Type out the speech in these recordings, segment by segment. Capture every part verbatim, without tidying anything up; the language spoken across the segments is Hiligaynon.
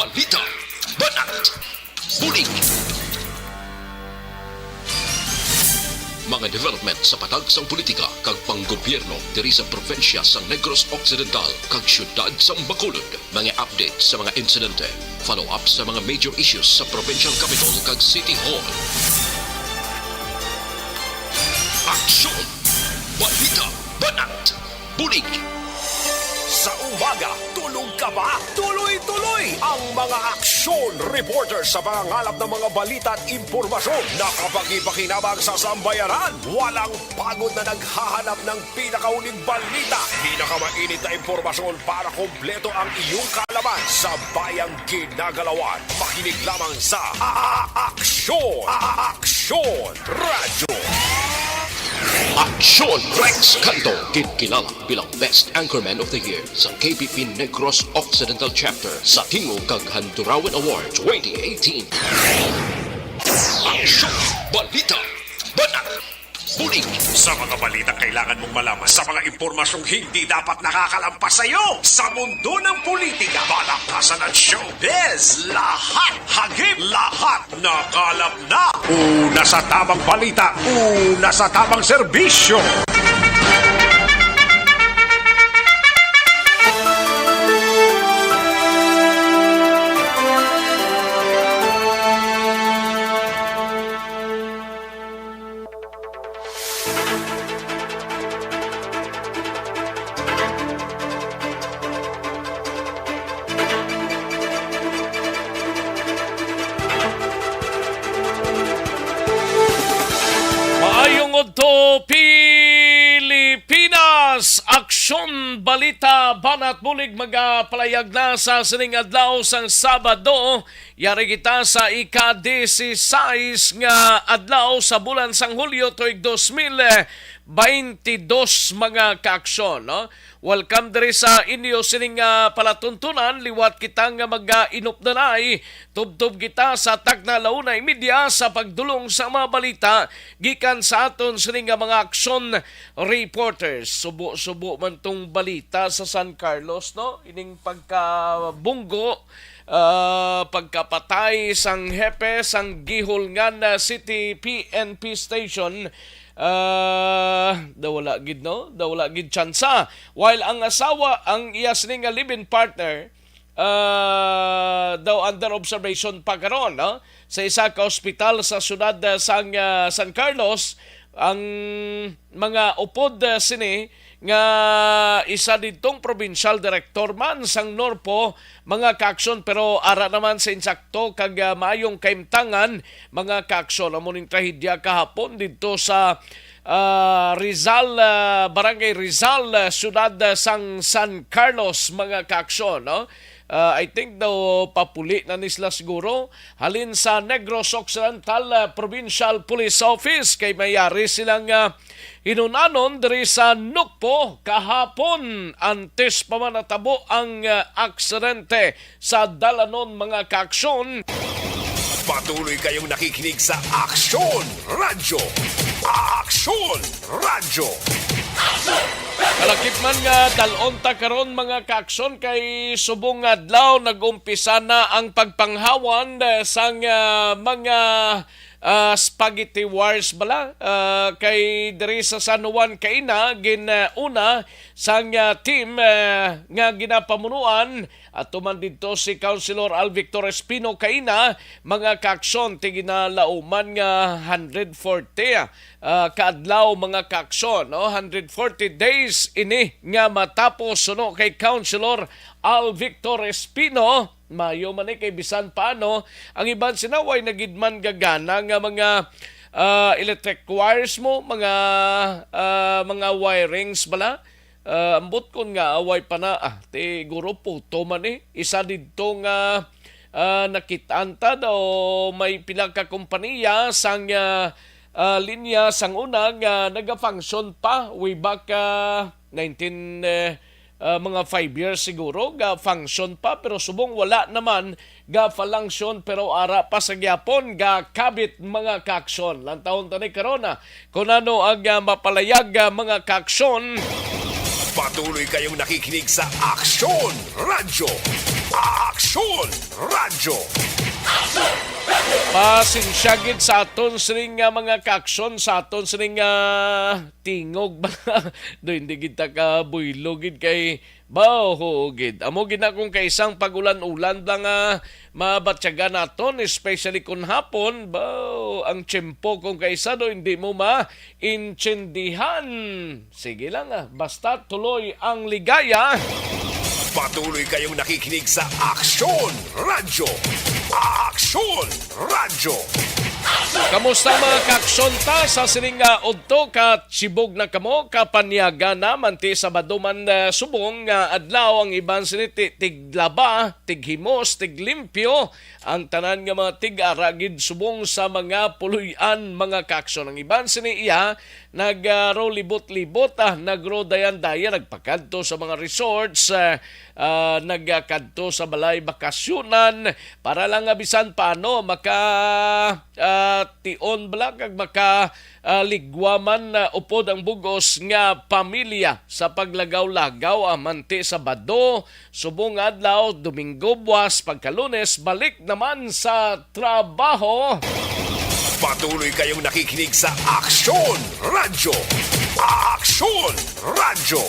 Balita, banat, bulig. Mga development sa patag sang politika kag panggobyerno diri sa probinsya sang Negros Occidental kag siyudad sang Bacolod. Mga update sa mga insidente, follow-up sa mga major issues sa provincial capital kag city hall. Aksyon! Balita, banat, bulig. Sa umaga, tulog ka ba? Tuloy-tuloy ang mga aksyon reporter sa pangangalap ng mga balita at impormasyon na kapakipakinabang sa sambayanan. Walang pagod na naghahanap ng pinakauling balita, pinakamainit na impormasyon para kompleto ang iyong kaalaman sa bayang ginagalawan. Makinig lamang sa A-, A-, Aksyon! A-, A-, Aksyon Radyo! Aksyon Rex Canto, ginkilala bilang Best Anchorman of the Year sa K P P Negros Occidental Chapter sa Tingog kag Handurawan Award twenty eighteen. Aksyon! Balita! Banat! Bulig! Sa mga balitang kailangan mong malaman, sa mga impormasyong hindi dapat nakakalampas sa iyo, sa mundo ng politika, balakasan at showbiz, lahat hagip, lahat nakalap na. Una sa tamang balita, una sa tamang serbisyo. Maayong udto, Pilipinas! Aksyon, balita, banat, bulig, magapalayag na sa sining adlaw sang Sabado. Yari kita sa ika-dieciséis nga adlaw sa bulan sang Hulyo tuig dos mil baintidos, mga kaaksyon, no? Welcome diri sa inyo sining, ah, palatuntunan. Liwat kita nga mag-inupdanay. Tubtob kita sa takna la una y media sa pagdulong sa mga balita gikan sa aton sini nga mga aksyon reporters. Subo-subo man tong balita sa San Carlos, no? Ining pagkabunggo, ah, pagkapatay sang hepe sang Guihulngan, ah, City P N P Station, ah, daw wala gid, no? Daw wala gid tsansa. While ang asawa, ang iya sini nga live-in partner, ah, daw under observation pa karon, no? Sa isa ka ospital sa siyudad, ah, sang, ah, San Carlos, ang mga upod, ah, sini nga isa didtong provincial director man sang NORPO, mga kaaksyon, pero ara naman sa insakto kag, ah, maayong kahimtangan, mga kaaksyon. Amo ning trahedya kahapon didto sa, ah, Rizal, ah, Barangay Rizal, ah, siyudad, ah, sang San Carlos, mga kaaksyon, no? Ah, I think daw papuli na ni sila siguro halin sa Negros Occidental, ah, Provincial Police Office kay may yari silang, ah, hinun-anon diri sa NOCPO kahapon antes pa man natabo ang, ah, aksidente sa dalanon, mga kaaksyon. Patuloy kayong nakikinig sa Aksyon Radyo. Aksyon Radyo. Kalakip man nga dal-on ta karon, mga kaaksyon, kay subong nga adlaw nag-umpisa na ang pagpanghawan, eh, sang, ah, mga, ah, spaghetti wars bala, ah, kay diri sa San Juan kaina gin, ah, una sang, ah, team, ah, nga ginapamunuan ato man didto si Councilor Al Victor Espino kaina, mga kaaksyon, ti ginalauman nga hundred forty, ah, ka adlaw, mga kaaksyon, no? Hundred forty days ini nga matapos, suno kay Councilor Al Victor Espino. Mayo man ni kay bisan paano, ang iban sina way na gid man gagana nga mga, ah, electric wires mo, mga, ah, mga wirings bala. Ah, ambot kon nga away pa na, ah, ti guro puto man ni. Isa didto nga, ah, nakit-an ta daw may pila ka kompanya sang, ah, ah, linya sang una nga nagafunction pa way back, ah, nineteen, eh, ah, mga five years siguro, ga-function pa, pero subong wala naman, ga-function, pero ara pa sa gyapon, ga-kabit, mga kaaksyon. Lantawon ta ni karon, ah, kung ano ang, ah, mapalayag, ah, mga kaaksyon. Patuloy kayong nakikinig sa Aksyon Radyo. Aksyon Radyo. Pasensya gid sa aton sining nga mga kaaksyon, sa aton sining nga tingog ba? Do, hindi gid ta ka buylo gid kay baw, oo gid. Amo gid na kung kaisang pag-ulan-ulan lang nga mabatyagan naton, especially kung hapon, baw, ang tiyempo kung kaisa do hindi mo ma intindihan. Sige lang, ah. Basta tuloy ang ligaya. Patuloy kayong nakikinig sa Aksyon Radyo. Aksyon Radyo. Kamusta mga kaaksyon ta sa sining nga udto? Katibog na kamo, kapanyaga na, manti Sabado man, ah, subong nga adlaw ang iban sini ti-, tiglaba, tighimos, tiglimpyo. Ang tanan nga mga tig-ara gid subong sa mga puloy-an, mga kaaksyon. Ang iban sini iya nag, ah, ro libot-libot, ah, nagro-dayan-dayan, nagpakadto sa mga resorts, ah, ah, nagkadto sa balay bakasyonan para lang nga bisan paano maka, ah, tion bala kag maka, ah, ligwa man, ah, upod ang bug-os nga pamilya sa paglagaw-lagaw, ah, manti Sabado, subong nga adlaw, Domingo, buwas, pagka Lunes, balik naman sa trabaho. Patuloy kayong nakikinig sa Aksyon Radyo. Aksyon Radyo.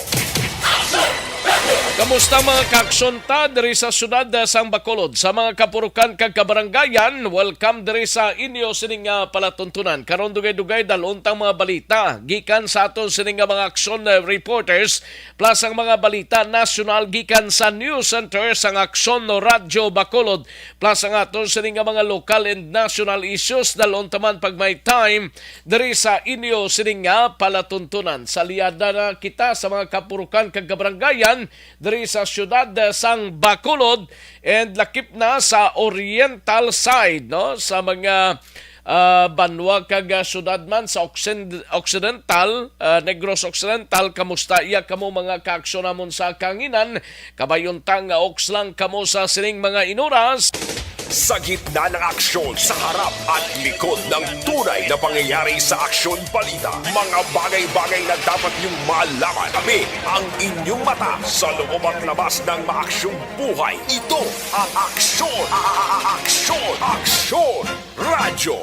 Kamusta mga kaaksyon ta diri sa siyudad, ah, sang Bacolod, sa mga kapurukan kag kabaranggayan? Welcome diri sa inyo sining, ah, palatuntunan. Karon dugay-dugay dal-on tang mga balita gikan sa aton sining nga mga aksyon, ah, reporters. Plus ang mga balita nasyonal gikan sa News Center sang Aksyon Radyo Bacolod, plus ang aton sini nga mga local and national issues, dalon taman pag may time diri sa inyo sini nga palatuntunan. Saliada na kita sa mga kapurukan kag kabaranggayan diri sa siyudad, eh, sang Bacolod, and lakip na sa oriental side, no, sa mga ah, banwa kag, ah, syudad man sa Occiden-, Occidental, ah, Negros Occidental. Kamusta iya kamo, mga kaaksyon namon sa kahanginan? Kabay unta nga oks lang kamo sa sining mga inuras. Sa gitna ng aksyon, sa harap at likod ng tunay na pangyayari sa Aksyon Balita, mga bagay-bagay na dapat niyong malaman. Kami ang inyong mata sa loob at labas ng maaksyong buhay. Ito ang Aksyon, a-, a-, a-, Aksyon, Aksyon Radyo.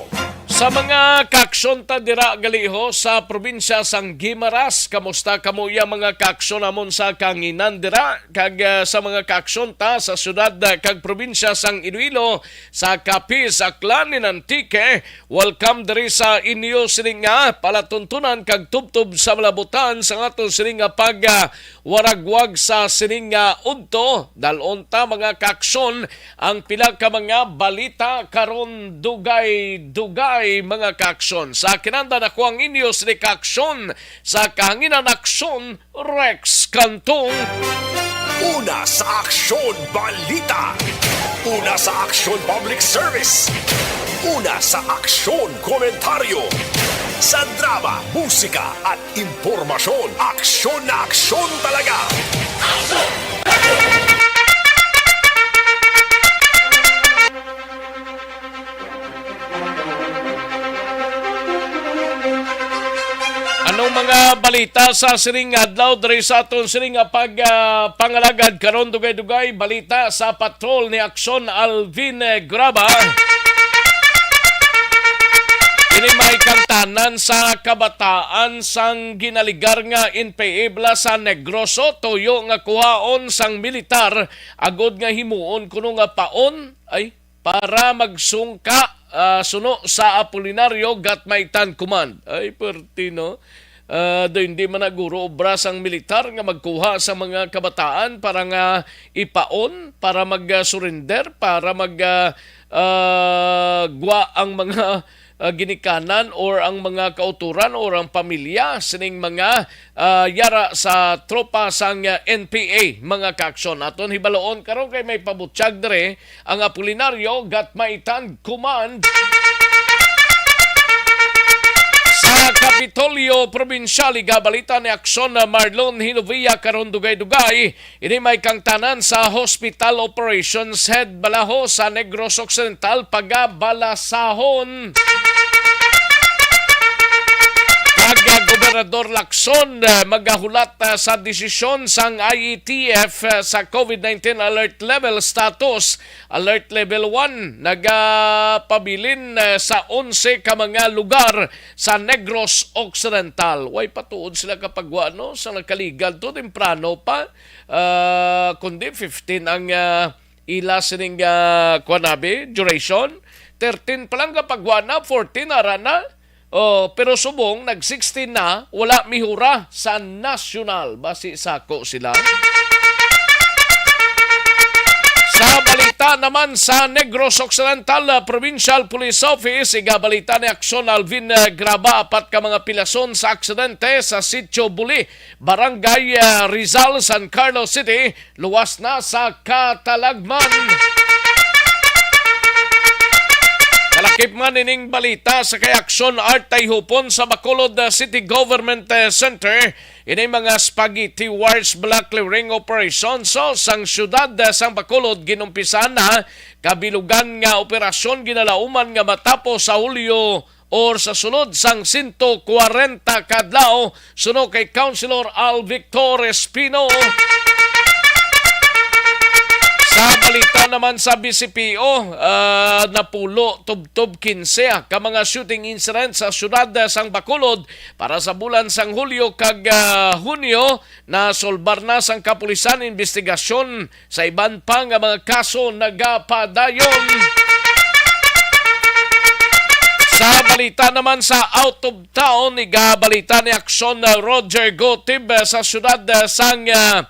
Sa mga kaaksyon ta dira gali ho sa probinsya sang Guimaras, kamusta kamo iya, mga kaaksyon namon sa kahanginan dira, kag, ah, sa mga kaaksyon ta sa syudad, ah, kag probinsya sang Iloilo, sa Capiz, Aklan, and Antique, welcome diri sa inyo sining nga palatuntunan kag tubtob sa malabutan sa aton sining nga pag, ah, waragwag sa sining nga udto. Dalon ta, mga kaaksyon, ang pila ka mga balita karon dugay-dugay, mga kaaksyon. Sa kinahanglan, ako ang inyo sini kaaksyon sa kahanginan, Aksyon Rex Cantong. Una sa Aksyon Balita. Una sa Aksyon Public Service. Una sa Aksyon Komentaryo. Sa drama, musika, at impormasyon, aksyon na aksyon talaga. Anong mga balita sa sining adlaw diri sa aton sining nga pag, ah, pangalagad karon? Dugay-dugay balita sa patrol ni Aksyon Alvin, eh, Graba. Ini may kangtanan sa kabataan sang ginaligar nga N P A bala sa Negros, tuyo nga kuhaon sang militar agod nga himuon kuno nga paon, ay, para magsungka, ah, suno sa Apolinario Gatmaitan Command. Ay, perti, no? Ah, do hindi man na guro obra sang militar nga magkuha sa mga kabataan para nga ipaon, para mag-surrender, para mag, ah, ah, gwa ang mga, ah, ginikanan or ang mga kauturan or ang pamilya sining mga, ah, yara sa tropa sang, ah, N P A, mga kaaksyon. Aton hibaloon karon kay may pabutyag diri ang Apolinario Gatmaitan Command. Sa Kapitolyo Probinsyal, igabalita ni Aksyon na Marlon Hinovia karon dugay-dugay. Ini may kangtanan sa Hospital Operations Head bala ho sa Negros Occidental, pagabalasahon. Gobernador Lacson, ah, magahulat, ah, sa desisyon sang I A T F, ah, sa COVID nineteen alert level status. Alert level one nagapabilin, ah, sa onse ka mga lugar sa Negros Occidental. Way patuod sila kapagwa, no, sa nakaligad to temprano pa, ah, kundi fifteen ang, ah, ila sining, ah, kuwan abi, duration. Thirteen pa lang kapagwa na, fourteen ara na. Oh, pero subong nag sixteen na, wala mihura sa nasyonal. Basi sako sila. Sa balita naman sa Negros Occidental, ah, Provincial Police Office, igabalita ni Aksyon Alvin, ah, Graba, apat ka mga pilason sa aksidente sa Sitio Buli, Barangay, ah, Rizal, San Carlos City, luwas na sa katalagman. Kalakip man ining balita sa kay Aksyon Art Tayhupon sa Bacolod, ah, City Government, ah, Center. Ini mga spaghetti wars block clearing operation so sang siyudad, ah, sang Bacolod ginumpisan na kabilugan nga operasyon ginalauman nga matapos sa Hulyo or sa sulod sang sento kwarenta ka adlaw, suno kay Councilor Al Victor Espino. Sa balita naman sa B C P O, ah, napulo tubtob kinse ka mga shooting incident sa siyudad sang Bacolod para sa bulan sang Hulyo kag, ah, Hunyo. Nasulbar na sang kapulisan investigasyon sa iban pa nga mga kaso nagapadayon. Sa balita naman sa out of town, igabalita ni Aksyon, uh, Roger Gotib, uh, sa siyudad, uh, sang, uh,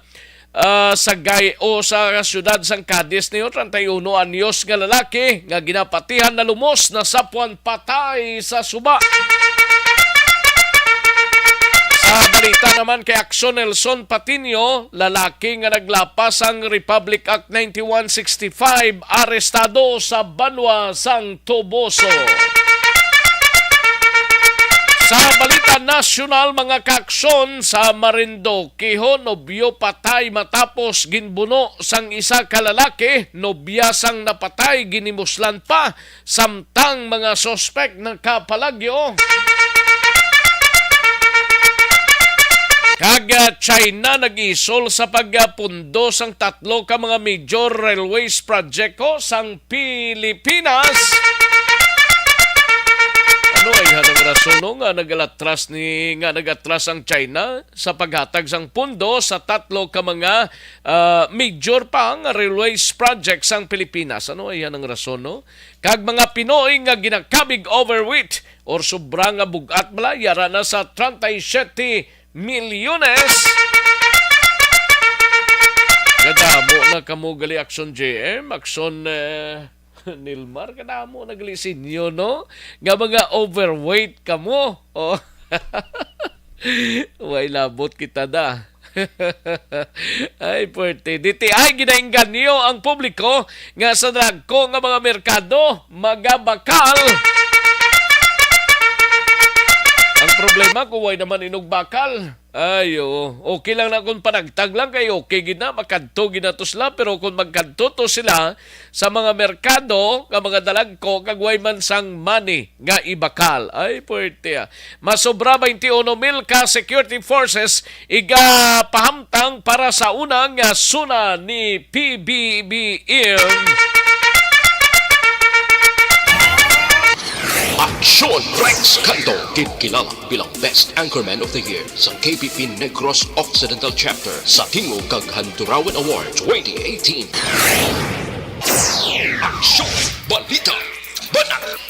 uh, Sagay o sa siyudad sang Cadiz niyo, treinta y uno anyos nga lalaki nga ginapatihan na lumos na sapwan patay sa suba. Sa balita naman kay Aksyon, Nelson Patiño, lalaki nga naglapas sang Republic Act ninety-one sixty-five, arestado sa banwa sang Toboso. Sa balita nasyonal, mga kaaksyon, sa Marinduque ho, nobyo patay matapos ginbuno sang isa ka lalaki, nobya sang napatay, ginimuslan pa, samtang mga suspek nakapalagyo. Kag, ah, China nag-isol sa pagpundo sang tatlo ka mga major railways project ho sang Pilipinas. Ano ay hanang rason, no, nga nagalatras ni, nga nagatras ang China sa paghatag sang pundo sa tatlo ka mga, ah, major pa nga railways project sang Pilipinas? Ano ay hanang rason, no? Kag mga Pinoy nga ginakabig overweight or sobra nga bug-at bala, yara na sa treinta y siete milyones. Kadamo na kamo gali, Aksyon J M, Aksyon, eh, Nilmar, kadamo na gali sinyo, no? Nga mga overweight kamo. Oh. Way labot kita da. Ay, puwerte. D T I, ginaengganyo ang publiko nga sa dagko nga mga merkado, magabakal. Ang problema, kung way naman inog bakal. Ay, oo. Okay lang na kung panagtag lang, kay okay gid na, makadto gid na to sila. Pero kung magkadto to sila sa mga merkado, nga mga dalagko, kag way man sang money nga ibakal. Ay, puwerte, ah. Masobra twenty-one mil ka security forces igapahamtang para sa unang, ah, SONA ni P B B M. Aksyon Rex Canto, ginkilala bilang Best Anchorman of the Year sa K P P Negros Occidental Chapter sa Tingog kag Handurawan Award twenty eighteen. Aksyon! Balita! Banat!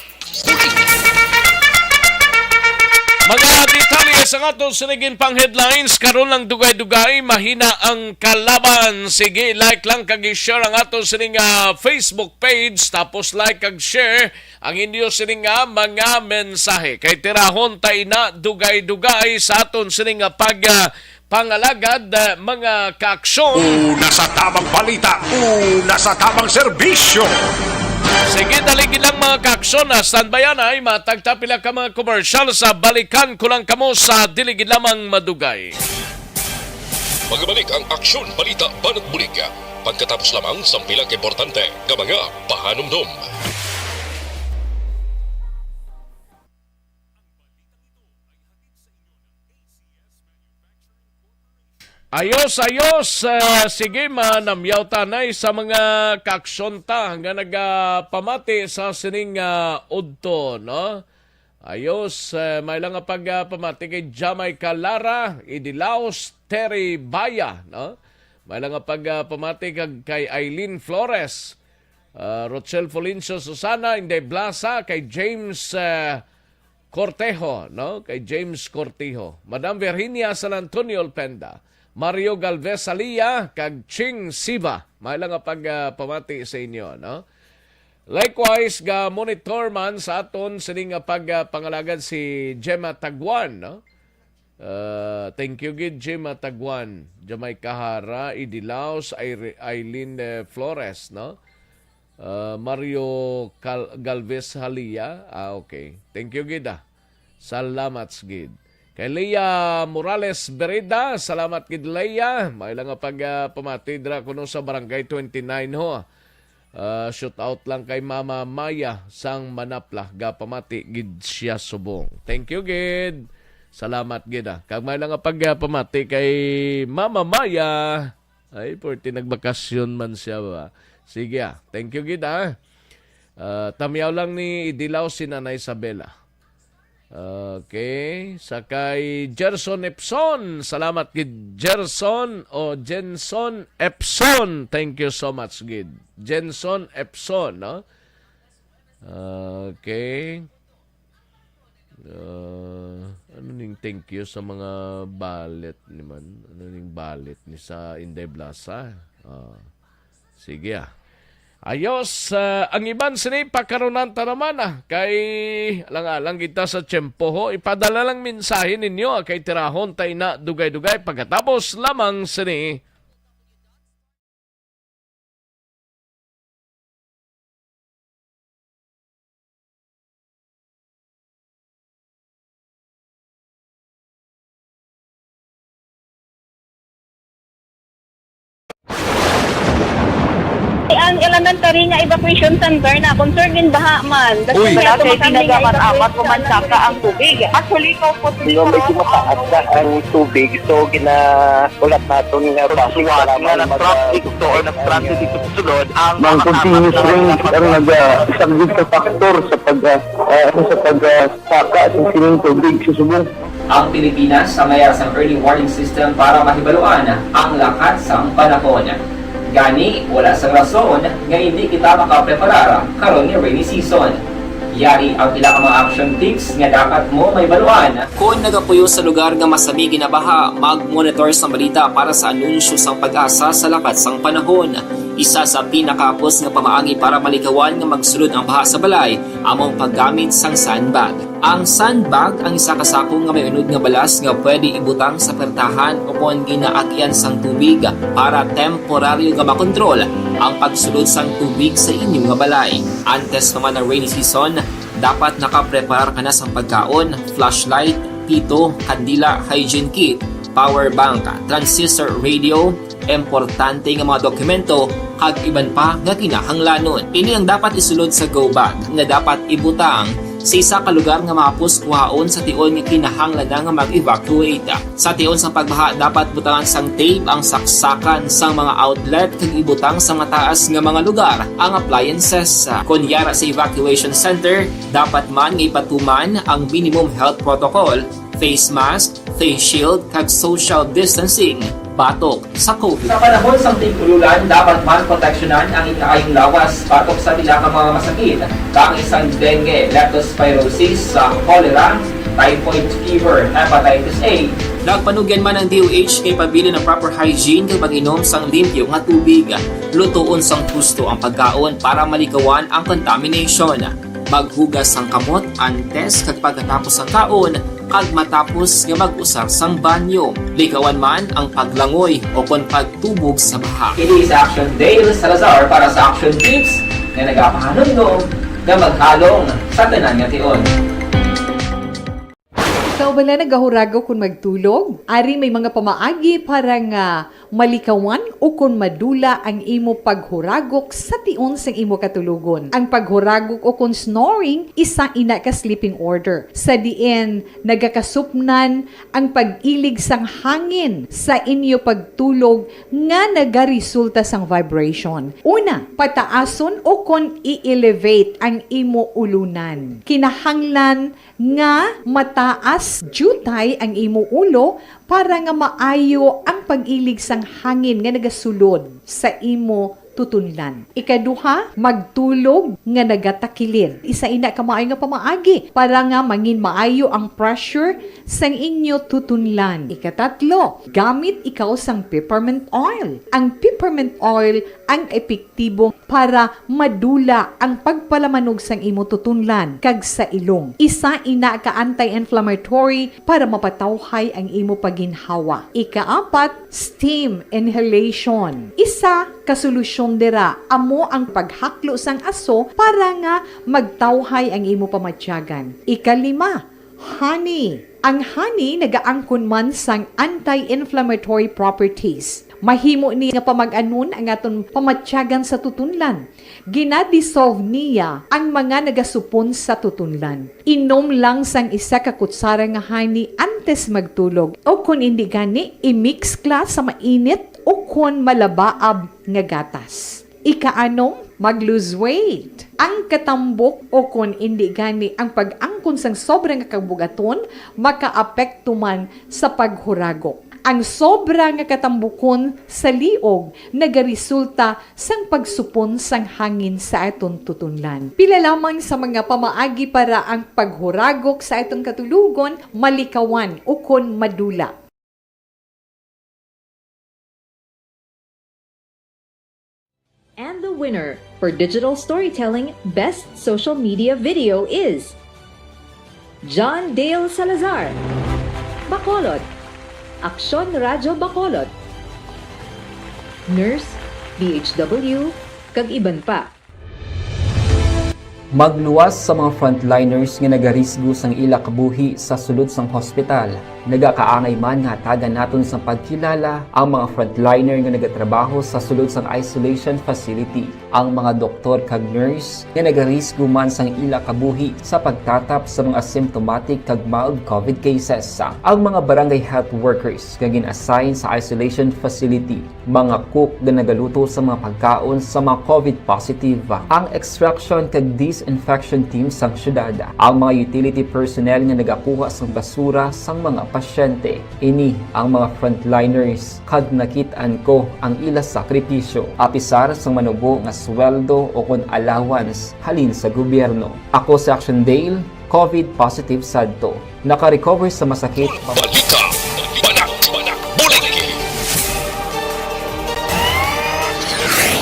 Mga detalye sa aton sining pang headlines karon lang, dugay-dugay, mahina ang kalaban. Sige, like lang kag i-share ang aton sining, ah, Facebook page, tapos like kag share ang inyo sining, ah, mga mensahe. Kay tirahon ta ina dugay-dugay sa aton sining, ah, pag, ah, pangalagad, ah, mga kaaksyon. Una sa tamang balita, una sa tamang serbisyo. Sige, dali gid lang, mga kaaksyon, ah, standby anay, matag ta pila ka mga commercial sa balikan ko lang kamo sa dili gid lamang madugay. Magbalik ang Aksyon Balita Banat Bulig pagkatapos lamang sang pila ka importante nga mga pahanumdom. Ayos, ayos. Ah, sige, manamyaw tanay sa mga kaaksyon ta nga nagapamati sa sining, ah, udto, no? Ayos, eh, may lang nga pagpamati kay Jamaica Lara, Idilaos, Terry Baya, no? May lang nga pagpamati kag kay Eileen Flores, ah, Rochelle Fulincio Susana, Inday Blasa, kay James, eh, Cortejo, no? Kay James Cortijo, Madam Virginia San Antonio Olpenda, Mario Galvez Salia, kag Ching Siva. May lang nga pagpamati sa inyo, no? Likewise, ga monitor man sa aton sini nga pagpangalagad si Gemma Taguan, no? Ah, thank you gid, Gemma Taguan, Jamaica Hara, Idilaos, Ire-, Eileen, eh, Flores, no? Ah, Mario Cal-, Galvez Halia. Ah, okay. Thank you gid, ah. Salamat gid. Kay Leah Morales Berida, salamat gid, Leah. May lang nga pag, ah, pamati dira kuno sa Barangay twenty-nine, ho. Ah, shout out lang kay Mama Maya sang Manapla, gapamati gid siya subong. Thank you gid. Salamat gid, ah. Kag may lang nga pag, ah, pamati kay Mama Maya. Ay, porti nagbakasyon man siya ba? Sige, ah. Thank you gid, ah. Ah, tamyaw lang ni Idilaw si Nanay Isabela. Okay. Sa kay Gerson Epson. Salamat gid, Gerson o Jenson Epson. Thank you so much gid. Jenson Epson, no? Okay. Ah, ano ning thank you sa mga balet ni man? Ano ning balet ni sa Inday Blasa? Ah, sige, ah. Ayos, ah, ang iban sini pakarunan ta naman, ah. Kay alang-alang kita sa tiyempo, ho. Ipadala lang mensahe ninyo, ah, kay tirahon ta ina dugay-dugay pagkatapos lamang sini. Ang elementary nga evacuation center na concern in baha man. Uy. Wala kay ginagamit amat pumansaka ang tubig. Actually, ikaw po, medyo mataas na ang tubig. So, ginahulat naton nga base nga sa mga nag-traffic to or nag-transit dito sa sulod, ang mga continuous rain ang nag-, ah, isa gid sa factor sa pag, ah, ah, ano, sa pag, ah, saka sa sining tubig sa subong. Ang Pilipinas ang mayara sang early warning system para mahibaluan ang lakat sang panahon. Gani, wala sang rason nga hindi kita makapreparar karon nga rainy season. Yari ang pila ka mga action tips nga dapat mo mahibaluan. Kon nagapuyo sa lugar nga masami ginabaha, mag-monitor sang balita para sa anunsyo sang PAGASA sa lakat sang panahon. Isa sa pinakahapos nga pamaagi para malikawan nga magsulod ang baha sa balay amo ang paggamit sang sandbag. Ang sandbag ang isa ka sako nga may unod nga balas nga pwede ibutang sa pertahan o kon ginaagyan sang tubig para temporaryo nga makontrol ang pagsulod sang tubig sa inyo nga balay. Antes pa man ang rainy season, dapat nakapreparar ka na sang pagkaon, flashlight, pito, kandila, hygiene kit, power bank, transistor radio, importante nga mga dokumento, kag iban pa nga kinahanglanon. Ini ang dapat isulod sa go bag nga dapat ibutang sa isa ka lugar nga mahapos kuhaon sa tion nga kinahanglan na nga mag-evacuate. Sa tion sang pagbaha, dapat butangan sang tape ang saksakan sang mga outlet kag ibutang sa mataas nga mga lugar ang appliances. Kon yara sa evacuation center, dapat man nga ipatuman ang minimum health protocol, face mask, face shield, kag social distancing batok sa COVID. Sa panahon sang tig-ululan, dapat man proteksyonan ang ikaayong lawas batok sa pila ka mga masakit, kaangay sang dengue, leptospirosis, sa cholera, typhoid fever, hepatitis A. Nagpanugyan man ang D O H kay pabilin ang proper hygiene kag pag-inom sang limpyo nga tubig. Lutoon sang husto ang pagkaon para malikawan ang contamination. Maghugas sang kamot antes kag pagkatapos sang kaon, kag matapos nga mag-usar sang banyo. Likawan man ang paglangoy o kon pagtubog sa baha. Ini si Action Dale Salazar para sa Action Tips nga nagapahanumdom nga maghalong sa tanan nga tion. Ikaw bala nagahuragaw kon magtulog? Ari may mga pamaagi para nga Malikawan ukon madula ang imo paghuragok sa tion sang imo katulogon. Ang paghuragok ukon snoring, isa ina ka sleeping order, sa diin nagakasupnan ang pag-ilig sang hangin sa inyo pagtulog nga nagaresulta sang vibration. Una, pataason ukon i-elevate ang imo ulunan. Kinahanglan nga mataas diutay ang imo ulo para nga maayo ang pag-ilig sang hangin nga nagasulod sa imo tutunlan. Ikaduha, magtulog nga nagatakilid. Isa ina ka maayo nga pamaagi para nga mangin maayo ang pressure sang inyo tutunlan. Ikatatlo, gamit ikaw sang peppermint oil. Ang peppermint oil ang epektibo para madula ang pagpalamanog sang imo tutunlan kag sa ilong. Isa ina ka anti-inflammatory para mapatawhay ang imo pagginhawa. Ikaapat, steam inhalation. Isa ka solusyon dira amo ang paghaklo sang aso para nga magtawhay ang imo pamatyagan. Ikalima, honey. Ang honey nagaangkon man sang anti-inflammatory properties. Mahimo ni nga pamag-anon ang aton pamatyagan sa tutunlan. Ginadissolve niya ang mga nagasupon sa tutunlan. Inom lang sang isa ka kutsara nga honey antes magtulog, o kon indi gani, i-mix ka sa mainit o kon malabaab nga gatas. Ikaanom, mag-lose weight. Ang katambok o kon indi gani ang pag-angkon sang sobra nga kabugaton makaapekto man sa paghuragok. Ang sobra nga katambukon sa liog nagaresulta sang pagsupon sang hangin sa aton tutunlan. Pila lamang sa mga pamaagi para ang paghuragok sa aton katulogon malikawan ukon madula. And the winner for digital storytelling best social media video is John Dale Salazar, Bacolod, Aksyon Radyo Bacolod, Nurse, D H W, kag iban pa. Magluwas sa mga frontliners nga nagarisgo sang ila kabuhi sa sulod sang hospital. Nagakaangay man nga hatagan naton sang pagkilala ang mga frontliner nga nagatrabaho sa sulod sang isolation facility, ang mga doktor kag nurse nga nagarisgo man sang ila kabuhi sa pagtatap sa mga asymptomatic kag mild covid cases, ang mga barangay health workers nga gin-assign sa isolation facility, mga cook nga nagaluto sa mga pagkaon sa mga covid positive, ang extraction kag disinfection team sang syudad, ang mga utility personnel nga nagakuha sang basura sang mga pasyente. Ini ang mga frontliners kag nakit-an ko ang ila sakripisyo, apisar sang manubo nga sweldo o kon allowance halin sa gobyerno. Ako si Action Dale, covid positive sadto. Naka-recover sa masakit. Balita, balak, balak, bulig.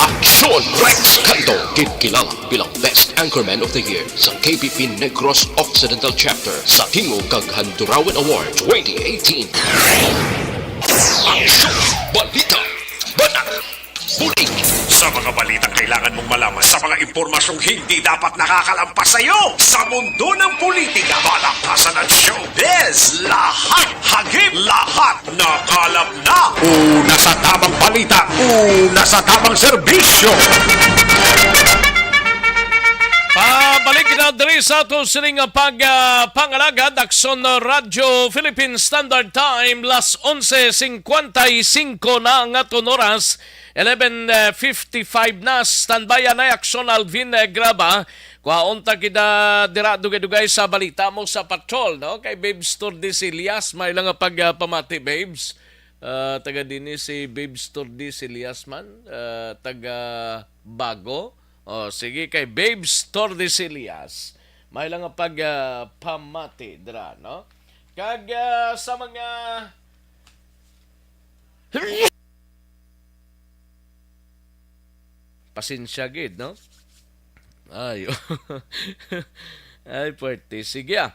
Aksyon Rex Canto, ginkilala bilang Best Anchorman of the Year sa K P P Negros Occidental Chapter sa Tingog kag Handurawan Award twenty eighteen. Aksyon, balita, balak, bulig. Sa mga balitang kailangan mong malaman, sa mga impormasyong hindi dapat nakakalampas sa iyo, sa mundo ng politika, balakasan at showbiz, lahat hagip, lahat nakalap na. Una sa tamang balita, una sa tamang serbisyo. Pabalik na diri sa ato sining pag, ah, pangalagad, Aksyon Radyo Philippine Standard Time, las onse cincuenta y cinco na ang aton oras, eleven fifty-five na. Standby na Aksyon Alvin, eh, Graba. Kuhaon ta kita dira dugay-dugay sa balita mo sa patrol, no? Kay Babes Tordesillas, may lang nga pag, ah, pamati, Babes. Ah, taga dini si Babes Tordesillas man, ah, taga Bago. Oh, sige, kay Babes Tordesillas. May lang nga pag, ah, pamati dira, no? Kag, ah, sa mga Pasensya gid, no? Ay, ay, puwerte. Sige, ah.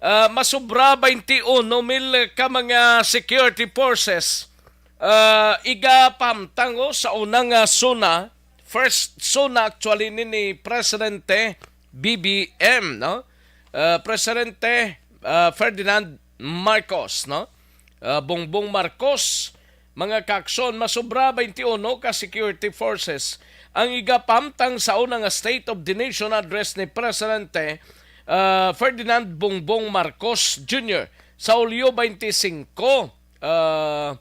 Ah, masobra twenty-one mil ka mga security forces, ah, igapamtango sa unang, ah, SONA, first SONA actually ni, ni Presidente B B M, no? Ah, Presidente, ah, Ferdinand Marcos, no? Ah, Bongbong Marcos, Mga kaakson, masubra twenty-one ka security forces ang igapamtang sa una nga State of the Nation Address ni Presidente, ah, Ferdinand Bongbong Marcos Junior sa Hulyo twenty-five, ah,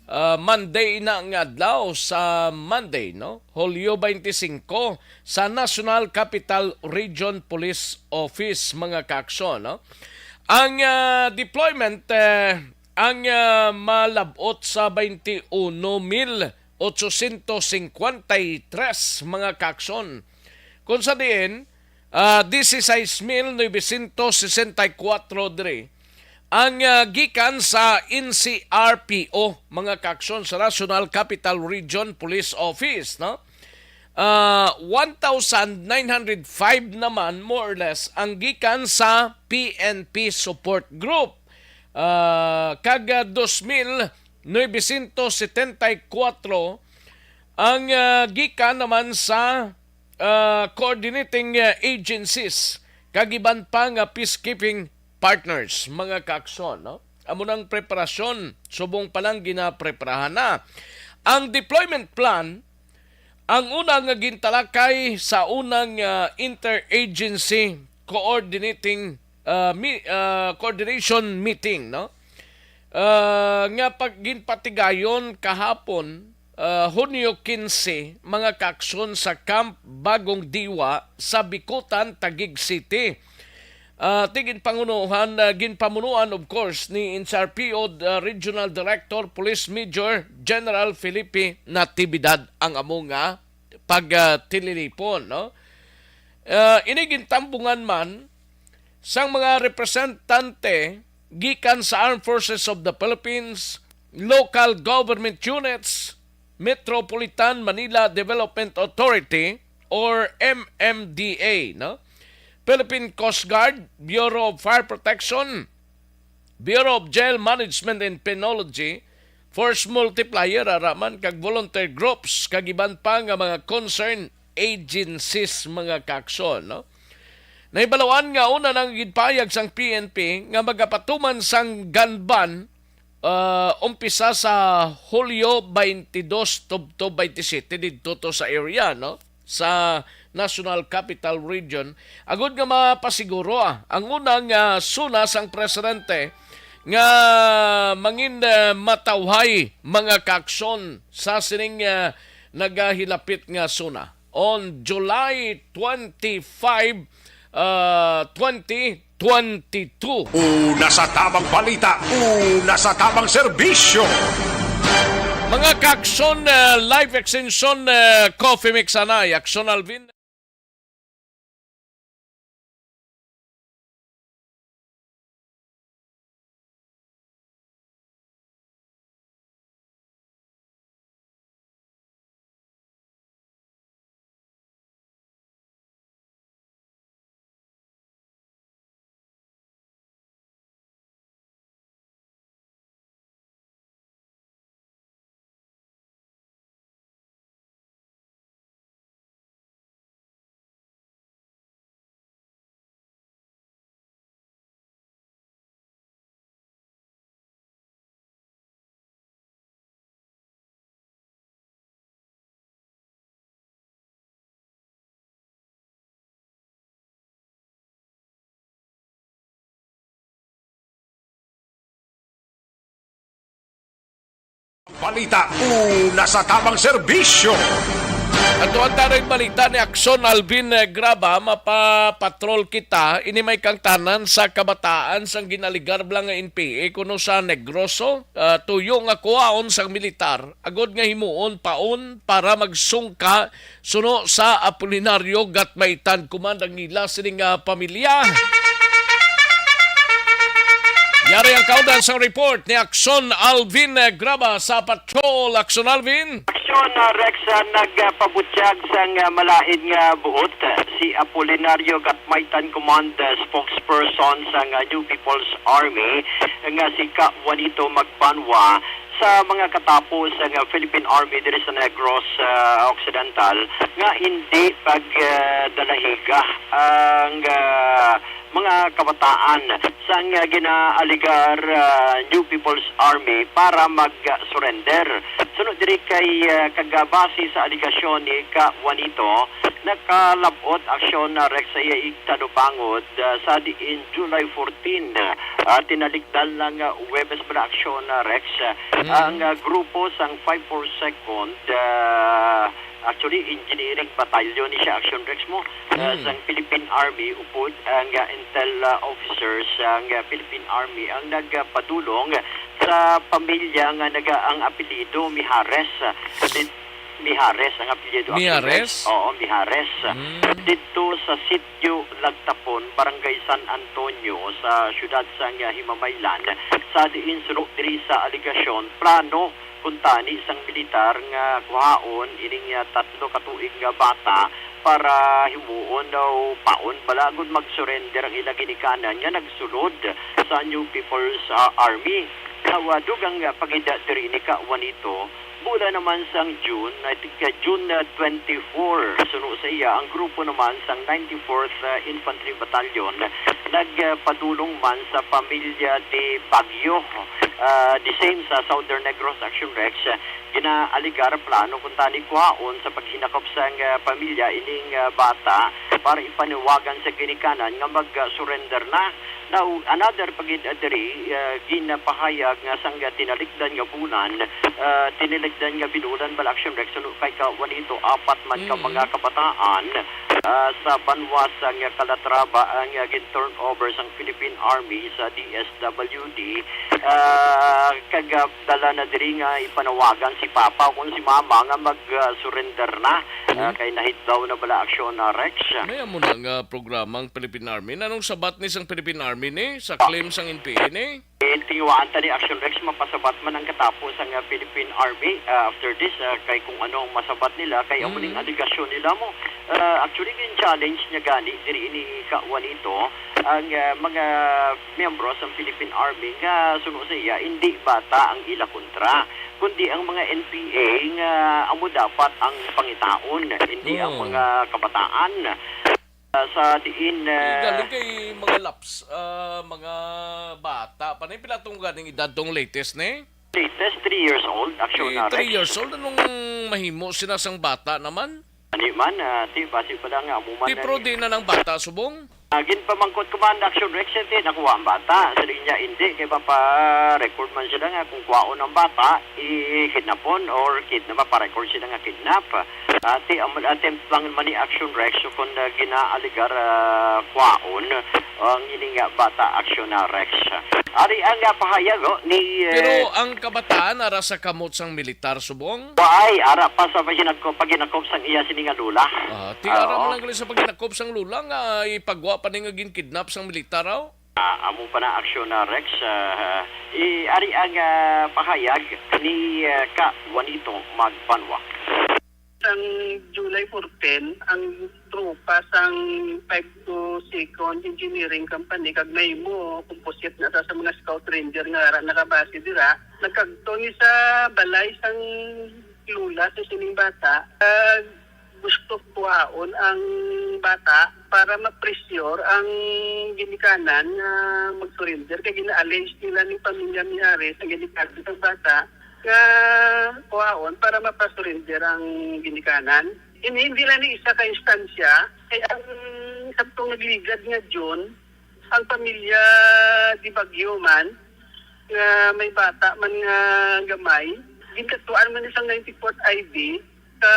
ah, Monday na nga adlaw, sa Monday, no? Hulyo twenty-five, sa National Capital Region Police Office, mga kaakson, no? Ang, ah, deployment, eh, ang, ah, malab-ot sa twenty-one mil ochocientos cincuenta y tres, mga kaakson. Kung sa diin, ah, dieciséis mil novecientos sesenta y cuatro diri ang, ah, gikan sa N C R P O, mga kaakson, sa National Capital Region Police Office, no? Ah, one thousand nine hundred five naman, more or less, ang gikan sa P N P Support Group. Ah, kag, ah, dos mil novecientos setenta y cuatro ang, ah, gikan naman sa, ah, coordinating, ah, agencies kag iban pa nga peacekeeping partners, mga kaakson, no? Amo nang preparasyon, subong pa lang ginapreparahan na. Ang deployment plan, ang una nga gintalakay sa unang, ah, interagency coordinating, ah, mi-, ah, coordination meeting, no? Ah, nga pag ginpatigayon kahapon, ah, Hunyo quince, mga kaakson, sa Camp Bagong Diwa sa Bicutan, Taguig City. Ah, ti ginpangunuhan, ah, ginpamunuan, of course, ni N C R P O, ah, Regional Director Police Major General Felipe Natividad ang amo nga pagtililipon, no? Ah, ini gintambungan man sang mga representante gikan sa Armed Forces of the Philippines, local government units, Metropolitan Manila Development Authority or M M D A, no? Philippine Coast Guard, Bureau of Fire Protection, Bureau of Jail Management and Penology, Force Multiplier, ara man, kag volunteer groups, kag iban pa nga mga concerned agencies, mga kaakson, no? Nahibaluan nga una nang ginpahayag sang P N P nga magapatuman sang gun ban, ah, umpisa sa Hulyo twenty-two tubtob twenty-seven didto to sa area, no? Sa National Capital Region, agud nga mapasiguro, ah, ang unang, ah, SONA sang presidente nga mangin, ah, matawhay, mga kaakson, sa sining, ah, nagahilapit nga SONA on July twenty-five, ah, twenty twenty-two. Una sa tamang balita, una sa tamang serbisyo. Mga kaakson, ah, Life Extension, ah, Coffee Mix anay, Akson Alvin. Balita, una sa tamang serbisyo. Ato ang taray balita ni Akson Alvin, eh, Graba, mapapatrol kita. Ini may kangtanan sa kabataan sang ginaligar lang nga N P A kuno sa Negroso, ah, tuyo nga kuhaon sang militar agod nga himuon paon para magsungka suno sa Apolinario Gatmaitan Command ang ila sining, ah, pamilya. Yari ang kaundan sang report ni Akson Alvin, eh, Graba sa Patrol. Akson Alvin. Aksyon, ah, Rex, ah, nagpabutyag sang, ah, malain nga buot, ah, si Apolinario Gatmaitan Command, ah, spokesperson sang, ah, New People's Army nga si Ka Juanito Magbanwa sa mga katapo sang, ah, Philippine Army diri sa Negros, ah, Occidental nga hindi pag, ah, dalahiga ang, ah, mga kabataan sang, ah, ginaaligar, ah, New People's Army para mag-surrender. Suno diri kay, ah, kag base sa aligasyon ni Ka Juanito, nakalab-ot aksyon na Rex sa iya igtanubangod, ah, sa diin July fourteen, ah, tinalikdan lang, ah, Huwebes bala aksyon na Rex, ah, Mm. ang, ah, grupo sang five four second, ah, actually, engineering battalion ni siya, Action Rex mo, ah, Mm. sang Philippine Army, upod ang, ah, intel, ah, officers sang, ah, Philippine Army ang nagpadulong sa pamilya nga naga-, ang apelyido Mijares. Di-, Mijares ang apelyido, Action Rex. Mijares? Oo, Mijares. Mm. Didto sa Sitio Lagtapon, Barangay San Antonio, sa siyudad sang, ah, Himamaylan, sa diin suno diri sa aligasyon, plano kuntani sang militar nga kuhaon ining, ah, tatlo ka tuig nga bata para himuon daw paon bala agud mag-surrender ang ila ginikanan nga nagsulod sa New People's, ah, Army. Sa dugang, ah, pagida diri ni Ka Juanito, bulan naman sang June, I think, ah, June, ah, twenty-four, suno sa iya, ang grupo naman sang ninety-fourth, ah, Infantry Battalion nagpadulong man sa pamilya de Baguio, ah, the same sa Southern Negros, Action Rex. Ginaaligar plano kuntani kuhaon sa paghinakop sang, ah, pamilya ining, ah, bata para ipanawagan sa ginikanan nga mag-surrender na. Now, another pagid diri, ah, ginapahayag nga sang tinalikdan nga bulan, ah, tinalikdan nga binulan bala, Action Rex, suno kay Ka Juanito, apat man ka Mm. mga kabataan, ah, sa banwa sang Calatrava ang, ah, gin-turn over sang Philippine Army sa D S W D, ah, kag, ah, dala na diri nga ipanawagan si Papa o kung si Mama nga mag, ah, surrender na, ah, Mm. kay nahidlaw na bala, Action, ah, Rex. May amo na nga programang Philippine Army. Nanong sabat ni sang Philippine Army ni sa claim sang N P A ni? Eh, tinguhaan ta ni, Action Rex, mapasabat man ang katapo sang, ah, Philippine Army, ah, after this, ah, kay kung ano ang masabat nila, kay amo ning Mm. aligasyon nila mo. Ah, actually, gin-challenge niya gani diri ni Ka Juanito ang, ah, mga miyembro sang Philippine Army nga suno sa iya, hindi bata ang ila kontra, kundi ang mga N P A nga amo dapat ang pangitaon, hindi ang Oh. mga kabataan. Ah, sa diin, ah, galing kay mga laps, ah, mga bata pa ni. Pila tong ganing edad tong latest ni? Latest, three years old, Action, Eh, ah, three Rex. years old, anong mahimo sila sang bata naman? Ani man, ah, ti, basi pa lang, ah, amo man Ti, na pro ni di na ng bata, subong? Ah, ginpamangkot ko man, Action Rex, ti, nakuha ang bata. Sa linya, hindi, kay mapa-record man sila nga kung kwaon ang bata, i-kidnapon or kidnap, mapa-record sila nga kidnap. Ah, ti, am-, attempt lang man ni, Action Rex, so kung, ah, ginaaligar, ah, kwaon ang ini nga bata, Action, ah, Rex. Ari ang, ah, pahayag, oh, ni, eh, Pero ang kabataan ara sa kamot sang militar, subong? Waay, ara pa sa paginagko-, paginakop sang iya sini nga lula. Ah, ti ara Oo. man lang gali sa paginakop sang lula nga ipagwa pa ni nga ginkidnap sang militar, aw? Ah, amo pa na aksyon na, Rex. Ah, i-, ari ang, ah, pahayag ni, ah, Ka Juanito Magbanwa. Sang July fourteen, ang tropa sang five two second Engineering Company kag mahimo composite na sa, sa mga scout ranger nga ara nakabase dira, nagkagto ni sa balay sang lula sa sining bata. Kag gusto kuhaon ang bata para ma-pressure ang ginikanan nga mag-surrender. Kay gina-allege nila ni pamilya Mijares ang ginikanan sa bata nga kuhaon para mapasurrender ang ginikanan. Hindi, hindi lang ni isa ka instansya, kay ang sabtong nagligad nga June, ang pamilya Di Bagyo man, nga may bata man nga gamay, ginkatuan man isang ninety-fourth I B, ka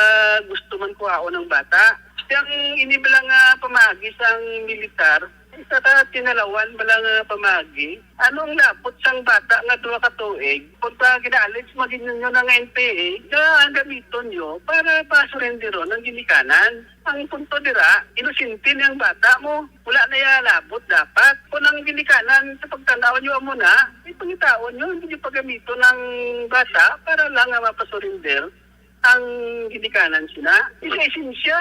gusto man kuhaon ang bata. Siyang ini bala nga pamagi sang militar, isa ka tinalawan bala nga pamagi. Ano ang labot sang bata nga duha ka tuig? Kung pa gina-allege, magin ninyo na nga N P A, nga ang gamiton nyo para pa-surrenderon ang ginikanan. Ang punto dira, inosente ni ang bata mo. Wala na ya labot dapat. Kung ang ginikanan sa pagtanaw nyo amo na, ipangitaon nyo, hindi nyo pagamiton ang bata para lang nga mapasurrender ang ginikanan sina. Isa esensya,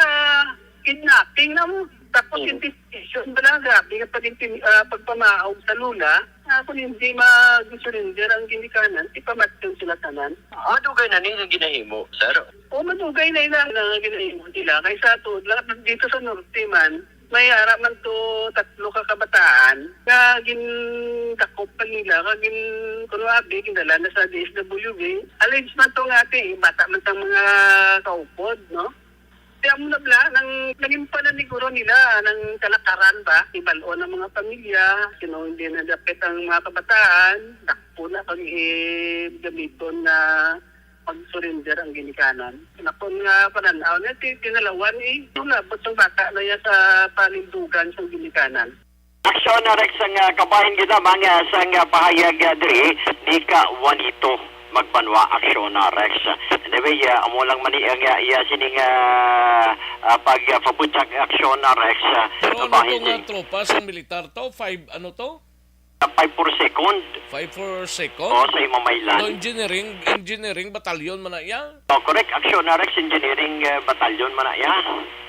kidnapping na mo. Tapos Mm. intimidation ba lang, grabe nga pag-intim-, ah, pagpamaog sa lula, ah, kung hindi mag-surrender ang ginikanan, ipamatyon sila tanan. Madugay na ni nga ginahimo, sir? O, madugay na ila nga ginahimo nila. Kaysa tuod lang, dito sa norte man, May ara man to tatlo ka kabataan nga gindakop pa nila, nga gin-, kuno abi, gindala na sa D S W D. Alleged man to nga ati, bata man tang mga kaupod, no? Kaya mo na bala, nang naging pananiguro nila, nang kalakaran ba, ibalo ng mga pamilya, sino hindi nadapit ang mga kabataan, dakpo na pag gamiton na pag-surrender ang ginikanan. Nakon nga pananaw na ti tinalawan eh. Yung labot ng bata na yan sa panindugan sa ginikanan. Aksyon na Rex ang, ah, kabahin gid lamang, ah, sang, ah, pahayag, ah, diri ni ka Juanito Magbanwa. Aksyon na Rex. Anyway, ah, amo lang man ni ang, ah, iya sining, ah, ah, pag, ah, pabutsak. Aksyon na Rex, ah, Pero ano kabahin to nga din. Tropa sang militar to? Five, ano to? Five for second. Five for second? O, sa imo, Maylan. So, engineering, engineering batalyon man na iya? Oh, correct. Action na Rex, engineering, eh, batalyon man na iya,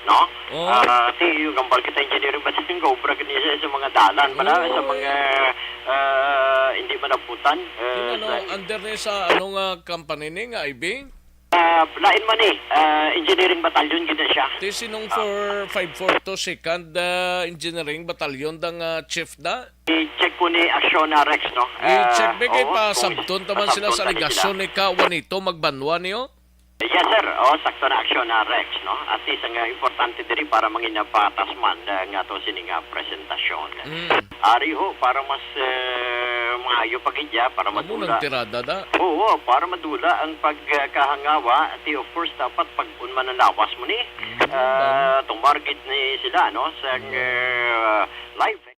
no? Oh. Ah, ti, yung gambal kita engineering batalyon, gaobra gani siya sa mga dalan pa na, sa Oh. mga, ah, hindi manaputan, eh, Yun, ano, sa under ni sa, ano nga company ni nga, I B? Ah, lain man eh. Ah, engineering batalyon gid na siya. Ti sinong Ah. for five four two second, ah, engineering batalyon dang, ah, chief da? I-check ko ni Action na Rex, no? I-check Ah, ba kay oo, pa kung sabton ta man sila sa pasabton ta ni aligasyon sila. Ni ka Juanito Magbanwa niyo? Yes, sir. Oo, sakto na Action na Rex, no? At least, ang, ah, importante diri para mangin na patas man, ah, nga to sini nga presentasyon. Mm. Ari ho, para mas, eh, maayo pa gid ya, para Amo madula. Nang tirada da. Oo, para madula ang pagkahangawa. Ati, of course, dapat pag-un man ang lawas mo ni, Mm, ah, tama. Tumarget ni sila, no? Sa, Mm. eh, live.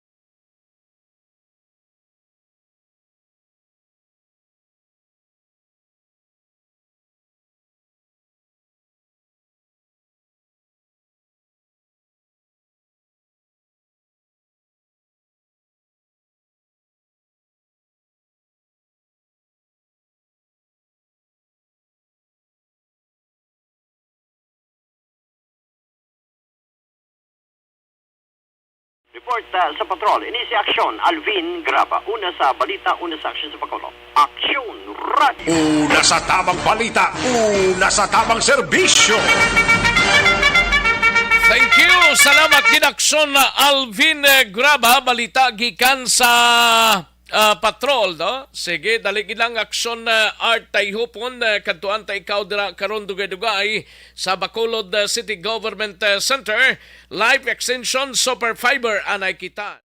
Report, ah, sa patrol. Ini si Aksyon Alvin Graba. Una sa balita, una sa aksyon sa Bacolod. Aksyon Radio. Una sa tamang balita, una sa tamang serbisyo. Thank you. Salamat gid, Aksyon Alvin, eh, Graba. Balita gikan sa ah, patrol, no? Sige, dali gid lang, Aksyon, ah, Art Tayhupon, ah, kadtuan ta ikaw dira karon dugay-dugay sa Bacolod, ah, City Government, ah, Center. Life Extension Super Fiber, anay kita.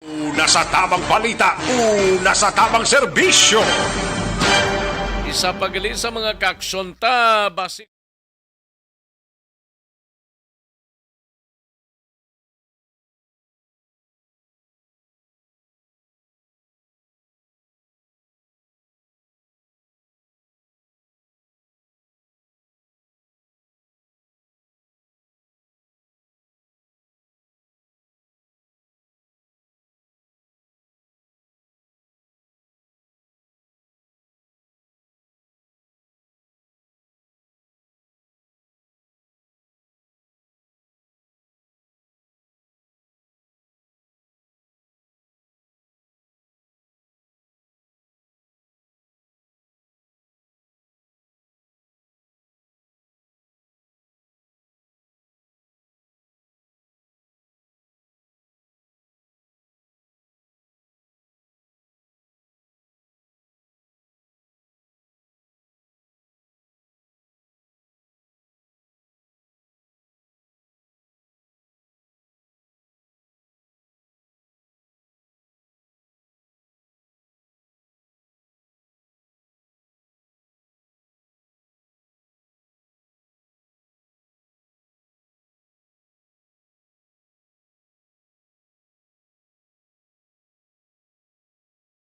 Una sa tamang balita, una sa tamang serbisyo. Isa pa gali sa mga kaaksyon ta, basi-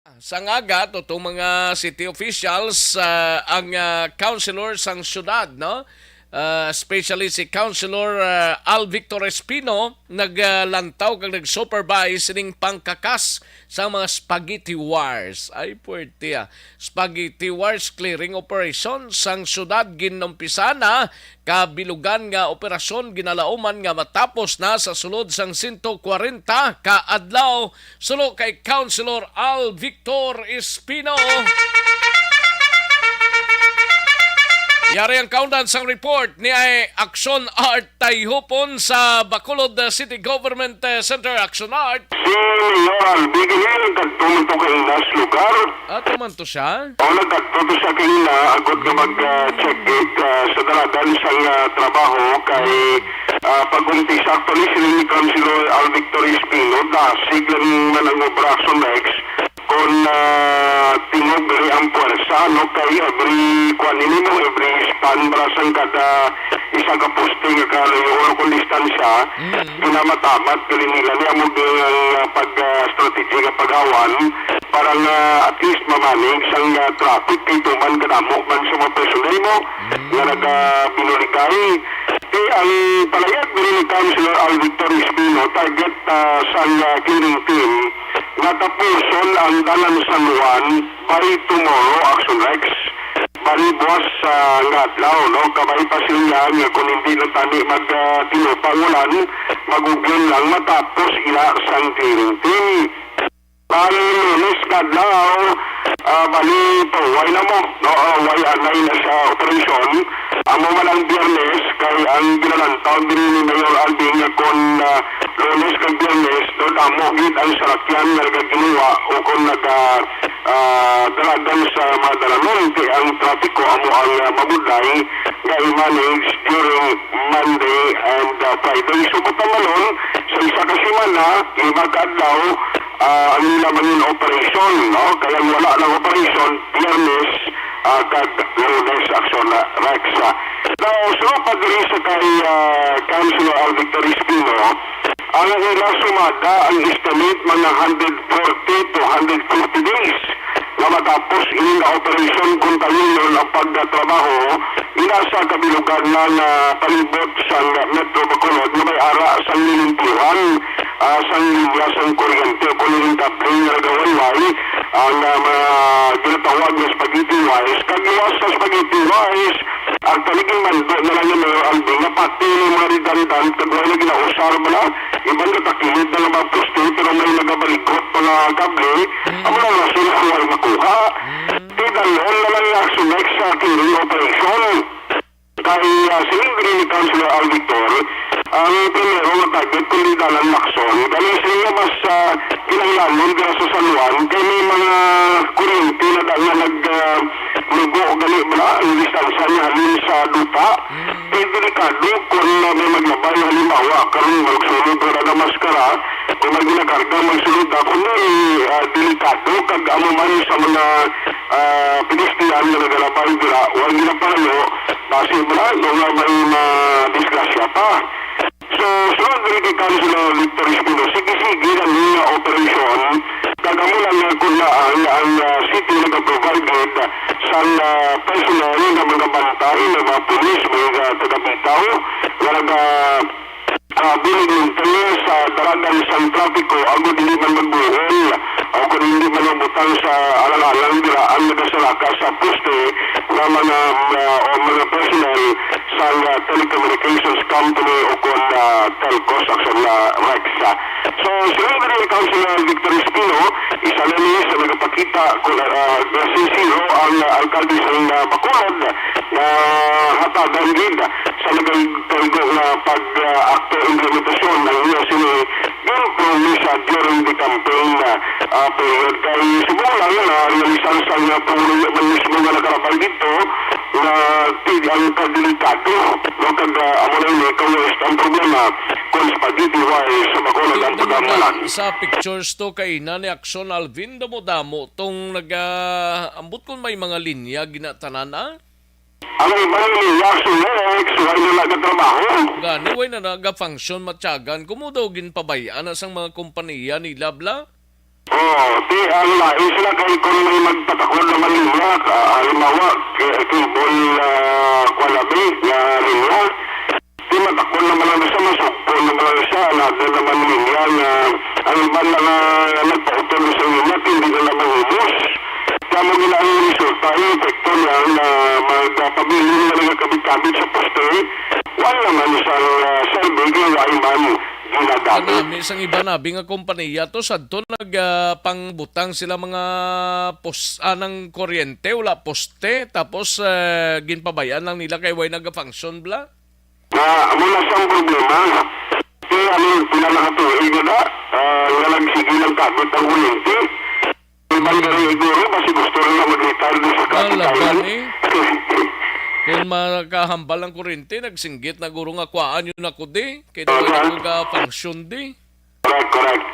Sa ngaga, tutong mga city officials, ah, ang, ah, councilor sang syudad, no? Ah, especially si Councilor, ah, Al Victor Espino, naglantaw kag nag-supervise sining pangkakas sa mga spaghetti wires. Ay, puwerte, ah. Spaghetti wires clearing operation sang syudad ginumpisan na kabilugan nga operasyon ginalauman nga matapos na sa sulod sang sento kwarenta ka adlaw, suno kay Councilor Al Victor Espino. Yari ang kaundan sang report ni ay Action Art Tayhupon sa Bacolod, uh, City Government, uh, Center. Action Art. Si Mayor Alvin, ganyan, nagkadto man to kaina sa lugar. Ato man to siya? O, nagkadto to siya kaina, agod nga mag-check gate, ah, sa dalagan sang, ah, trabaho kay, ah, pag-umpisa, actually, sila ni Councilor Al Victor Espino, dasig lang man ang obra sa next. Kung, ah, tingog gali ang puwersa, no, kay every, kuwan nini, no, every span, bala sang kada isa ka poste nga kalayo, o kung distansya, Mm. Kinamatamat gali nila ni amo ang, ah, pag, ah, strategy nga paghawan para nga at least ma-manage ang, ah, traffic kay tuman kadamo man sa mga personnel mo Mm. nga nagabinuligay. Kay ang palayag diri ni Councilor Al Victor Espino, target, ah, sang, ah, clearing team nga tapuson ang Dalan San Juan by tomorrow, Action Rex. Bali buwas, ah, nga adlaw, no? Kabay pa sila nga kung hindi na tani mag, ah, tinupa ang ulan, mag-ugyon lang matapos ila sang clearing team. Bali Lunes nga adlaw, ah, bali pahuway na mo, no? Ah, way anay na sa operasyon. Amo man ang Biyernes, kay ang ginalantaw diri ni Mayor Alvin nga kon, ah, Lunes kag Biyernes, no, damo gid ang salakyan nga nagaginuwa o kon naga, ah, dalagan sa mga dalanon, kay ang trapiko amo ang, ah, mabudlay nga i-manage during Monday and, ah, Friday. So, pagpamanon, sa isa ka semana, lima ka adlaw, ah, ang ila man yung operation, no? Kaya ang wala ng operation, Biyernes, ah, kag Lunes, Action Rex. Now, sunod pa diri sa kay, ah, Councilor Al Victor Espino, ang ila sumada, ang estimate, mga hundred forty to hundred fifty days na matapos ini nga operation kung tayo ang pagtrabaho ina sa kabilugan na nga palibot sa Metro Bacolod nga may ara sa nilimpyuhan, ah, sang linya sang kuryente o kung ining kable nga nagawayway ang, ah, mga ginatawag nga spaghetti wires. Kag luwas sa spaghetti wires, ang taliging mando na lang ni Mayor Alvin nga pati yung mga redundant kag wala na ginausar ba na iban ka takilid na nga mga poste pero may nagabaligot mga kable. Mm. Amo lang rason kung wala makuha. Mm. Kay dalhon na lang nga sumek sa clearing operation. Kay, ah, siling diri ni Councilor Al Victor, ang primero nga target kundi Dalan Lacson. Kani sila mas, ah, kinahanglanon dira sa San Juan kay may mga kuryente na da nga nag, ah, lugo gani ba ang distansya niya halin sa duta. Mm. Kay delikado kung, ah, may maglabay, halimbawa, karon magsulod wala na maskara, kung may ginakarga magsulod na, kung may, ah, delikado kag amo man sa mga, ah, pedestrian nga nagalabay dira, wala ginapahalo, basi ba nga may madisgrasya pa. So, sunod diri kay Councilor Victor Espino, sige-sige na niya operasyon, kag amo lang nga kun laang ang, ah, city nagaprovided sang, ah, personnel nga magabantay, nga mga pulis, mga taga-bitaw, nga naga, ah, bulig-bantay sa dalagan sang trapiko, agod hindi man magbuhol, o kung hindi man mabutang sa alang-alang dira ang nagasalaka sa poste nga mga, ah, o mga personnel sa, ah, telecommunications company o kon, ah, telcos, Action, ah, Rex. So, siling diri ni Councilor Victor Espino, isa na ni sa nagapakita kung, ah, nasisiro ang, ah, alkalde sa, ah, Bacolod na hatagan gid sa nagay-, kaigo nga pag, ah, akto implementasyon ang iya sini ginpromisa during the campaign, ah, period. Kay subong lang na realisar sa nga pumuluyo man mismo nga nakalabay dito na ti-, ang kadelikado, no? Kag, ah, amo na ini ka-worst ang problema kung spaghetti wires sa Bacolod ang pagamalan. Sa pictures to kay na ni Action Alvin, damo-damo tong naga-, ambot kung may mga linya ginatanan, ah? Ang iban nila, si Rex, wala na nagatrabaho. Gani, way na naga-function, matyagan. Kumo daw ginpabay-an na sang mga kompanya ni Labla? Oo, ti ang lain sila kay kung may magpatakod naman linya, ka, halimbawa, k-, cable, ah, kuwan abi, nga linya, ti matakod naman lang siya, masugpon naman lang siya, another naman linya nga ang iban lang nga nagpautol sa linya, ti hindi na naman himos. Kaya mo gina ang resulta, ang epekto niya nga magpabilin nga nagakabit-kabit sa poste, wala naman sa, ah, survey nga wala man ginagamit. Kanami sang iban abi nga kompanya to, sadto nag, ah, pangbutang sila mga pos-, anang kuryente, wala poste, tapos, ah, ginpabayaan lang nila kay way naga-function bala. Na, amo na sang problema. Kaya ano, pila na ka tuig na, ah, nga nagsige lang kabit ang kuryente. Iban diri siguro, basi gusto nila mag-retire din sa Wala ba kapitanan. Ni? Kung makahambal ang kuryente, nagsinggit na guro nga, "Kuhaan yun ako di. Kaya naman ako ga-function di." Correct, correct.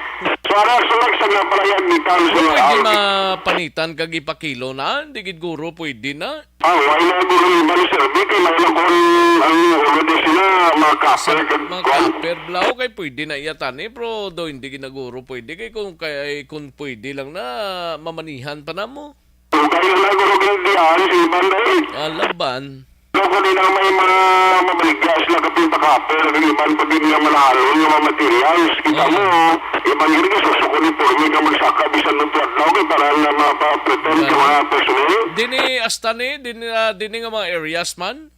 So, ano, so, nagsaga pala yan, di tayo Di sa pwede mga mapanitan kag ipakilo na. Hindi gid guro pwede na. Ah, why na guro yung iba ni Sir Vic? Kaya may lang kung ang ulo din sila, mga Sa kapit, mga kwan. Kapir, blaw kay pwede na iya tani, pero do hindi gid na guro pwede. Kay kung, kay, kung pwede lang na, mamanihan pa na mo. Kung kayo na guro gindihan, si Iban na eh. Ah, laban. Pero kung di na may mga mabaligya sila kapin pakapir, ang iban pa din nga manahalon nga mga materials. Kita Oo. mo, iban yun, gusto ko ni Purmi ka magsaka, bisan nung tuwad na, okay, para na mapapretend sa Yan. mga personnel. Dini, hasta ni, dini, ah, dini nga mga areas man?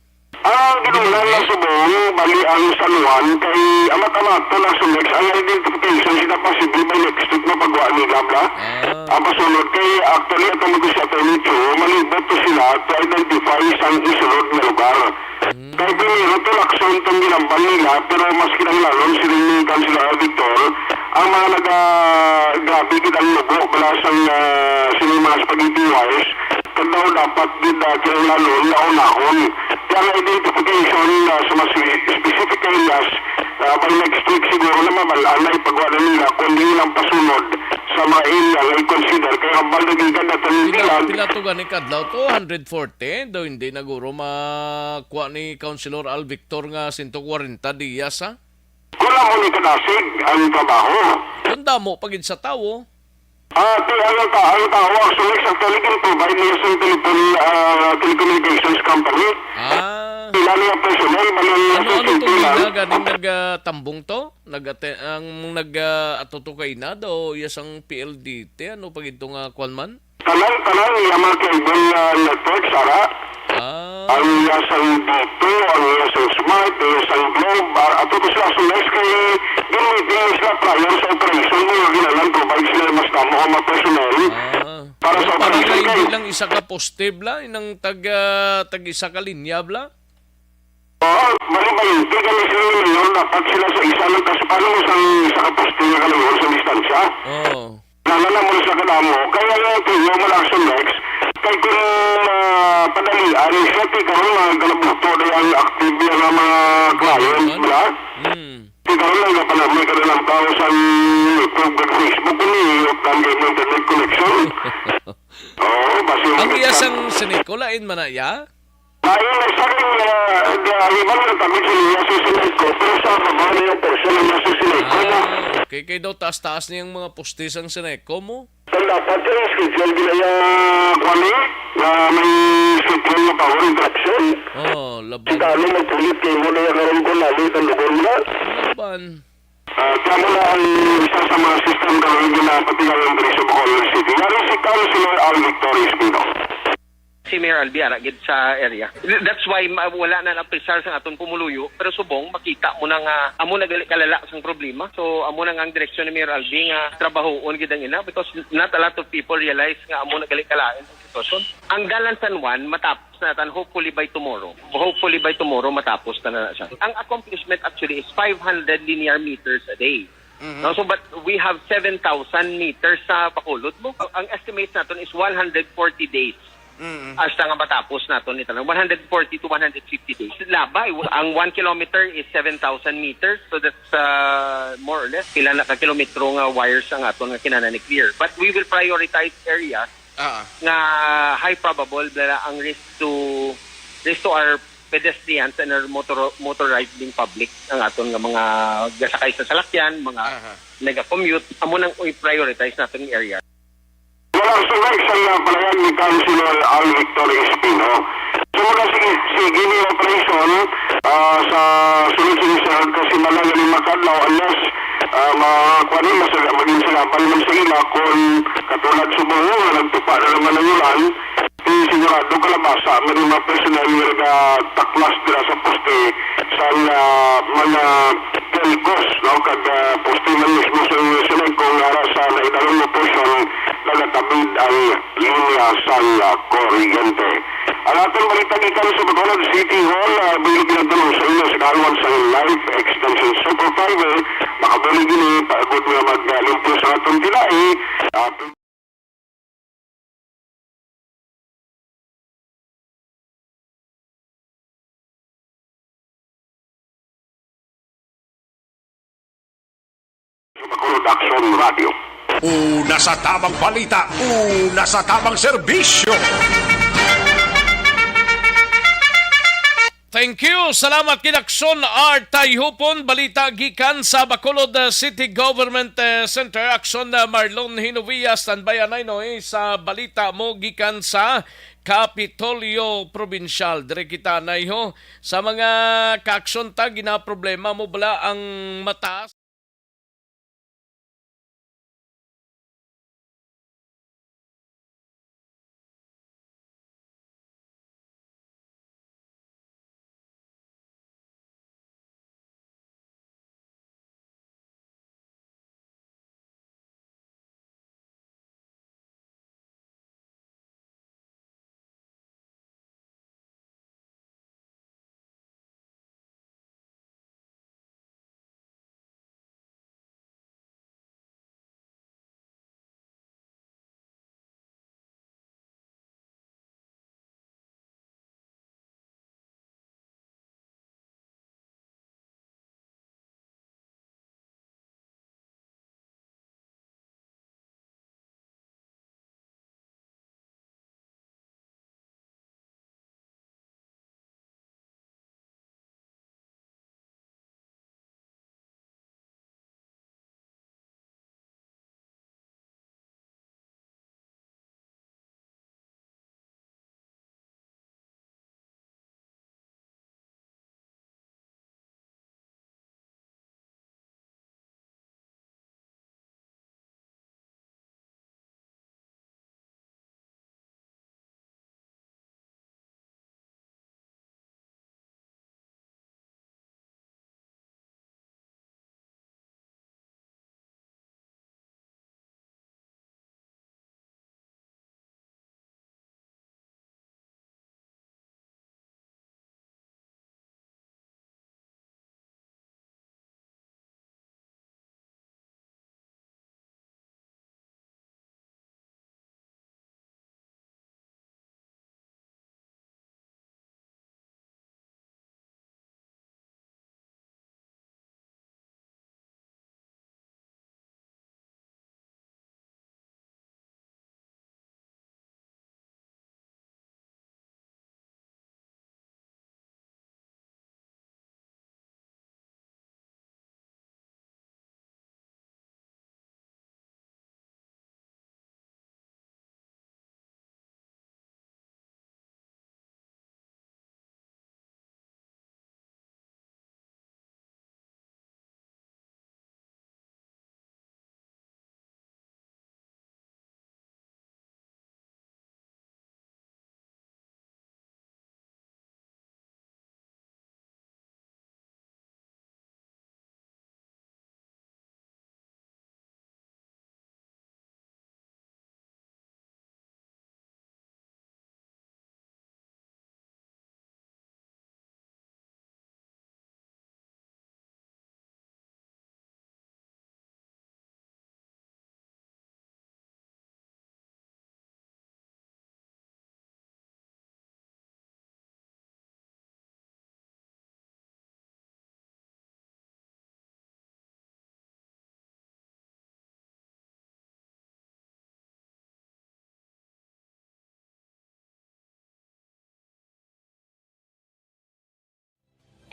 Ang ginulang nga Dili. subong, bali ang San Juan, kay amat-amat to na sunex ang identification sila possible by next week mapagwa nila, bla. Ah. Ang pasunod kay, actually, ato mo sa Attorney Chu, malibot to sila to identify sang isulod nga lugar. Hmm. Kay primero to, Lacson tong ginambal nila, pero mas kinahanglanon sining ni Councilor Victor, ang mga naga-, grabe gid ang lugo, bala sang, ah, sining mga spaghetti wires, kag daw dapat gid, ah, kinahanglanon nga unahon. Kaya ang identification, ah, sa mga spe-, specific areas, ah, by next week siguro na mabal-an na ipagawa na nila, kundi ilang pasunod sa mga area nga i-consider. Kaya ang banda gid kada Pila, tanong pila to gani kadlaw to? Hundred forty? Daw hindi na guro makuha ni Councilor Al Victor nga sento kwarenta dias, ha? Wala mo ni kadasig ang trabaho. Kung damo pa gid sa tawo. Ah, ti-, ang ta-, ang tawo, actually, sa Telecom provide niya sa telephone, ah, telecommunications company. Ah. Sila niya personnel, bali niya Ano, sa ano city tong lang. Ina ganing nag, ah, tambong to? Nag-ate-, ang nag, ah, ato to kay na daw, iya sang P L D T, ano pa gid to nga kwan man? Tanan, tanan niya mga cable, ah, networks, ara. Ah. Ang iya sang dito, ang iya sang smart, ang iya sang globe, ah, ato to sila sa next kay gamitin mo sila prior sa operation mo nga ginalan provide sila mas damo ang mga personnel Ah. para sa Pero para operation nga hindi kay lang isa ka poste, bla, inang tag, ah, tag isa ka linya, bla? Oo, bali ba yun? Kaya kami sila ngayon, dapat sila sa isa lang, kasi paano mo sa isa ka poste nga kalayo sa distansya? Oo. Nalala mo sa kadamo, kaya nga yung tuyo mo lang sa next, kay kung, ah, padalian, siya, ti karon mga galabuto na yung active yung mga client, Ganun. wala? Hmm. Ti karon lang nga panamay ka na lang tao sa YouTube ug Facebook, kung iyot lang yung internet connection. Oo, basi Ang yung iya sang Seneco, lain man na iya? Lain na sa akin, ah, ah, iba na kami sa iya sa Seneco, pero sa baba na yung person ng nasa Seneco mo. Ah, okay. Kay daw taas-taas niyang mga poste sang Seneco mo? Ang dapat yung schedule ginaya, kwan eh, na may schedule na power interaction. Oh, laban. Si Kalo magpulit kay mo na yung karoon ko, lalit ang lugar mo na. Laban. Ah, kamo na ang isa sa mga system karon nga ginapatigayon diri sa Bacolod City. Yari si Councilor Al Victor Espino. Si Mayor Albi ara gid sa area. That's why ma-, wala na napisar sa aton pumuluyo, pero subong makita mo na nga amo na gali kalala sang problema. So amo na nga ang direksyon ni Mayor Albi nga trabahoon gid ang ina, because not a lot of people realize nga amo na gali kalain ang sitwasyon. Ang Dalan San Juan matapos na tan, hopefully by tomorrow. Hopefully by tomorrow matapos na na siya. Ang accomplishment actually is five hundred linear meters a day. Mhm. No, so but we have seven thousand meters sa Bacolod mo. Ang estimate naton is one hundred forty days. Mm. Hasta nga matapos naton ni tanan, one hundred forty to one hundred fifty days. Labay, ang one kilometer is seven thousand meters, so that's, uh, more or less pila na ka kilometro nga wires ang aton nga kinahanglan i-clear. But we will prioritize areas Ah. nga high probable na ang risk to, risk to our pedestrians and motor-, motorized din public ang aton nga mga gasakay sa salakyan, mga Aha. nag-commute, amo nang i-prioritize natin nga area. Wala sa next ang, ah, palayan ni Councilor Al Victor Espino. So, mula si, si Gini Operation, ah, sa sunod sa isa, kasi malaga ni Makadlaw, unless, ah, ma-, kuwan, mas-, maging sila, bali man sa ila, kung katulad sa Bohol, nagtupa na naman ang ulan, di sigurado kalabasa, may mga personnel nga nagataklas dira sa poste sa, ah, mga telcos, no? Kag, ah, poste man mismo sa, sa kung ara sa naidalong mo portion, nagatabid ang linya sang, ah, kuryente. Ang atong balita gikan sa Bacolod City Hall, ah, bilang pinagdulong sa inyo sa kaluan sa Life Extension Superfiber, makabulig ini, pagod nga mag-, ah, limpyo sa atong tilae, ah, Bacolod Action Radio. Una sa tabang balita, una sa tabang serbisyo. Thank you. Salamat kay Action Art Tayhupon. Balita gikan sa Bacolod, uh, City Government, uh, Center. Action, uh, Marlon Hinovia. Standby anay, no, eh, sa balita mo gikan sa Kapitolyo Probinsyal. Dire kita anay, ho. Sa mga ka-action ta, ginaproblema mo bala ang mata?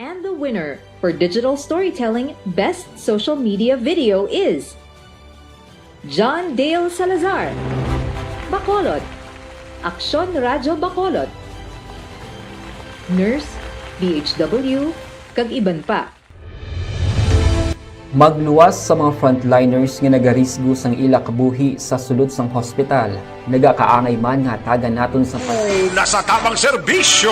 And the winner for digital storytelling best social media video is John Dale Salazar, Bacolod, Aksyon Radyo Bacolod, nurse, B H W, kag iban pa. Magluwas sa mga frontliners nga nagarisgo sang ila kabuhi sa sulod sang hospital. Nagakaangay man nga hatagan naton sa pag- Nasa tamang serbisyo.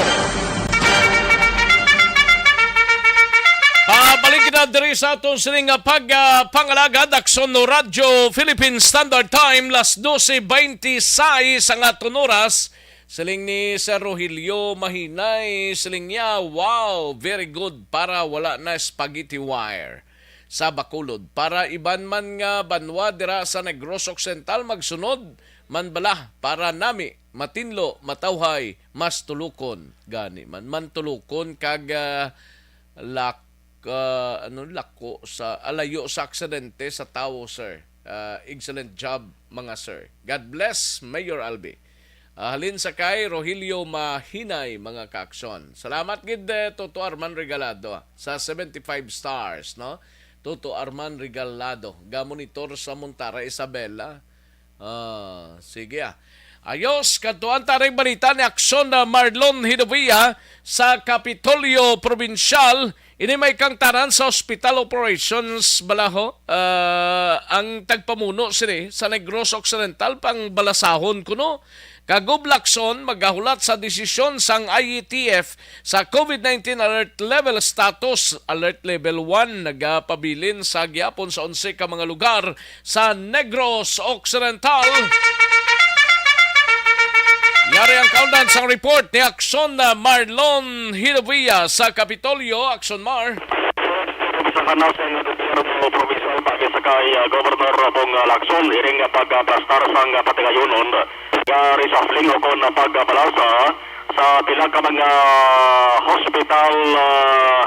Pabalik na diri sa aton sining nga pag ah, pangalagad, Aksyon no Radyo Philippine Standard Time, las doce veintiséis ang aton oras. Siling ni Sir Rogelio Mahinay, siling niya, "Wow, very good para wala na spaghetti wire sa Bacolod. Para iban man nga banwa dira sa Negros Occidental, magsunod man bala para nami matinlo, matawhay, mas tulukon." Gani man, man tulukon kag ah, lak ah, ano, lako sa alayo sa aksidente sa tawo, sir. Ah, excellent job, mga sir. God bless, Mayor Albi. Ah, halin sa kay Rogelio Mahinay, mga kaaksyon. Salamat gid, eh, Toto Arman Regalado, ah, sa seventy-five stars, no? Toto Arman Regalado, ga-monitor sa Montara, Isabela. Ah, sige, ah. Ayos, kadtuan ta ning balita ni Aksyon na Marlon Hidovia sa Kapitolyo Probinsyal. Ini may kangtanan sa hospital operations balaho. Ah, ang tagpamuno sini sa Negros Occidental pang balasahon kuno. Kagublakson magahulat sa desisyon sang I E T F sa COVID nineteen alert level status, alert level one, nagapabilin sa gihapon sa onse ka mga lugar sa Negros Occidental. Yari ang kaundan sang report ni Aksyon na Marlon Hilavia sa Kapitolyo. Aksyon, Mar. Sa kanas nga gobyerno provincial, pagi sa kay, ah, Governor Bong Lacson, iring nga pagplastar sang, ah, patigayunon nga reshuffling o kon pagbalasa sa pila ka mga hospital, ah,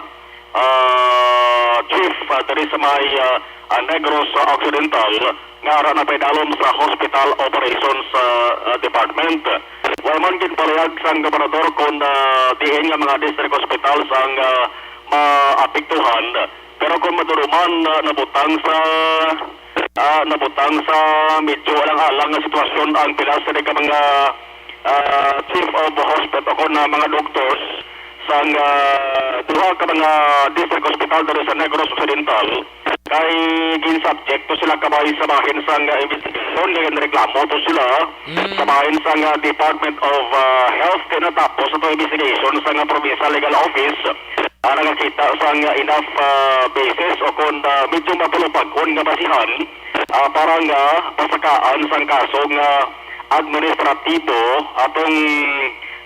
ah, chief, ah, diri sa may, ah, ah, Negros Occidental nga ara na paidalom sa Hospital Operations, ah, ah, Department. Wa man ginpalihag sang gobernador kon, ah, diin nga mga district hospital sang, ah, maapektuhan, pero kon maduruman, ah, nabutang sa, ah, nabutang sa medyo alang-alang nga sitwasyon ang pila sa ka mga ah, chief of hospital o kon na mga doctors sang, ah, duha ka mga district hospital diri sa Negros Occidental, kay ginsubjekto sila kabay sa bahin sang, ah, investigation nga ginreklamo to sila Mm. sa bahin sang, ah, Department of, ah, Health kay natapos ato investigation sang, ah, Provincial Legal Office. Ah, nagakita sang, ah, enough, ah, basis o kon, ah, medyo mapalupag-on nga basihan, ah, para nga pasakaan sang kaso nga administratibo atong,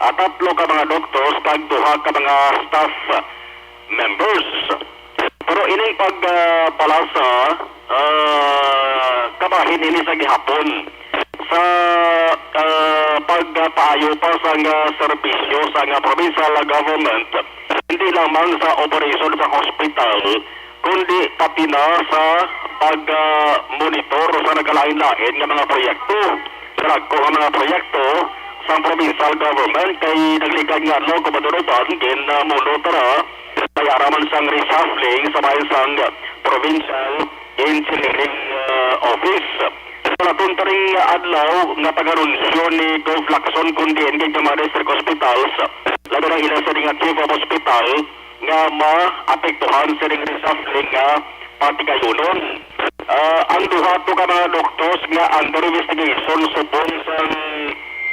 ah, tatlo ka mga doctors kag duha ka mga staff members. Pero ining pag, ah, palasa, ah, kabahin ini sa gihapon sa, ah, pagpaayo pa sang, ah, serbisyo sang, ah, provincial government, hindi lamang sa operasyon sa hospital, kundi pati na sa pag, ah, monitor sa nagkalain-lain nga mga proyekto. Sa dagko nga mga proyekto sang provincial government kay nagligad nga adlaw, Gobernador Uban, gin, ah, muno tara, may ara man sang reshuffling sa bahin sang provincial engineering, ah, office. Sa latuntaring adlaw nga pag-anunsyo ni Gov Lacson kon diin gid nga mga district hospitals, labi na ila sa nga chief of hospital nga maapektuhan sining reshuffling nga patigayunon. Ah, ang duha to ka mga doctors nga under investigation subong sang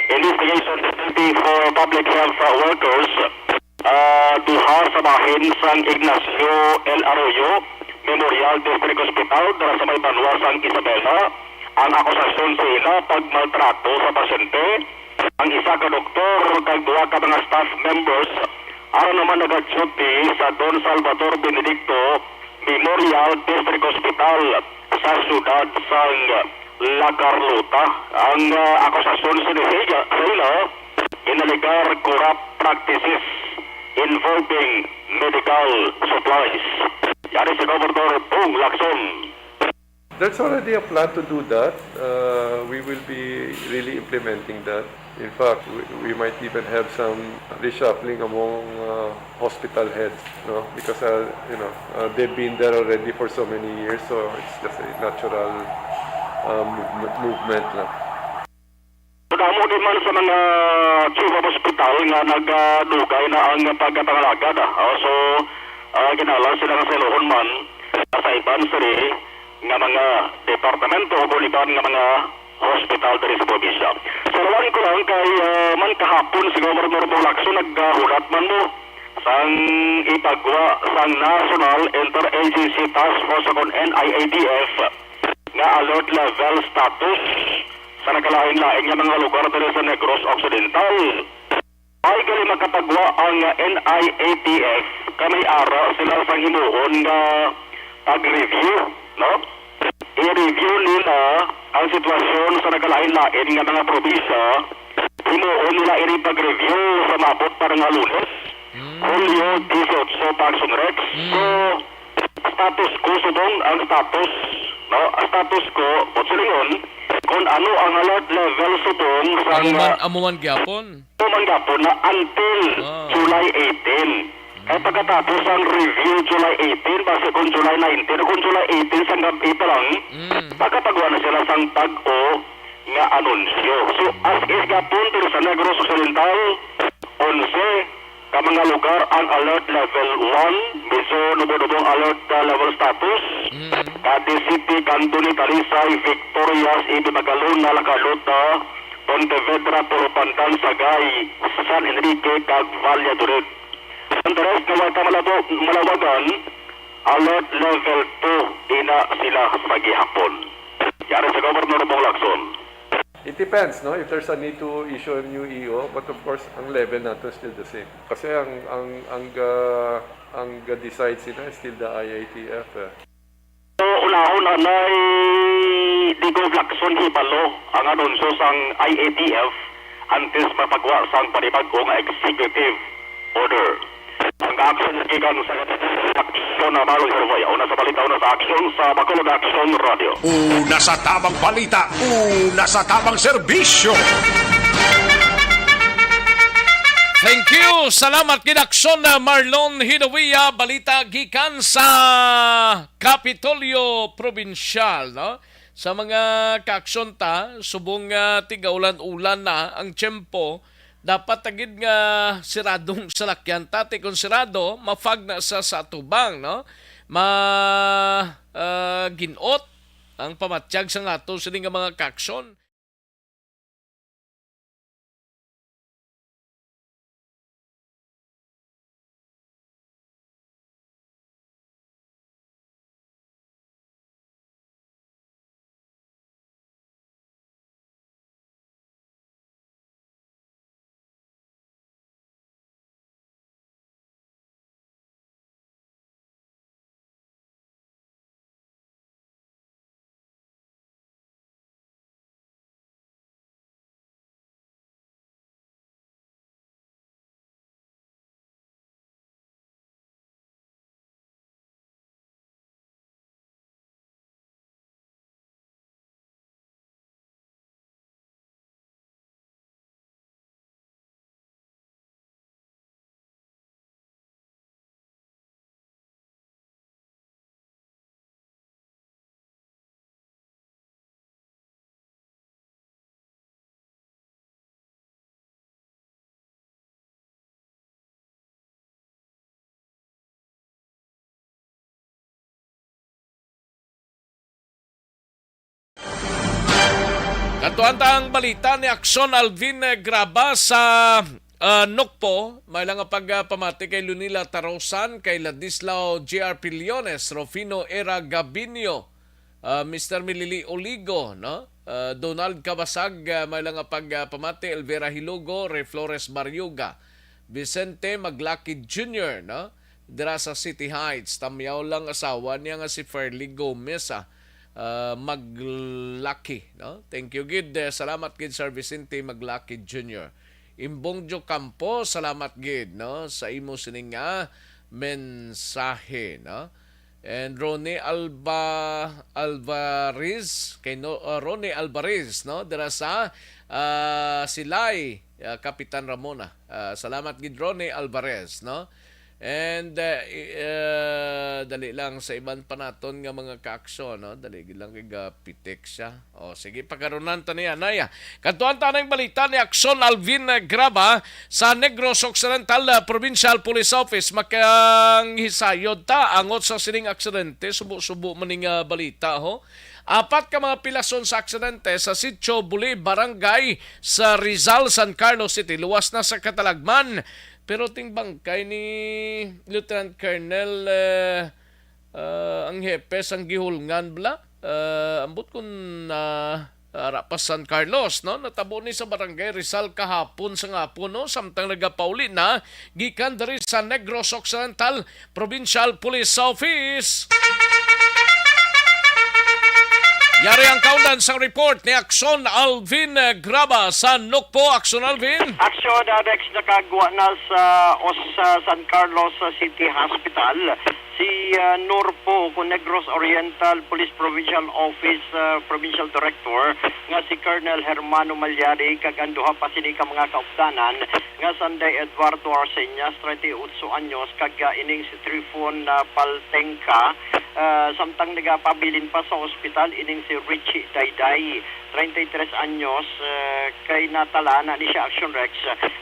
Investigation Committee for Public Health Workers, ah, duha sa bahin sang Ignacio L. Arroyo Memorial District Hospital dira sa may banwa sang Isabela. Ang akusasyon sa ila pagmaltrato sa pasyente. Ang isa ka doktor kag duha ka mga staff members ara naman nagaduty sa Don Salvador Benedicto Memorial District Hospital sa siyudad sang La Carlota. Ang, ah, akusasyon sini sa ila, inalegar corrupt practices involving medical supplies. Yari si Gobernador Bong Lacson. There's already a plan to do that. Uh, we will be really implementing that. In fact, we, we might even have some reshuffling among uh, hospital heads, no? Because uh, you know uh, they've been there already for so many years, so it's just a natural uh, movement, movement lang. Damo din man sa mga chief of hospital nga nagdugay na ang pagpangalagad. Ah. Oh, so, uh, kinahanglan sila nga sayloon man sa iban sini nga mga departamento o iban nga mga hospital diri sa probinsya. Salawan ko lang kay uh, man kahapon si Governor Bong Lacson naghulat man mo sang ipagwa sang National Interagency Task Force o kon N I A T F nga alert level status sa nagkalain-lain nga mga lugar diri sa Negros Occidental. Ay gali makapagwa ang N I A T F kay may ara sila sang himuon nga pag-review, no? I-review nila ang sitwasyon sa nagkalain-lain nga mga probinsya. Himuon nila ini pag-review sa maabot pa nga Lunes, Hulyo dieciocho, Paxon Rex. So, status quo subong ang status, no? Ang status quo, buot silingon, kung ano ang alert level subong sa Amo man, amo man gyapon. Amo man gyapon na until Ah. July eighteen. Kay pagkatapos ang review July eighteen, basi kung July nineteen o kung July eighteen sang gab-i pa lang, Mm. makapagwa na sila sang bag-o nga anunsyo. So, as is gyapon diri sa Negros Occidental, onse ka mga lugar ang alert level one, medyo nubo-nubo ang alert uh, level status. Mm. Cadiz City, Candoni, Talisay, Victorias, Ibi Magalona, La Carlota, Pontevedra, Puro Pandan, Sagay, San Enrique, kag Valladolid. Ang rest nga way pa malabo, malawagan, alert level two ina sila sa gihapon. Yari sa Governor Bong Lacson. It depends, no, if there's a need to issue a new E O, but of course, ang level nato is still the same. Kasi ang ang ang uh, ang ga-decide sila is still the I A T F. Eh. So, unahon anay di Gov Lacson hibalo ang anunsyo sang I A T F antes mapagwa sang panibag-o nga executive order. Ang aksyon gikan sa aksyon na Marlon Hervey. Una sa balita, una sa aksyon sa Bacolod Action Radio. Una sa tabang balita, una sa tabang serbisyo. Thank you. Salamat gid, Aksyon na Marlon Hidawia. Balita gikan sa Kapitolyo Probinsyal, no? Sa mga kaaksyon ta, subong nga tigaulan-ulan na ang tiyempo, dapat ta gid nga siradong salakyan ta, ti kon sirado, ma-fog na sa, sa atubang, no? Ma, ah, gin-ot ang pamatyag sa nato sini nga mga kaaksyon. Katuan ta ang balita ni Aksyon Alvin Graba sa ah, Nokpo. May lang nga pagpamati kay Lunila Tarosan, kay Ladislao J R Piliones, Rufino Era Gabinio, ah, Mister Milili Oligo, no? Ah, Donald Kabasag, ah, may lang nga pagpamati, Elvira Hilugo, Ray Flores Barriuga, Vicente Maglaki Junior, no? Dira sa City Heights, tamyaw lang asawa niya nga si Fairly Gomez, ah, ah, Maglaki, no? Thank you gid, eh, salamat gid, Sir Vicente Maglaki Junior. Imbong Jo Campo, salamat gid, no, sa imo sining nga mensahe, no? And Ronnie Alba-, Alvarez, kay no-, uh, Ronnie Alvarez, no? Dira sa, ah, Silay, ah, Kapitan Ramona. Ah, salamat gid, Ronnie Alvarez, no? And, uh, i-, uh, dali lang sa iban pa naton nga mga kaaksyon, no? Dali gid lang kay gapitik siya. O, sige, pagarunan ta niya, Naya. Kadtuan ta ning balita ni Aksyon Alvin, uh, Graba sa Negros Occidental, uh, Provincial Police Office. Makanghisayod ta angot sa sining aksidente. Subo-subo man ning, uh, balita, ho. Apat ka mga pilason sa aksidente sa Sitio Buli, Barangay sa Rizal, San Carlos City. Luwas na sa katalagman. Pero ting bangkay ni Lieutenant Colonel, uh, ah, ang hepe sang gihulngan bala. Ah, ambot kun na ara pa San Carlos, no? Natabo ni sa Barangay Rizal kahapon sa ngapon, no? Samtang nagapauli na gikan diri sa Negros Occidental Provincial Police Office. Yari ang kaundan sang report ni Aksyon Alvin, eh, Graba sa Nukpo. Aksyon Alvin. Aksyon, Alex, nakagwa na sa os-, sa San Carlos, sa City Hospital. Si, ah, Norpo, kung Negros Oriental Police Provincial Office, ah, Provincial Director, nga si Colonel Hermano Malyari, kag ang duha pa sini ka mga kaupdanan, nga sanday Eduardo Arceñas, treinta y ocho anyos, kag, ah, ining si Trifon, ah, Paltengca, ah, samtang nagapabilin pa sa ospital, ining si Richie Dayday, treinta y tres anyos, eh, kay natala na ni siya, Action Rex,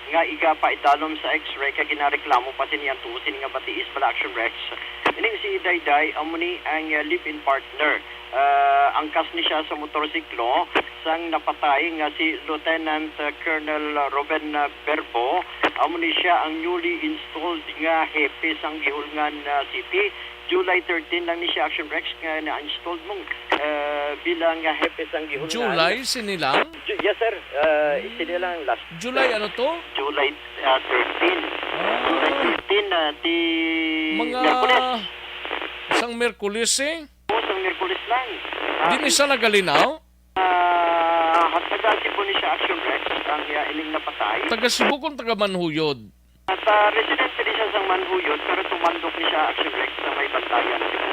nga igapaidalom sa X-ray kay ginareklamo pa sini ang tuo sini nga batiis bala, Action Rex. Ining si Dayday, amo ni ang, eh, live-in partner. Eh, angkas ni siya sa motorsiklo sang napatay nga si Lieutenant, eh, Colonel Ruben, eh, Berbo. Amo ni siya ang newly installed nga hepe sang Guihulngan, eh, City. July thirteen lang ni siya, Action Rex, nga na-installed mong, eh, bilang, ah, hepe sang Guihulngan. July, sini lang? Ju-, yes, sir. Eh, sini lang last. July ano to? July, ah, thirteen. Ah. July thirteen, ah, ti Mga Miyerkules. Sang Miyerkules, eh? Oo, sang Miyerkules lang. Ah, Di ni siya nagalinaw? Ah, taga Cebu ni siya, Action Rex, ang, ah, ining napatay. Taga Cebu kung taga Manhuyod? At, ah, residente ni siya sa Manhuyod, pero tumandok ni siya, Action Rex, sa may Bantayan, Cebu.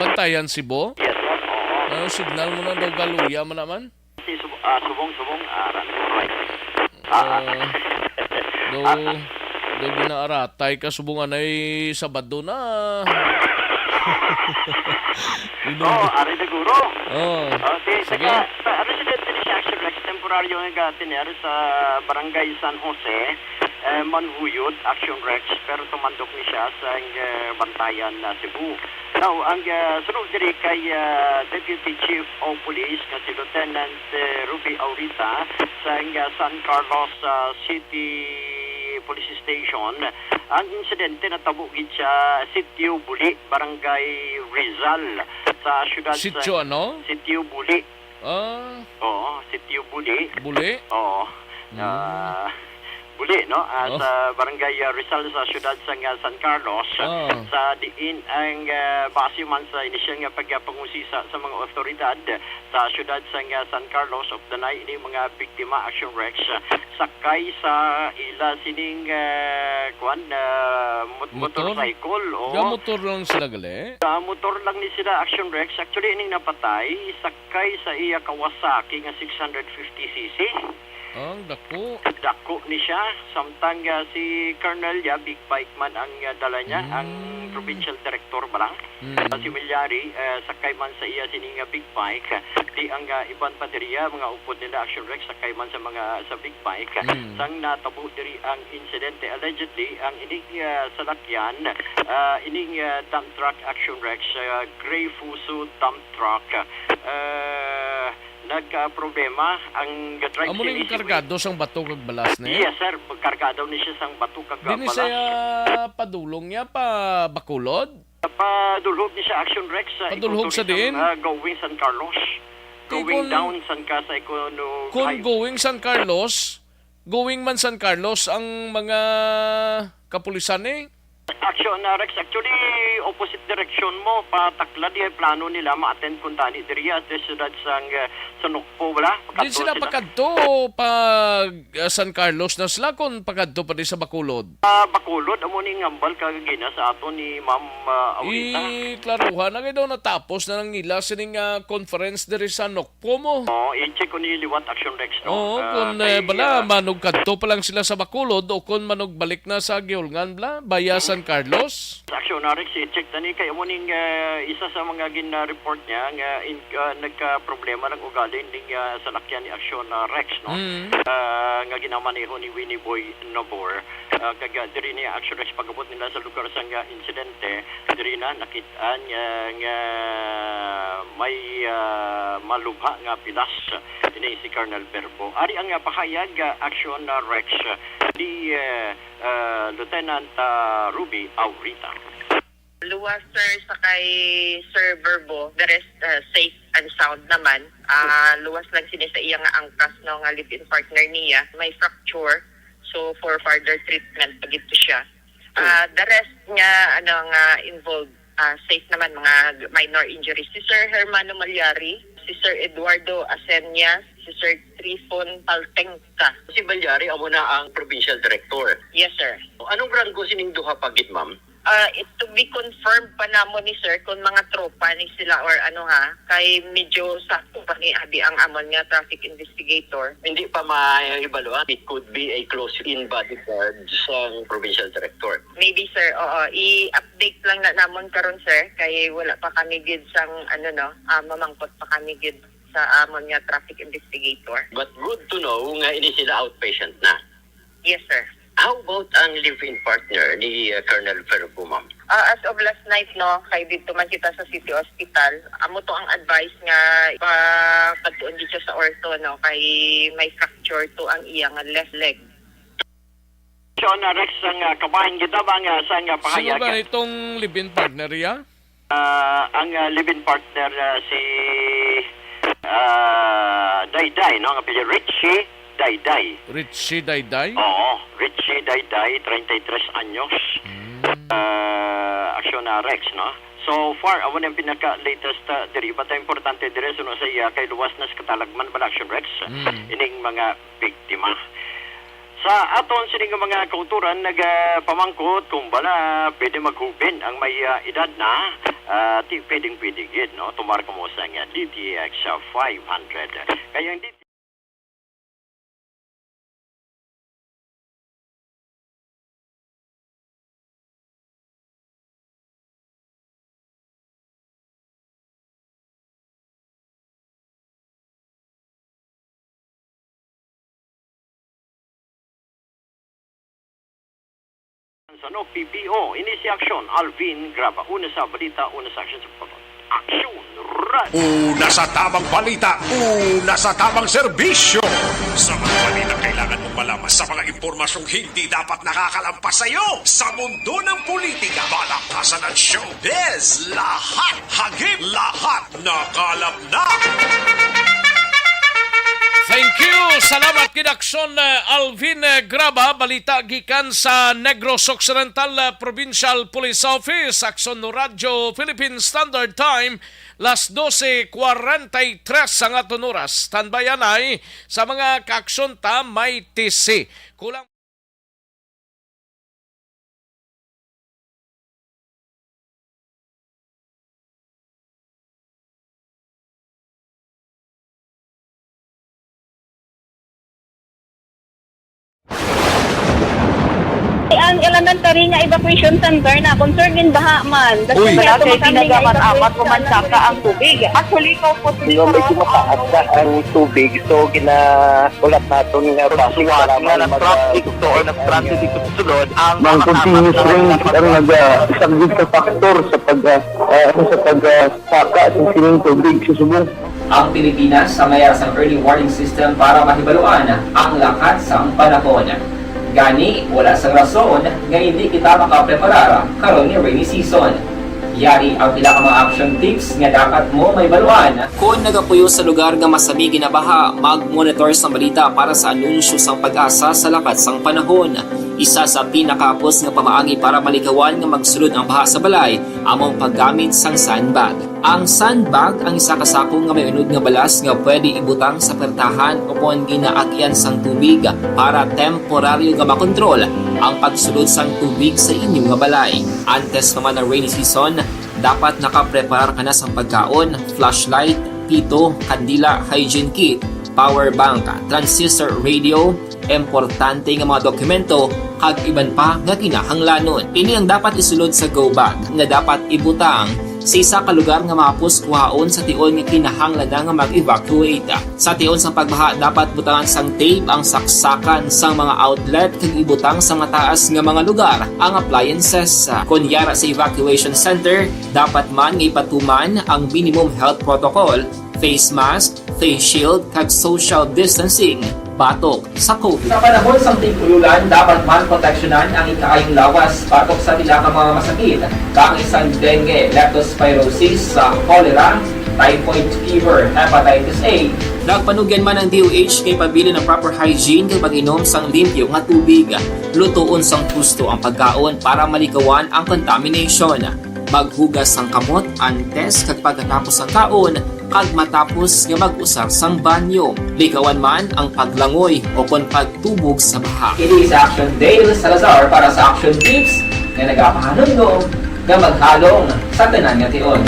Bantayan, Cebu? Yes, sir. Oo. Ano signal mo na daw, galuya mo naman? Si Subo-, ah, Subong, Subong, ah, ran, right. Ah, ah. Ah, do, Ah. do ginaaratay ka, Subong, anay Sabado na. Di ba? Oh, ari na guro. Oh. Okay, sige. Taga, ta-, residente ni siya, Action Rex, temporaryo nga gatiner sa Barangay San Jose, eh, Manhuyod, Action Rex, pero tumandok ni siya sa, eh, Bantayan na Cebu. Now, ang, eh, sunod diri kay, eh, Deputy Chief of Police nga si Lieutenant, eh, Ruby Aurita sa, eh, San Carlos, ah, City Police Station. Ang insidente natabo gid sa Sitio Buli, Barangay Rizal, sa siyudad sa Sitio ano? Sitio Buli. Ah. Oo, Sitio Buli. Buli? Oo. Mm. Ah, Buli, no? Ah, Oh. sa Barangay, ah, Rizal, sa siyudad sa, ah, San Carlos. Ah. Sa diin ang, ah, base man sa inisyal nga pagpangusisa sa mga otoridad sa siyudad sa, ah, San Carlos, updanay ini mga biktima, Action Rex, sakay sa ila sining, ah, kuwan, ah, mot-, Motor? motorcycle, oo. Ga motor lang sila gali? Sa motor lang ni sila, Action Rex. Actually, ining napatay, sakay sa iya Kawasaki nga six hundred fifty C C. Ang dako. Dako ni siya. Samtang, ah, si Colonel ya, big bike man ang, ah, dala niya, ang Mm. provincial director ba lang? Mm. Sa Similyari, eh, sakay man sa iya sini nga big bike. Di ang, ah, iban pa diri, ah, mga upod nila, Action Rex, sakay man sa mga, sa big bike. Mm. Sang natabo diri ang insidente, allegedly, ang ining, ah, salakyan, ah, ining, ah, dump truck, Action Rex, ah, gray Fuso dump truck, ah, nagkaproblema ang drive Amo ning sini si kargado sang bato kag balas ni? Yes, sir. Kargado ni siya sang bato kag Di ni balas. siya padulong niya pa Bacolod? Padulhog ni siya, Action Rex, sa Padulhog sa ecotourism, diin? ah, going San Carlos. Di Going kun, down San Cas-, sa Econo kun Highway. going San Carlos, going man San Carlos ang mga kapulisan, eh? Action, ah, Rex, actually, opposite direction mo, pataklad yung plano nila, ma-attend kuntani diri, ah, sa siyudad sang, ah, San Roque, wala? Di Pakadto sila sila. pakadto pa, ah, San Carlos na sila kung pakadto pa di sa Bacolod. Ah, Bacolod, amo ni ang hambal kagina sa ato ni Ma'am, ah, Aurita. Iklaruhan na kayo daw natapos na lang nila sining, ah, conference diri sa Nokpo mo. Oo, i-check ko ni liwat, Action Rex, no? Oo, Ah, kung, kay, eh, bala, ah, manugkadto pa lang sila sa Bacolod o kung manugbalik na sa Giholngan, bala, via San Carlos. Sa Action, ah, Rex, i-check na ni kay amo ning, ah, isa sa mga gin-report niya nga in-, ah, nagka-problema ng ugali ning, ah, salakyan ni Action, ah, Rex, no? Mm. Ah, nga ginamaneho ni Winnie Boy Nabor. Ah, kag, ah, diri ni Action Rex pag-abot nila sa lugar sang, ah, insidente, diri na nakit-an nga, nga may, ah, malubha nga pilas ini si Colonel Verbo. Ari ang, ah, pahayag, ah, Action, ah, Rex, ah, ni, ah, ah, Lieutenant, ah, Ruby Aurita. Luwas, sir, sa kay Sir Verbo, the rest, ah, safe and sound naman. Ah, luwas lang sini sa iya nga angkas, no, nga live-in partner niya. May fracture. So, for further treatment, pa gid to siya. Ah, the rest nga, ano, nga involved, ah, safe naman, mga minor injuries. Si Sir Hermano Malyari, si Sir Eduardo Aseñas, si Sir Trifon Paltengca. Si Malyari, amo na ang provincial director. Yes, sir. Anong ranggo sining duha pa gid, ma'am? Ah, it to be confirmed pa namo ni sir kung mga tropa ni sila or ano ha, kay medyo sakto pa ni abi ang amon nga traffic investigator. Hindi pa mahibalo, ah. It could be a close-in bodyguard sang provincial director. Maybe, sir, oo. I-update lang na namon karon, sir, kay wala pa kami gid sang, ano, no, ah, mamangkot pa kami gid sa amon nga traffic investigator. But good to know nga ini sila outpatient na. Yes, sir. How about ang live-in partner ni, uh, Colonel Verbo, ma'am? Ah, as of last night, no, kay dito man kita sa City Hospital, amo to ang advice nga pakadtuon dito sa ortho, no, kay may fracture to ang iya nga left leg. So, na Rex, ang, ah, kabahin kita ba nga sa nga Sino pahayag? ba itong live-in partner, ya? Ah, ang, ah, live-in partner, ah, si, ah, Dayday, no? Ang apelyido, Richie Dayday. Richie Dayday? Oo, Richie Dayday, treinta y tres anyos. Mm. Ah, Action, ah, Rex, no? So far, amo na ang pinaka-latest, ah, diri. But ang importante diri, suno sa iya, kay luwas na sa katalagman, bala, Action Rex, Mm. ining mga biktima. Sa aton sini nga mga kauturan, nagapamangkot kung bala pwede maghubin ang may, ah, edad na, ah, ti pwedeng pwede gid, no? Tumar kamo sa nga D T X five hundred. Kaya ang D T X Sa no P P O, ini si Aksyon, Alvin Graba. Una sa balita, una sa aksyon sa pagpapag-, Aksyon Radyo. Una sa tamang balita, una sa tamang serbisyo. Sa mga balita kailangan mong malaman, sa mga impormasyong hindi dapat nakakalampas sa iyo. Sa mundo ng politika, balakasan at showbiz, lahat hagip, lahat nakalap na. Thank you. Salamat, Kinaksyon, uh, Alvin, uh, Graba. Balita gikan sa Negros Occidental, uh, Provincial Police Office. Aksyon Radyo Philippine Standard Time, las doce cuarenta y tres ang aton oras. Tanbayanay sa mga kaaksyon ta may T C. Kulang Ang elementary nga evacuation center na concern in baha man. Uy. Wala kay ginagamat-amat, pumansaka ang tubig. Actually, ikaw po, medyo mataas na ang tubig. So, gina- Ulat naton nga traffic, nga nag-traffic to or nag-transit dito sa sulod, ang mga continuous rain ang nag, ah, isa gid sa factor sa pag, ah, ah, ano, sa pag, ah, saka sa sining tubig sa subong. Ang Pilipinas sa mayara sang early warning system para mahibaluan ang lakat sang panahon. Gani, wala sang rason nga hindi kita makapreparar karon nga rainy season. Yari ang pila ka mga action tips nga dapat mo mahibaluan. Kon nagapuyo sa lugar nga masami ginabaha, mag-monitor sang balita para sa anunsyo sang PAGASA sa lakat sang panahon. Isa sa pinakahapos nga pamaagi para malikawan nga magsulod ang baha sa balay amo ang paggamit sang sandbag. Ang sandbag ang isa ka sako nga may unod nga balas nga pwede ibutang sa pertahan o kon ginaagyan sang tubig para temporaryo nga makontrol ang pagsulod sang tubig sa inyo nga balay. Antes pa man ang rainy season, dapat nakapreparar ka na sang pagkaon, flashlight, pito, kandila, hygiene kit, power bank, transistor radio, importante nga mga dokumento, kag iban pa nga kinahanglanon. Ini ang dapat isulod sa go bag nga dapat ibutang sa isa ka lugar nga mahapos kuhaon sa tion nga kinahanglan na nga mag-evacuate. Sa tion sang pagbaha, dapat butangan sang tape ang saksakan sang mga outlet kag ibutang sa mataas nga mga lugar ang appliances. Kon yara sa evacuation center, dapat man nga ipatuman ang minimum health protocol, face mask, face shield, kag social distancing batok sa COVID. Sa panahon sang tig-ululan, dapat man proteksyonan ang ikaayong lawas batok sa pila ka mga masakit, kaangay sang dengue, leptospirosis, sa cholera, typhoid fever, hepatitis A. Nagpanugyan man ang D O H nga ipabilin ang proper hygiene kag pag-inom sang limpyo nga tubig. Lutoon sang husto ang pagkaon para malikawan ang contamination. Maghugas sang kamot antes kag pagkatapos sang kaon kag matapos nga mag-usar sang banyo. Likawan man ang paglangoy o kon pagtubog sa baha. Ini si Action Dale Salazar para sa Action Tips nga nagapahanumdom nga maghalong sa tanan nga tion.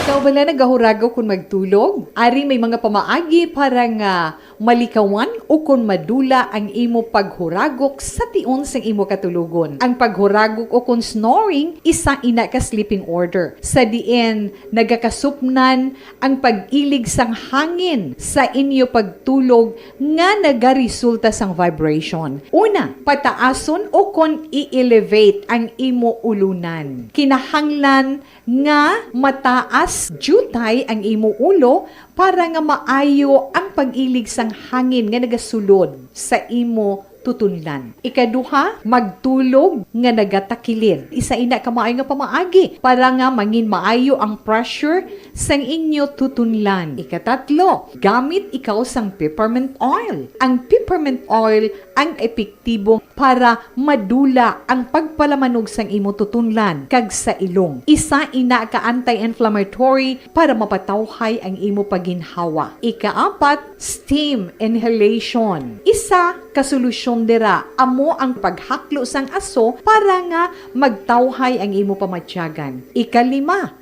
Ikaw bala nagahuragok kon magtulog? Ari may mga pamaagi para nga malikawan ukon madula ang imo paghuragok sa tion sang imo katulogon. Ang paghuragok ukon snoring isa ina ka sleeping order, sa diin nagakasupnan ang pag-ilig sang hangin sa inyo pagtulog nga nagaresulta sang vibration. Una, pataason ukon i-elevate ang imo ulunan. Kinahanglan nga mataas diutay ang imo ulo para nga maayo ang pag-ilig sang hangin nga nagasulod sa imo tutunlan. Ikaduha, magtulog nga nagatakilid. Isa ina ka maayo nga pamaagi para nga mangin maayo ang pressure sang inyo tutunlan. Ikatatlo, gamit ikaw sang peppermint oil. Ang peppermint oil ang epektibo para madula ang pagpalamanog sang imo tutunlan kag sa ilong. Isa ina ka anti-inflammatory para mapatawhay ang imo paginhawa. Ikaapat, steam inhalation. Isa ka solusyon dira amo ang paghaklo sang aso para nga magtawhay ang imo pamatyagan. Ikalima,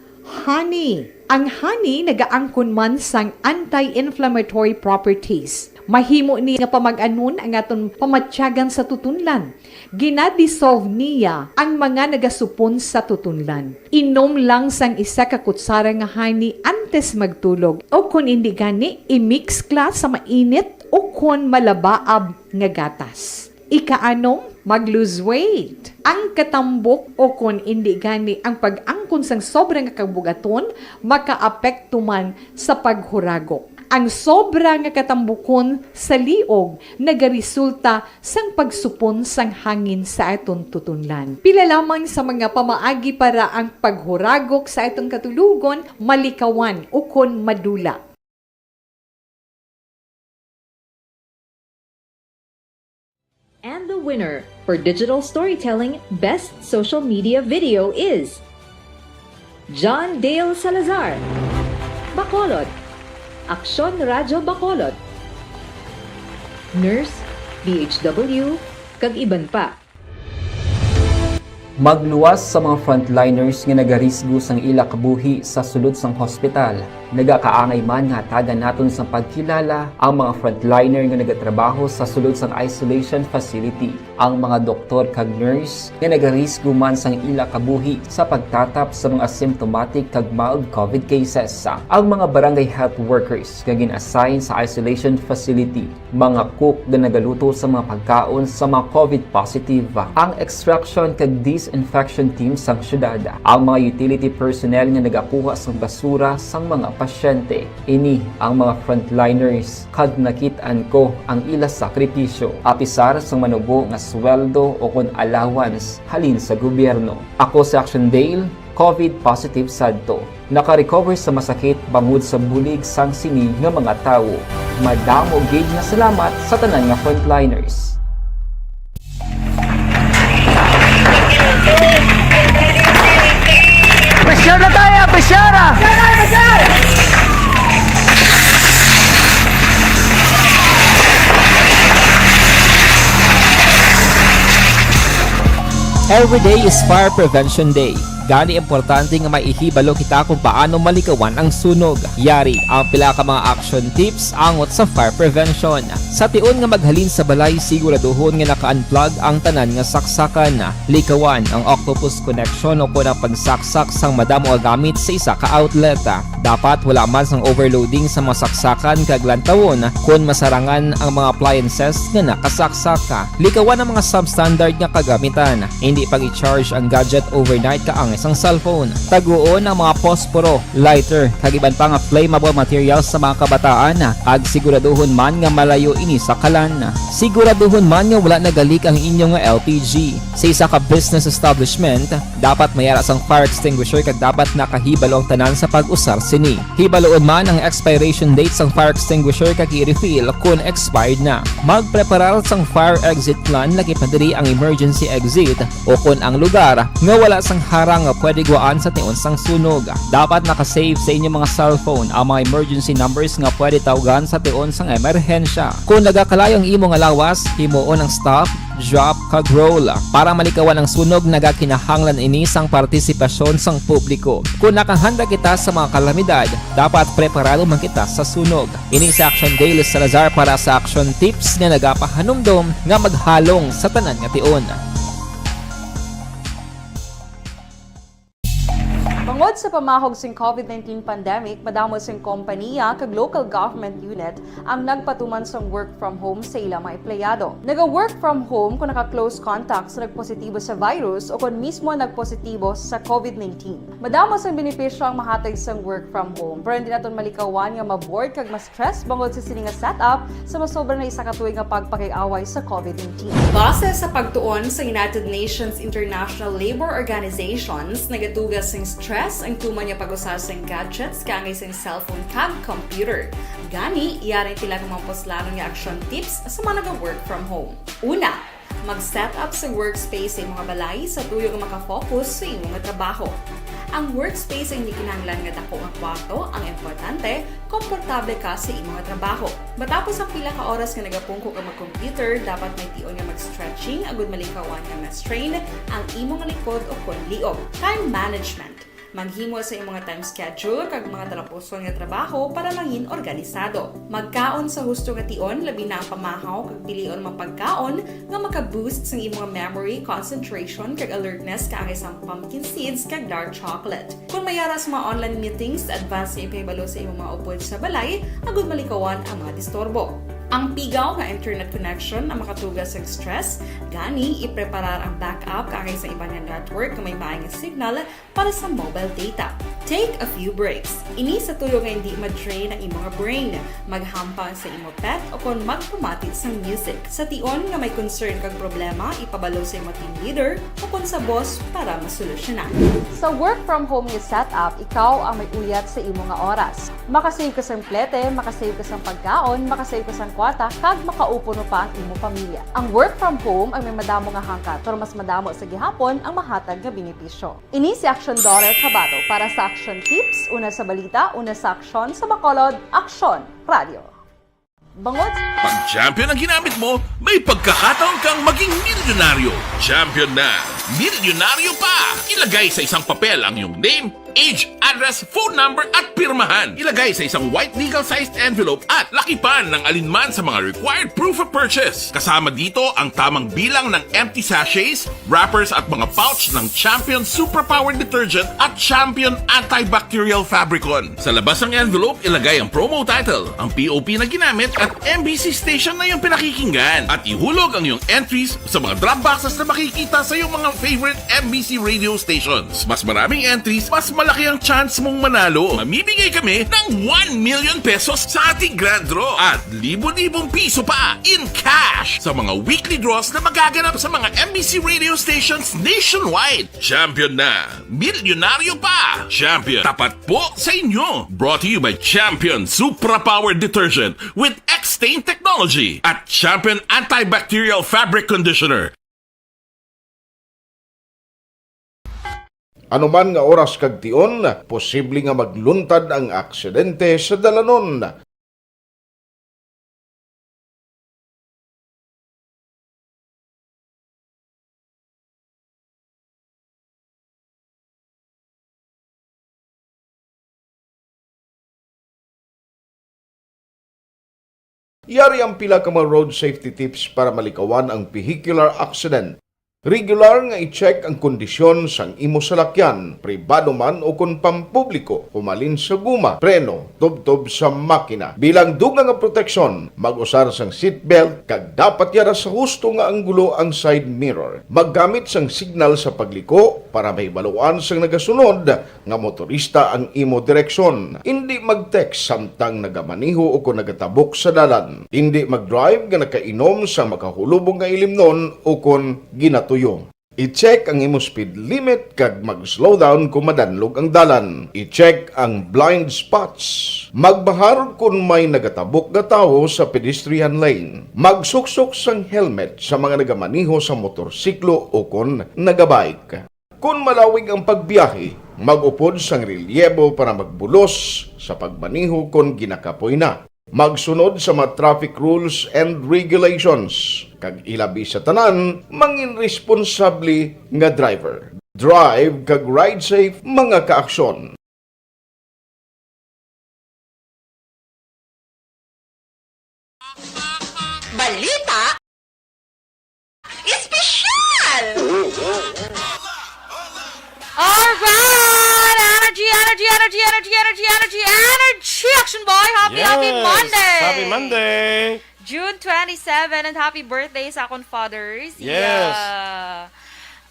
honey. Ang honey nagaangkon man sang anti-inflammatory properties. Mahimo ni nga pamag-anon ang aton pamatyagan sa tutunlan. Gina-dissolve niya ang mga nagasupon sa tutunlan. Inom lang sang isa ka kutsara nga honey antes magtulog, o kon indi gani, i-mix kla sa mainit o kon malabaab nga gatas. Ikaanom, mag-lose weight. Ang katambok o kon indi gani ang pag-angkon sang sobra nga kabug-aton makaapekto man sa paghuragok. Ang sobra nga katambukon sa liog nagaresulta sang pagsupon sang hangin sa aton tutunlan. Pila lamang sa mga pamaagi para ang paghuragok sa aton katulogon malikawan ukon madula. And the winner for Digital Storytelling Best Social Media Video is John Dale Salazar, Bacolod, Aksyon Radyo Bacolod, Nurse, D H W, kag iban pa. Magluwas sa mga frontliners nga nagarisgo sang ila kabuhi sa sulod sang hospital. Nagakaangay man nga hatagan naton sang pagkilala ang mga frontliner nga nagatrabaho sa sulod sang isolation facility, ang mga doktor kag nurse nga nagarisgo man sang ila kabuhi sa pagtatap sa mga symptomatic kag mild COVID cases, ang mga barangay health workers nga gin-assign sa isolation facility, mga cook nga nagaluto sa mga pagkaon sa mga COVID positive, ang extraction kag disinfection team sang syudad, ang mga utility personnel nga nagakuha sang basura sang mga Pasyente, ini ang mga frontliners, kag nakit-an ko ang ila sakripisyo, apisar sang manubo nga sweldo o kon allowance halin sa gobyerno. Ako si Action Dale, COVID positive sadto. Naka-recover sa masakit bangod sa bulig sang sini nga mga tawo. Madamo gid nga salamat sa tanan nga frontliners. Pressure na tayo! Pressure na! Every day is Fire Prevention Day. Gani, importante nga may ihibalo kita kung paano malikawan ang sunog. Yari ang pila ka mga action tips angot sa fire prevention. Sa tion nga maghalin sa balay, siguraduhon nga naka-unplug ang tanan nga saksakan. Likawan ang octopus connection o kon ang pagsaksak sang madamo nga gamit sa isa ka outlet. Dapat wala man sang overloading sa mga saksakan kag lantawon kon masarangan ang mga appliances nga nakasaksak. Likawan ang mga substandard nga kagamitan. Indi pag-i-charge ang gadget overnight kaangay sang cellphone. Taguon ang mga posporo, lighter, kag iban pa nga flammable materials sa mga kabataan, kag siguraduhon man nga malayo ini sa kalan. Siguraduhon man nga wala nagalik ang inyo nga L P G. Sa isa ka business establishment, dapat may ara sang fire extinguisher kag dapat nakahibalo ang tanan sa pag-usar sini. Hibaloon man ang expiration date sang fire extinguisher kag i-refill kon expired na. Magpreparar sang fire exit plan, lakip na diri ang emergency exit o kon ang lugar nga wala sang harang nga pwede gwaan sa tion sang sunog. Dapat naka-save sa inyo mga cellphone ang mga emergency numbers nga pwede tawgan sa tion sang emerhensya. Kon nagakalayo ang imo nga lawas, himuon ang stop, drop, kag roll. Para malikawan ang sunog, nagakinahanglan ini sang partisipasyon sang publiko. Kon nakahanda kita sa mga kalamidad, dapat preparado man kita sa sunog. Ini si Action Dale Salazar para sa Action Tips nga nagapahanumdom nga maghalong sa tanan nga tion. Bangod sa pamahog sing COVID nineteen pandemic, madamo sing kompaniya kag local government unit ang nagpatuman sang work from home sa ila mga empleyado. Naga-work from home kung naka-close contact sa nagpositibo sa virus o kon mismo nagpositibo sa COVID nineteen. Madamo sang benepisyo ang mahatag sang work from home, pero hindi naton malikawan nga ma-bored kag ma-stress bangod sa sini nga setup sa masobra na isa ka tuig nga pagpakig-away sa COVID nineteen. Base sa pagtuon sa United Nations International Labor Organizations, nagatuga sing stress ang tuman nga pag-usar sing gadgets kaangay sing cellphone kag computer. Gani, yari ang pila ka mga puslanon nga action tips sa mga naga-work from home. Una, mag-set up sa workspace sa imo nga balay sa tuyo nga maka-focus sa imo nga trabaho. Ang workspace ay hindi kinahanglan nga dako nga kwarto, ang importante, komportable ka sa imo nga trabaho. Matapos ang pila ka oras nga nagapungko ka mag-computer, dapat may tion nga mag-stretching agud malikawan nga ma-strain ang imo nga likod o kon liog. Time management. Maghimo sa imo nga time schedule kag mga talapuson nga trabaho para mangin organisado. Magkaon sa husto nga tion, labi na ang pamahaw kag pilion ang mga pagkaon nga maka-boost sang imo nga memory, concentration, kag alertness kaangay sang pumpkin seeds kag dark chocolate. Kon may ara sa mga online meetings, advance nga ipahibalo sa imo mga upod sa balay agud malikawan ang mga disturbo. Ang pigaw nga internet connection ang makatuga sa stress, gani ipreparar ang backup kaangay sa iban nga network nga may maay nga signal para sa mobile data. Take a few breaks. Ini sa tuyo nga hindi ma-drain ang imo nga brain. Maghampang sa imo pet o kon magpamati sang music. Sa tion nga may concern kag problema, ipabalo sa imo team leader o kon sa boss para masolusyonan. Sa work from home nga setup, ikaw ang may uyat sa imo nga oras. Makasave ka sang plete, makasave ka sang pagkaon, makasave ka sang kwarta, kag makaupo pa ang imo pamilya. Ang work from home ang may madamo nga hangkat, pero mas madamo sa gihapon ang mahatag nga benepisyo. Ini si Action Daughter Kabato para sa Action Tips, una sa balita, una sa aksyon, sa Bacolod, Aksyon Radio. Bangod Pag champion ang ginamit mo, may pagkakataon kang maging milyonaryo. Champion na, milyonaryo pa! Ilagay sa isang papel ang iyong name, age, address, phone number, at pirmahan. Ilagay sa isang white legal-sized envelope at lakipan ng alinman sa mga required proof of purchase. Kasama dito ang tamang bilang ng empty sachets, wrappers at mga pouch ng Champion Superpower Detergent at Champion Antibacterial Fabricon. Sa labas ng envelope, ilagay ang promo title, ang P O P na ginamit at M B C station na iyong pinakikinggan. At ihulog ang iyong entries sa mga drop boxes na makikita sa iyong mga favorite M B C radio stations. Mas maraming entries, mas Laki ang chance mong manalo. Mamimigay kami ng one million pesos sa ating grand draw at libo-libong piso pa in cash sa mga weekly draws na magaganap sa mga M B C radio stations nationwide. Champion na, milyonaryo pa. Champion, tapat po sa inyo. Brought to you by Champion Supra Power Detergent with X-Stain Technology at Champion Antibacterial Fabric Conditioner. Anuman nga oras kag tion, posible nga magluntad ang aksidente sa dalanon. Yari ang pila ka mga road safety tips para malikawan ang vehicular accident. Regular nga i-check ang kondisyon sang imo salakyan, pribado man o kon pampubliko, humalin sa guma, preno, tubtob sa makina. Bilang dugang nga proteksyon, mag-usar sang seatbelt kag dapat yara sa husto nga anggulo ang side mirror. Maggamit sang signal sa pagliko para mahibaluan sang nagasunod nga motorista ang imo direksyon. Indi mag-text samtang nagamaneho o kon nagatabok sa dalan. Indi mag-drive nga nakainom sa makahulubong nga ilimnon o kon ginatuyo. I-check ang imo speed limit kag mag-slow down kon madanlog ang dalan. I-check ang blind spots. Magbahar kon may nagatabok nga tawo sa pedestrian lane. Magsuksok sang helmet sa mga nagamaneho sa motorsiklo o kon nagabike. Kon malawig ang pagbiyahe, mag-upod sang relyebo para magbulos sa pagmaneho kon ginakapoy na. Magsunod sa mga traffic rules and regulations, kag ilabi sa tanan, mangin responsable nga driver. Drive kag ride safe, mga kaaksyon. Balita Espesyal! Alright! Energy, energy, energy, energy, energy, energy, energy, Action Boy! Happy, happy Yes! Monday! Happy Monday! June twenty-seven, and happy birthday sa akon fathers. Yes. Yeah.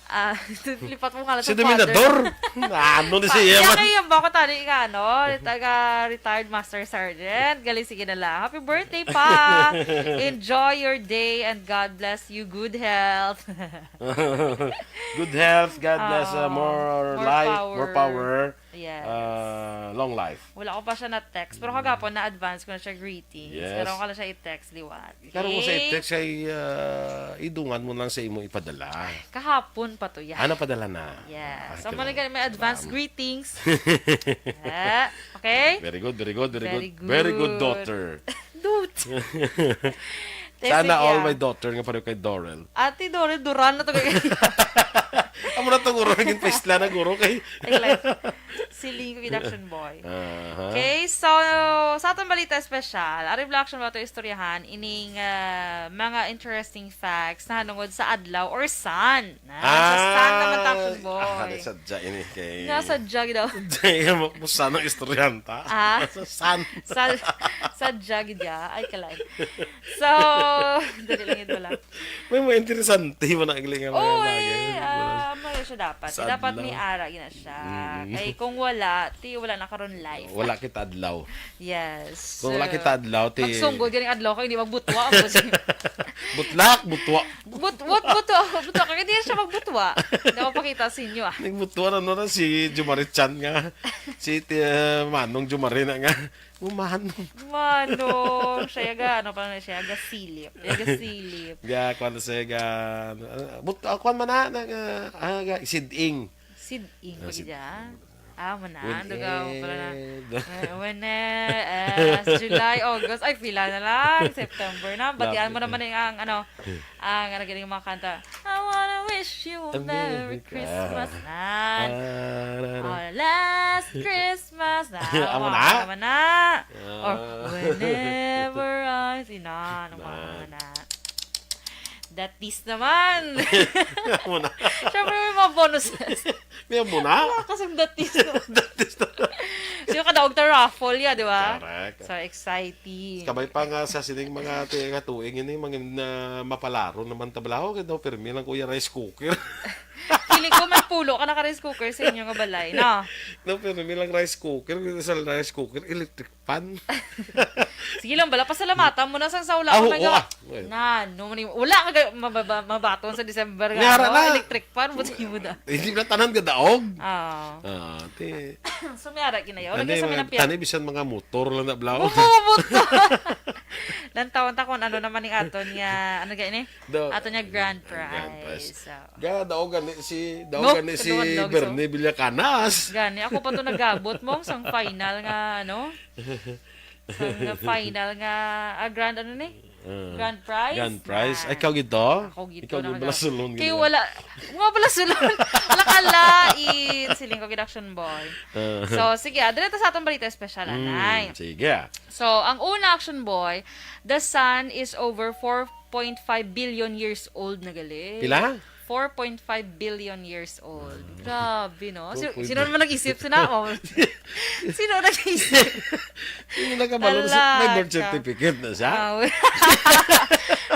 Ah, lipat mo nga lang Si sa father. Dominador? Ano ni Ah, siya? Iya, kaya ba ko tali nga, ano, taga retired master sergeant. Galing, sige na lang. Happy birthday, pa. Enjoy your day and God bless you. Good health. Good health, God bless, uh, Ah, more more life, more power. Power, Yes. uh, long life. Wala ko pa siya na-text, pero kagapon na-advance ko na siya greetings. Yes. Pero ako lang siya i-text liwat. Karon mo sa Okay? i-text kay, ah, idungan mo lang sa imo ipadala. Kahapon pa to yan. Ah, napadala na. Yes. Ah, So, kailangan. mali ka, may advance Salamat. greetings. Ah, okay? Very good, very good, very Very good. Very good good. daughter. Dude. Sana Tessie, all yeah. my daughter nga pareho kay Dorel. Ate Dorel, Duran na to kay Amo na to, guro, naging paisla na, guro, kay Ay, like, si Linggo Action Boy. Aha. Okay, so, sa atong balita espesyal, ari vlog action ba ito istoryahan, ining, ah, mga interesting facts na hanungod sa adlaw or sun. Na, sa sun naman, Action Boy. Ah, nasadya ini kay Nasadya gid daw. Sadya, mo, mo sana istoryanta. Ah? Sa sun. Sa, sadya gid ya. Ay, kalay. So, dali lang yun pala. May mga interesante mo na galing nga mga Oo, bagay. eh, ah, mali siya dapat. Sa Dapat adlaw. may ara, yun na siya. Mm. Kay kung wala, ti, wala na karon life. Wala kita adlaw. Yes. Kung wala So, kita adlaw, ti magsunggol ganing adlaw kay hindi magbutwa. Butlak, butwa. But, but, but, but, but, hindi siya magbutwa. Hindi ako pakita sa inyo, ah. Nagbutwa na, no, na si Jumari Chan nga. Si, ti, uh, Manong Jumari na nga. Oh, Manong. Manong. Siya ga, ano pa na siya? Ga silip. Ga silip. Ga, kwan siya ga, uh, but, uh, kwan man na, na, uh, ah, ga, siding. Sid-ing Ah, ko si dyan. Ah, mana, When ano ka, pala na. eh, the Eh, when eh, eh, sa July, August, ay, pila na lang, September na. Batian mo Lapit naman na. yung, ang, ano, ang, ano, galing mga kanta. I wanna wish you a A Merry Merry Christmas Christmas. na. Ah, na, na. Or last Christmas na. Amo Amo na? naman na. Or Ah. whenever I see, na, ano ka Na. naman na. Datis naman. Amo na. Siyempre, may mga bonuses. May amo na? Wala kasing datis naman. Datis na. So, yung kadaog ta raffle ya, di ba? Correct. So exciting. Kabay pa nga sa sining mga ti-, nga tuig, ini, mga na mapalaro naman tablaho, kaya daw, pirmi lang, kuya, rice cooker. Feeling ko may pulo ka naka-rice cooker sa inyo nga balay, no? No, pero nilang rice cooker, sa rice cooker, electric pan. Sige lang, bala, pasalamatan mo na sang sa wala Ah, ko oo, nag- ah. Well. Na, no, mani-, wala ka ga-, mababa-, mabaton sa December nga, Ngara ano, na. Electric fan, buti mo da. Hindi na tanan gadaog. Ah. Ah, ti. So, may ara ginayaw. Tani, Lagi sa mga, mga pia- tani, bisan mga motor lang na blaog. Buko, buto. Lantawan ta kung ano naman ning aton nga, ano gani? The Aton nga grand grand prize. prize. So. Ga, daog gani si, daog No, gani si kaduhan, daog, so. Bernie Villacanas. Gani, ako pa to nagabot mo sang final nga, ano? Sang final nga, ah, grand, ano ni? Ah, Grand prize? grand prize. Na. Ay, ikaw gid to? Ako gid to, Ikaw gid nakaga-, balasulon Kay gid. wala, mga balasulon. Wala ka lain. Siling ko gid, Action Boy. Ah. So, sige, ah, dito sa atong balita espesyal, Mm, anay. sige. So, ang una, Action Boy, the sun is over four point five billion years old na gali. Pila? Four point five billion years old. Ah. Grabe, no? Si-, Two point sino naman nag-isip? Sina, oh. Sino nag-isip? Sino nagkabalo? Ala May birth ka. certificate na siya? Ah, we-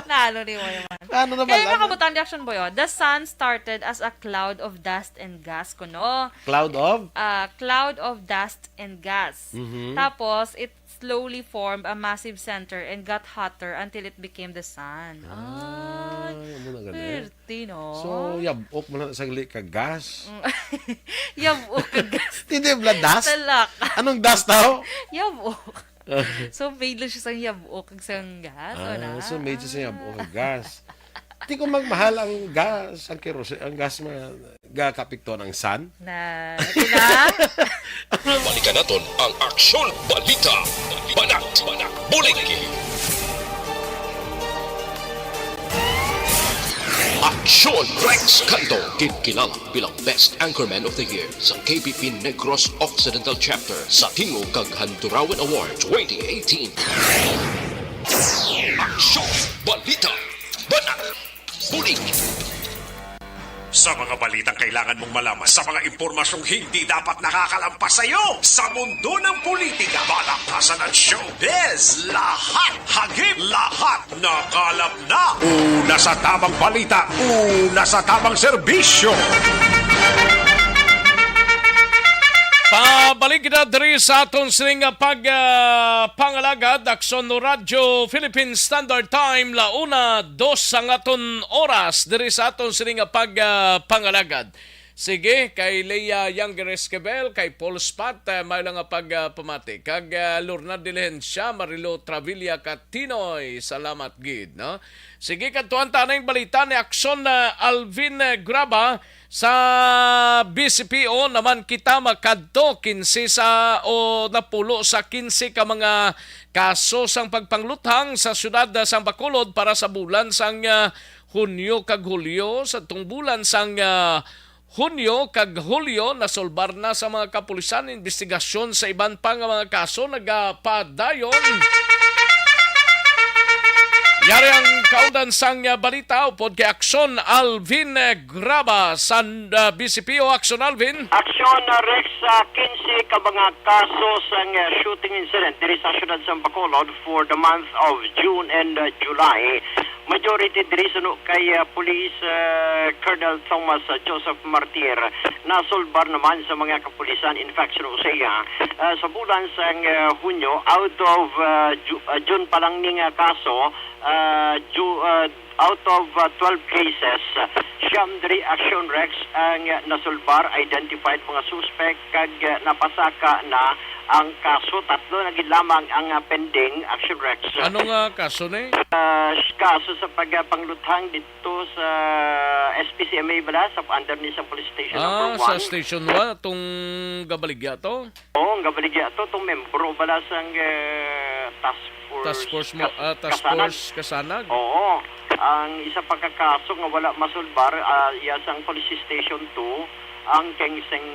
Nalo ni mo naman. Ano naman Kaya lang? Mga kabutang di Action Boy, oh. The sun started as a cloud of dust and gas, kuno. Cloud of? Ah, cloud of dust and gas. Mhm. Tapos, it slowly formed a massive center and got hotter until it became the sun. Ah, Ay, amo na gani. Perte, no? So, yab-ok man na sagli ka gas. Mm. Yab-ok ka gas. Hindi, bla, dust? Talak. Anong dust daw? Yab-ok. So, made lang siya sang yab-ok kag sang gas, Ah, wala? so made siya sang yab-ok kag gas. Di ko magmahal ang gas, ang kerosene, ang gas nga gakapiktuhan ang sun. Na, di ba? Balikan naton ang Aksyon Balita. Banat, Buligi. Aksyon Rex Canto, ginkilala bilang Best Anchorman of the Year sa K B P Negros Occidental Chapter sa Tingog kag Handurawan Award twenty eighteen. Aksyon Balita. Banat. Bulig. Sa mga balitang kailangan mong malaman, sa mga impormasyong hindi dapat nakakalampas sa iyo, sa mundo ng politika, balaktasan at showbiz, lahat hagip, lahat nakalap na. Una sa tamang balita, una sa tamang serbisyo. Pabalik kita diri sa aton sining pag, ah, pangalagad, Aksyon Radyo Philippine Standard Time, la una, dos ang aton oras diri sa aton sining pag, ah, pangalagad. Sige, kay Leia Younger Esquivel, kay Paul Spot, ah, may lang nga pag, ah, pamati. Kag, ah, Lorna Diligencia, Marilo Travilla, Katinoy, salamat gid, no? Sige, kadtuan ta na yung balita ni Aksyon, ah, Alvin, ah, Graba. Sa B C P O naman kita makadto kinse sa, o napulo sa kinse ka mga kaso sang pagpangluthang sa siyudad sang Bacolod para sa bulan sang, ah, Hunyo kag Hulyo. Sa tong bulan sang, ah, Hunyo kag Hulyo, nasulbar na sa mga kapulisan investigasyon sa iban pa nga mga kaso nagapadayon. Yari ang kaundan sang, ah, balita upod kay Aksyon Alvin, eh, Graba sa, ah, B C P O. Aksyon, Alvin. Aksyon, ah, Rex, sa kinse ka mga kaso sang, ah, shooting incident diri sa siyudad sang Bacolod for the month of June and, ah, July. Majority diri suno kay, ah, Police, ah, Colonel Thomas, ah, Joseph Martir, nasulbar naman sa mga kapulisan. In fact, suno sa iya, ah, sa bulan sang, ah, Hunyo, out of, ah, Ju-, ah, June pa lang ni nga kaso, ah, Ju-, ah, out of, ah, twelve cases, ah, siyam diri, Aksyon Rex, ang, ah, nasulbar, identified mga suspect, kag, ah, napasaka na ang kaso. Tatlo na gid lamang ang, ah, pending, Aksyon Rex. Ano nga kaso ni? Ah, kaso sa pagpangluthang dito sa S P C M A bala, sa under ni sa Police Station Ah, number sa one. Station one, tong gabaligya to? Oo, ang gabaligya to, tong membro bala sang, eh, task force, Task force mo, kas-, ah, task Kasanag. force Kasanag. Oo. Ang isa pa ka kaso nga wala masulbar, ah, iya sang Police Station two, ang Kensing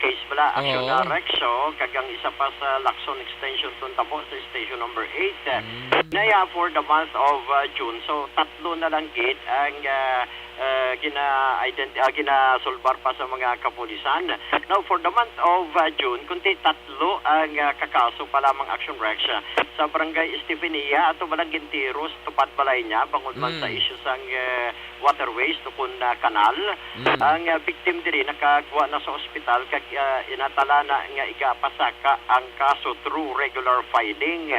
case bala, Aksyon Oo. Rex, oh, kag ang isa pa sa Lacson Extension two, tabo sa Station number eight. Mm. Na iya for the month of, ah, June. So, tatlo na lang gid ang, ah, ah, gina-ident-, ah, ginasulbar pa sa mga kapulisan. Now, for the month of, ah, June, kunti tatlo ang, ah, kakaso pa lamang, Action Rex, ah, sa Barangay Estefania, ato balang gintiros, tupad balay niya, bangod man sa Mm. isyu sang, eh, waterways, tukon na kanal. Mm. Ang, ah, victim diri nakagwa na sa ospital, kag, ah, inatala na nga igapasaka ang kaso through regular filing.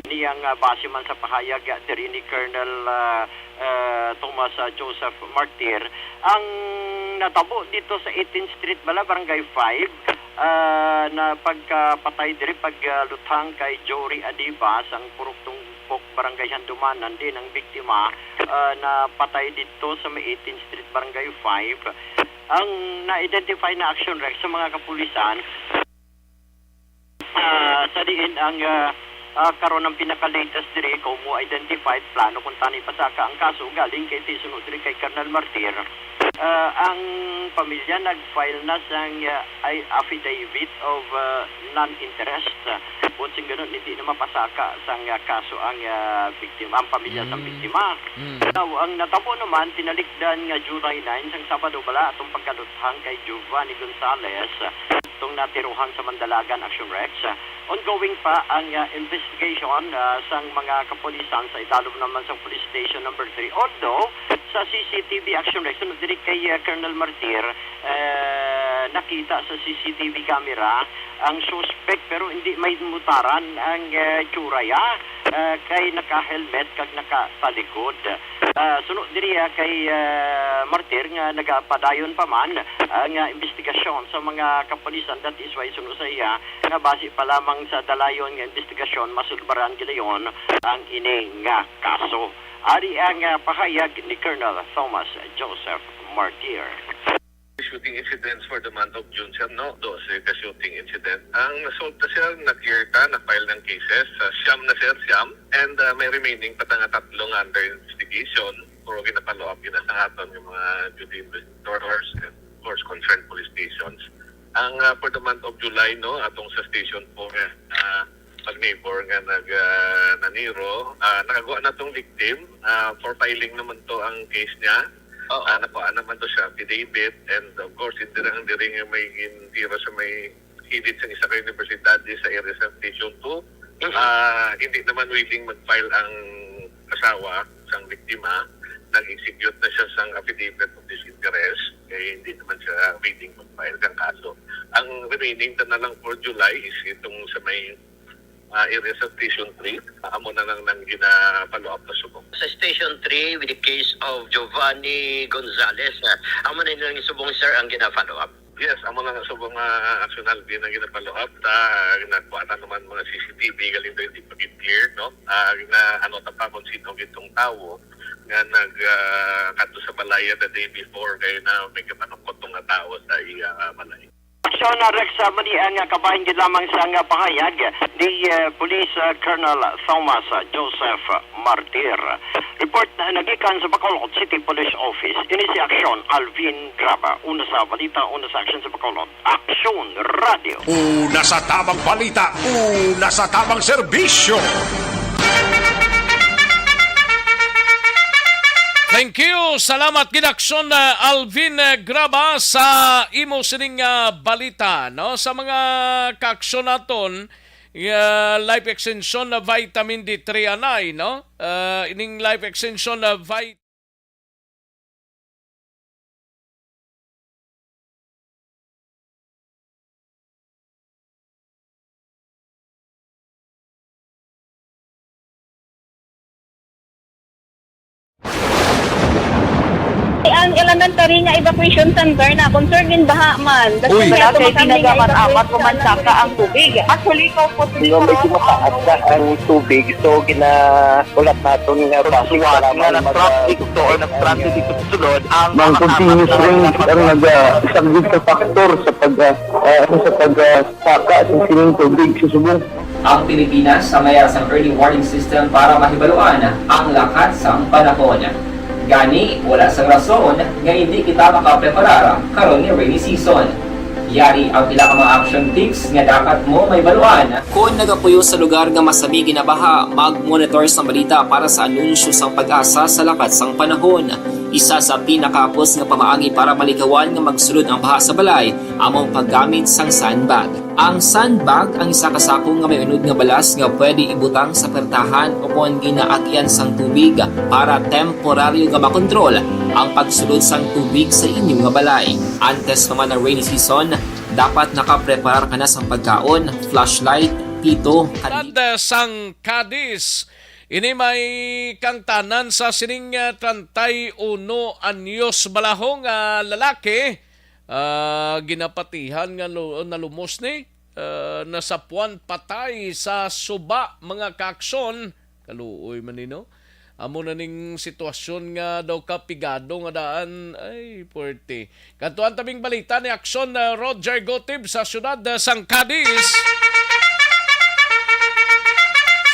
Niyang, ah, base man sa pahayag, ah, diri ni Colonel, ah, eh, Thomas, ah, Joseph Martir. Ang natabo dito sa eighteenth Street bala, Barangay five, ah, na pagkapatay diri, pag, ah, luthang kay Jory Adibas, ang Purok Tumpok, Barangay Handumanan, din ang biktima, ah, na patay dito sa may eighteenth Street, Barangay five. Ang na-identify na, Action Rex, sa mga kapulisan, ah, sa diin ang, ah, ah, karon ang pinaka-latest diri, kung mo identified, plano kung tani pasaka ang kaso, galing kay tisuno diri kay Colonel Martir. Ah, ang pamilya nag-file na sang, ah, ay affidavit of, ah, non-interest. Buot sing ganun, hindi na mapasaka sang, ah, kaso ang, ah, biktima, ang pamilya sang Mm. biktima. Mm. Now, ang natabo naman, tinalikdan nga July nine, sang Sabado bala, atong pagkaluthang kay Giovanni Gonzalez, tong natiruhan sa Mandalagan, Action Rex. Ongoing pa ang, ah, investigation, ah, sang mga kapulisan sa idalom naman sang Police Station Number Three. Although, sa C C T V, Action Rex, sunod diri kay, ah, Colonel Martir, eh, nakita sa C C T V camera ang suspect, pero hindi may mutaran ang, eh, tsura niya, eh, kay naka-helmet kag nakatalikod. Ah, suno diri, ah, kay, ah, Martir nga nagapadayon pa man ang, ah, investigasyon sa mga kapulisan, that is why suno sa iya nga base pa lamang sa dalayon nga investigasyon, masulbaran gilayon ang ini nga kaso. Ari ang, ah, pahayag ni Colonel Thomas Joseph Martir. Shooting incidents for the month of June, sir, no? Dose ka shooting incident. Ang na-solve na, sir, na-clear ta, na-file ng cases. Sa siyam na, sir, siyam. And, ah, may remaining pa ta nga tatlo nga under investigation. Pero gina-follow up, gina sa aton yung mga duty investigators and, of course, concerned police stations. Ang, ah, for the month of July, no, atong sa Station four, ah, pag-neighbor nga nag, ah, naniro, ah, nakagawa na tong victim. Ah, for filing naman to ang case niya. Oo. Ah, nakuha naman to siya affidavit, and of course, hindi lang diri nga may gintira sa may kilid sa isa ka universidad di sa area sa Station two. Mhm. Ah, hindi naman willing mag-file ang asawa sang biktima. Nag-execute na siya sang affidavit of disinterest, kay hindi naman siya willing mag-file kang kaso. Ang remaining na lang for July is itong sa may, ah, area sa Station three. Amo na lang nang gina-follow up na subong. Sa Station three, with the case of Giovanni Gonzalez, ah, amo na lang subong, sir, ang gina-follow up? Yes, amo na lang subong, ah, Action Alvin, ang gina-follow up. Ta, nakuha na naman mga C C T V, galing daw hindi pa gid clear, no? Ah, na, ano, ta pa kung sino gitong tawo nga nag, ah, kadto sa balay the day before, kay na may kapanukot nga tawo sa iya, ah, balay. Action, ah, Rex, ah, mani ang, ah, kabahin gid lamang sa, ah, pahayag ni, ah, Police, ah, Colonel Thomas, ah, Joseph Martir. Report na nagikan sa Bacolod City Police Office. Ini si Action Alvin Graba. Una sa balita, una sa action sa Bacolod. Action Radio. Una sa tamang balita, una sa tamang serbisyo. Thank you. Salamat gid, Action, uh, Alvin, uh, Graba, sa imo sining, uh, balita, no? Sa mga kaaksyon naton, uh, life extension na vitamin D three anay, no? Uh, ining life extension na vit- Ang elementary nga evacuation center na concerned in baha man. Uy. Wala kay tinaga man, amat ko man saka ang tubig. Actually, ikaw po, di ba, may tumataas na ang tubig, so gina-, ulat naton nga base nga nag-transit to or nag-transit dito sa sulod ang mga continuous rain ang nag-, ah, isa gid sa factor sa pag, ah, ah, ano, sa pag, ah, saka sa sining tubig sa subong. Ang Pilipinas sa mayara sang early warning system para mahibaluan ang lakat sang panahon. Gani, wala sang rason nga hindi kita makapreparar karon nga rainy season. Yari ang pila ka mga action tips nga dapat mo mahibaluan. Kon nagapuyo sa lugar nga masami ginabaha, mag-monitor sang balita para sa anunsyo sang PAGASA sa lakat sang panahon. Isa sa pinakahapos nga pamaagi para malikawan nga magsulod ang baha sa balay amo ang paggamit sang sandbag. Ang sandbag ang isa ka sako nga may unod nga balas nga pwede ibutang sa pertahan o kon ginaagyan sang tubig para temporaryo nga makontrol ang pagsulod sang tubig sa inyo nga balay. Antes pa man ang rainy season, dapat nakapreparar ka na sang pagkaon, flashlight, pito, kandila. Siyudad sang Cadiz, ini may kangtanan sa sining, ah, treinta y uno anyos balaho nga lalaki, ah, ginapatihan nga lu-, nalumos ni, ah, nasapuan patay sa suba, mga kaaksyon. Kaluoy man ni, no? Amo na ning sitwasyon nga daw kapigado nga daan. Ay, puwerte. Kadtuan tabing balita ni Aksyon, ah, Roger Gotib sa siyudad, ah, sang Cadiz.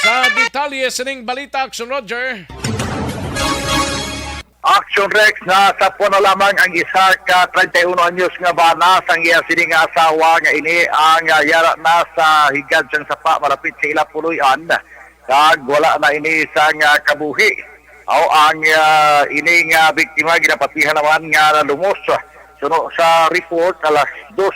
Sa detalye sining balita, Aksyon Roger. Action Rex, nasapuan na lamang ang isa ka treinta y uno anyos nga bana sang iya sini nga asawa nga ini ang, ah, yara na sa higad sang sapa malapit sa ila puloy-an. Kag wala na ini sang, ah, kabuhi. Aw ang, ah, ini nga biktima ginapatihan naman nga nalumos. Suno sa report, alas dos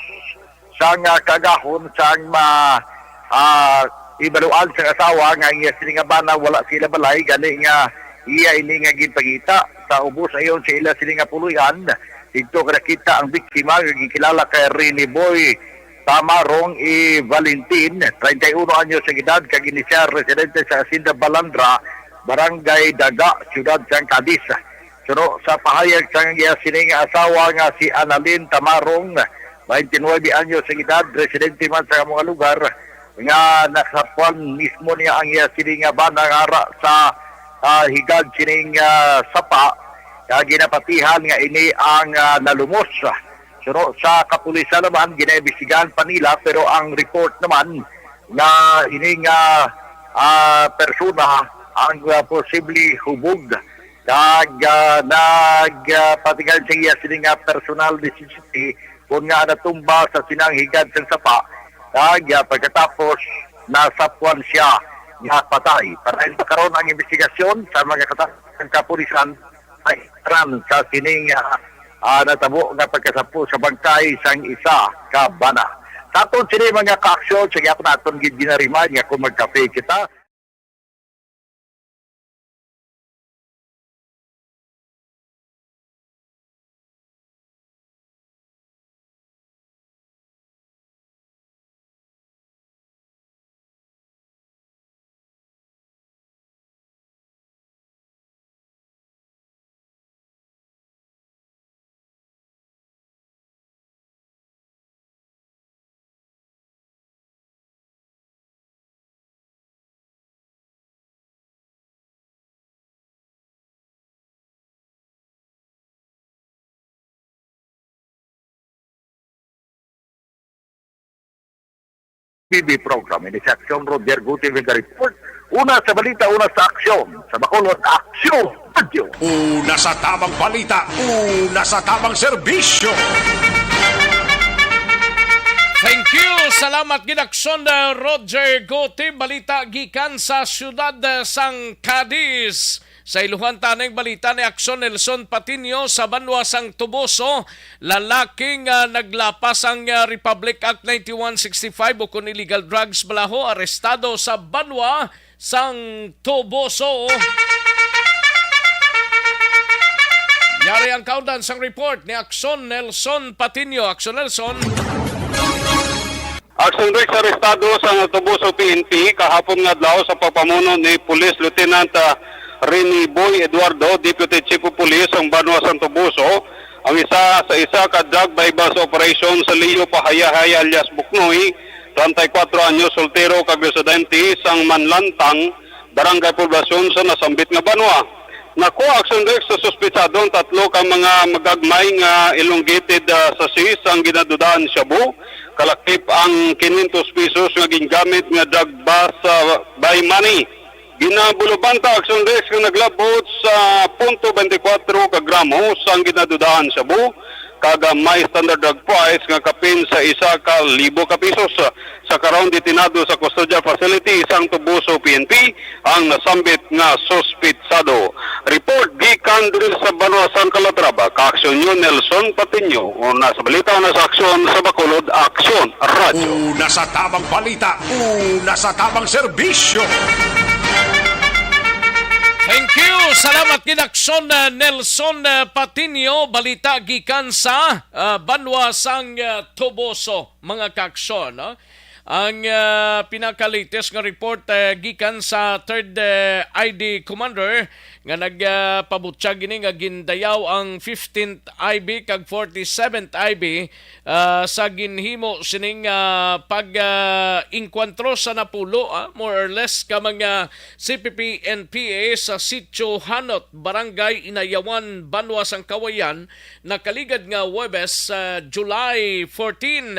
sang, ah, kaagahon sang ma-, ah, ibaluan sang asawa nga ang iya sini nga bana wala sa ila balay, gani nga iya ini nga ginpangita. Sa ubos ayon sa ila sini nga puloy-an, didto ka nakita ang biktima nga ginkilala kay Rene Boy Tamarong E. Valentin, treinta y uno anyos ang edad, kag ini siya residente sa Hacienda Balandra, Barangay Daga, Siyudad sang Cadiz. Suno sa pahayag sang iya sini nga asawa nga si Annalyn Tamarong, twenty-nine anyos ang edad, residente man sa amo nga lugar, nga nasapuan mismo niya ang iya sini nga bana nga ara sa, ah, higad sining, ah, sapa, kag ginapatihan nga ini ang, ah, nalumos. Suno sa kapulisan naman, ginaimbestigahan pa nila, pero ang report naman nga ini nga, ah, persona ang, ah, posible hubog kag, ah, nag, ah, patigan sa iya sini nga personal necessity kon nga natumba sa sinang higad sang sapa, kag, ah, pagkatapos nasapuan siya nga patay. Para sa karon ang investigasyon sa mga kata-, kapulisan ay ran sa sining, ah, ah, natabo nga pagkasapo sa bangkay sang isa ka bana. Sa aton sini mga kaaksyon, sa gyapon naton gid ginariman nga kung magkape kita, T V program. Ini si Aksyon Roger Gutierrez nga report. Una sa balita, una sa aksyon. Sa Bacolod, Aksyon Radio. Una sa tamang balita, una sa tamang serbisyo. Thank you. Salamat gid, Aksyon, uh, Roger Gutierrez. Balita gikan sa siyudad, uh, sang Cadiz. Sa iluhan ta ning balita ni Aksyon Nelson Patiño sa banwa sang Toboso, lalaki nga naglapas ang, ah, Republic Act ninety-one sixty-five ukon illegal drugs balaho arestado sa banwa sang Toboso. Yari ang kaundan sang report ni Aksyon Nelson Patiño. Aksyon Nelson. Aksyon Rex, arestado sa Toboso P N P kahapon nga adlaw sa pagpamuno ni Police Lieutenant, ah, Rene Boy Eduardo, Deputy Chief of Police sang banwa sang Toboso, ang isa sa isa ka drug buy-bust operation sa Leo Pahayahay alias Buknoy, treinta y cuatro anyos, soltero kag residente sang Manlantang, Barangay Poblacion sa nasambit nga banwa. Nakuha, Aksyon Rex, sa suspitsado ang tatlo ka mga magagmay nga elongated, ah, sachets ang ginadudaan shabu, kalakip ang quinientos pesos nga gingamit nga drug bust, ah, buy money. Ginabulubanta action desk nga naglabot sa punto twenty-four ka gramo sang ginadudahan shabu, kag may standard drug price nga kapin sa isa ka libo ka pisos. Sa karon, detenado sa custodial facility sang Toboso P N P ang nasambit nga suspitsado. Report gikan diri sa banwa sang Calatrava, ka-aksyon niyo Nelson Patiño. Una sa balita, una sa aksyon sa Bacolod, Aksyon Radyo. Una sa tamang balita, una sa tamang serbisyo. Thank you. Salamat gid, Aksyon, uh, Nelson, uh, Patiño. Balita gikan sa, uh, banwa sang, uh, Toboso, mga kaaksyon, no? Ang, ah, pinaka-latest nga report, ah, gikan sa third, ah, I D Commander nga nag, ah, pabutyag ini nga gindayaw ang fifteenth I B kag forty-seventh I B, ah, sa ginhimo sining, ah, pag, ah, engkwentro sa napulo, ah, more or less, ka mga C P P N P A sa Sitio Hanot, Barangay Inayawan, Banwa sang Kawayan, nakaligad nga Huwebes, ah, July fourteen.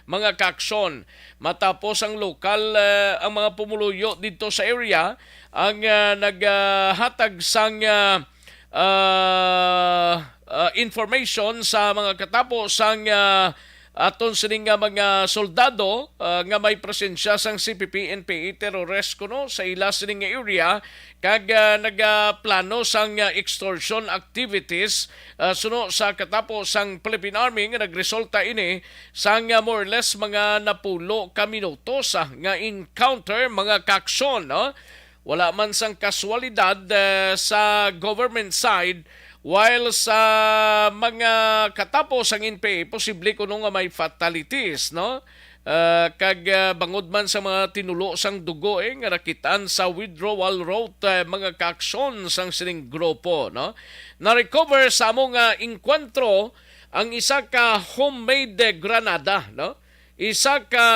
Mga kaaksyon, matapos ang lokal, ah, ang mga pumuluyo didto sa area ang, ah, naghatag sang, ah, ah, ah, information sa mga katapo sang, ah, aton sining nga mga soldado, ah, nga may presensya sang C P P N P A terrorist kuno sa ila sining nga area, kag, ah, nagaplano sang, ah, extortion activities, ah, suno sa katapo sang Philippine Army, nga nagresulta ini sang, ah, more or less mga napulo ka minutos, ah, nga encounter, mga kaaksyon, no? Wala man sang kaswalidad, ah, sa government side, while sa mga katapo sang N P A, posible kuno nga may fatalities, no? Ah, kag, ah, bangod man sa mga tinulo sang dugo, eh, nga nakitaan sa withdrawal route, eh, mga kaaksyon sang sining grupo, no? Na-recover sa amo nga engkwentro ang isa ka homemade granada, no? Isa ka,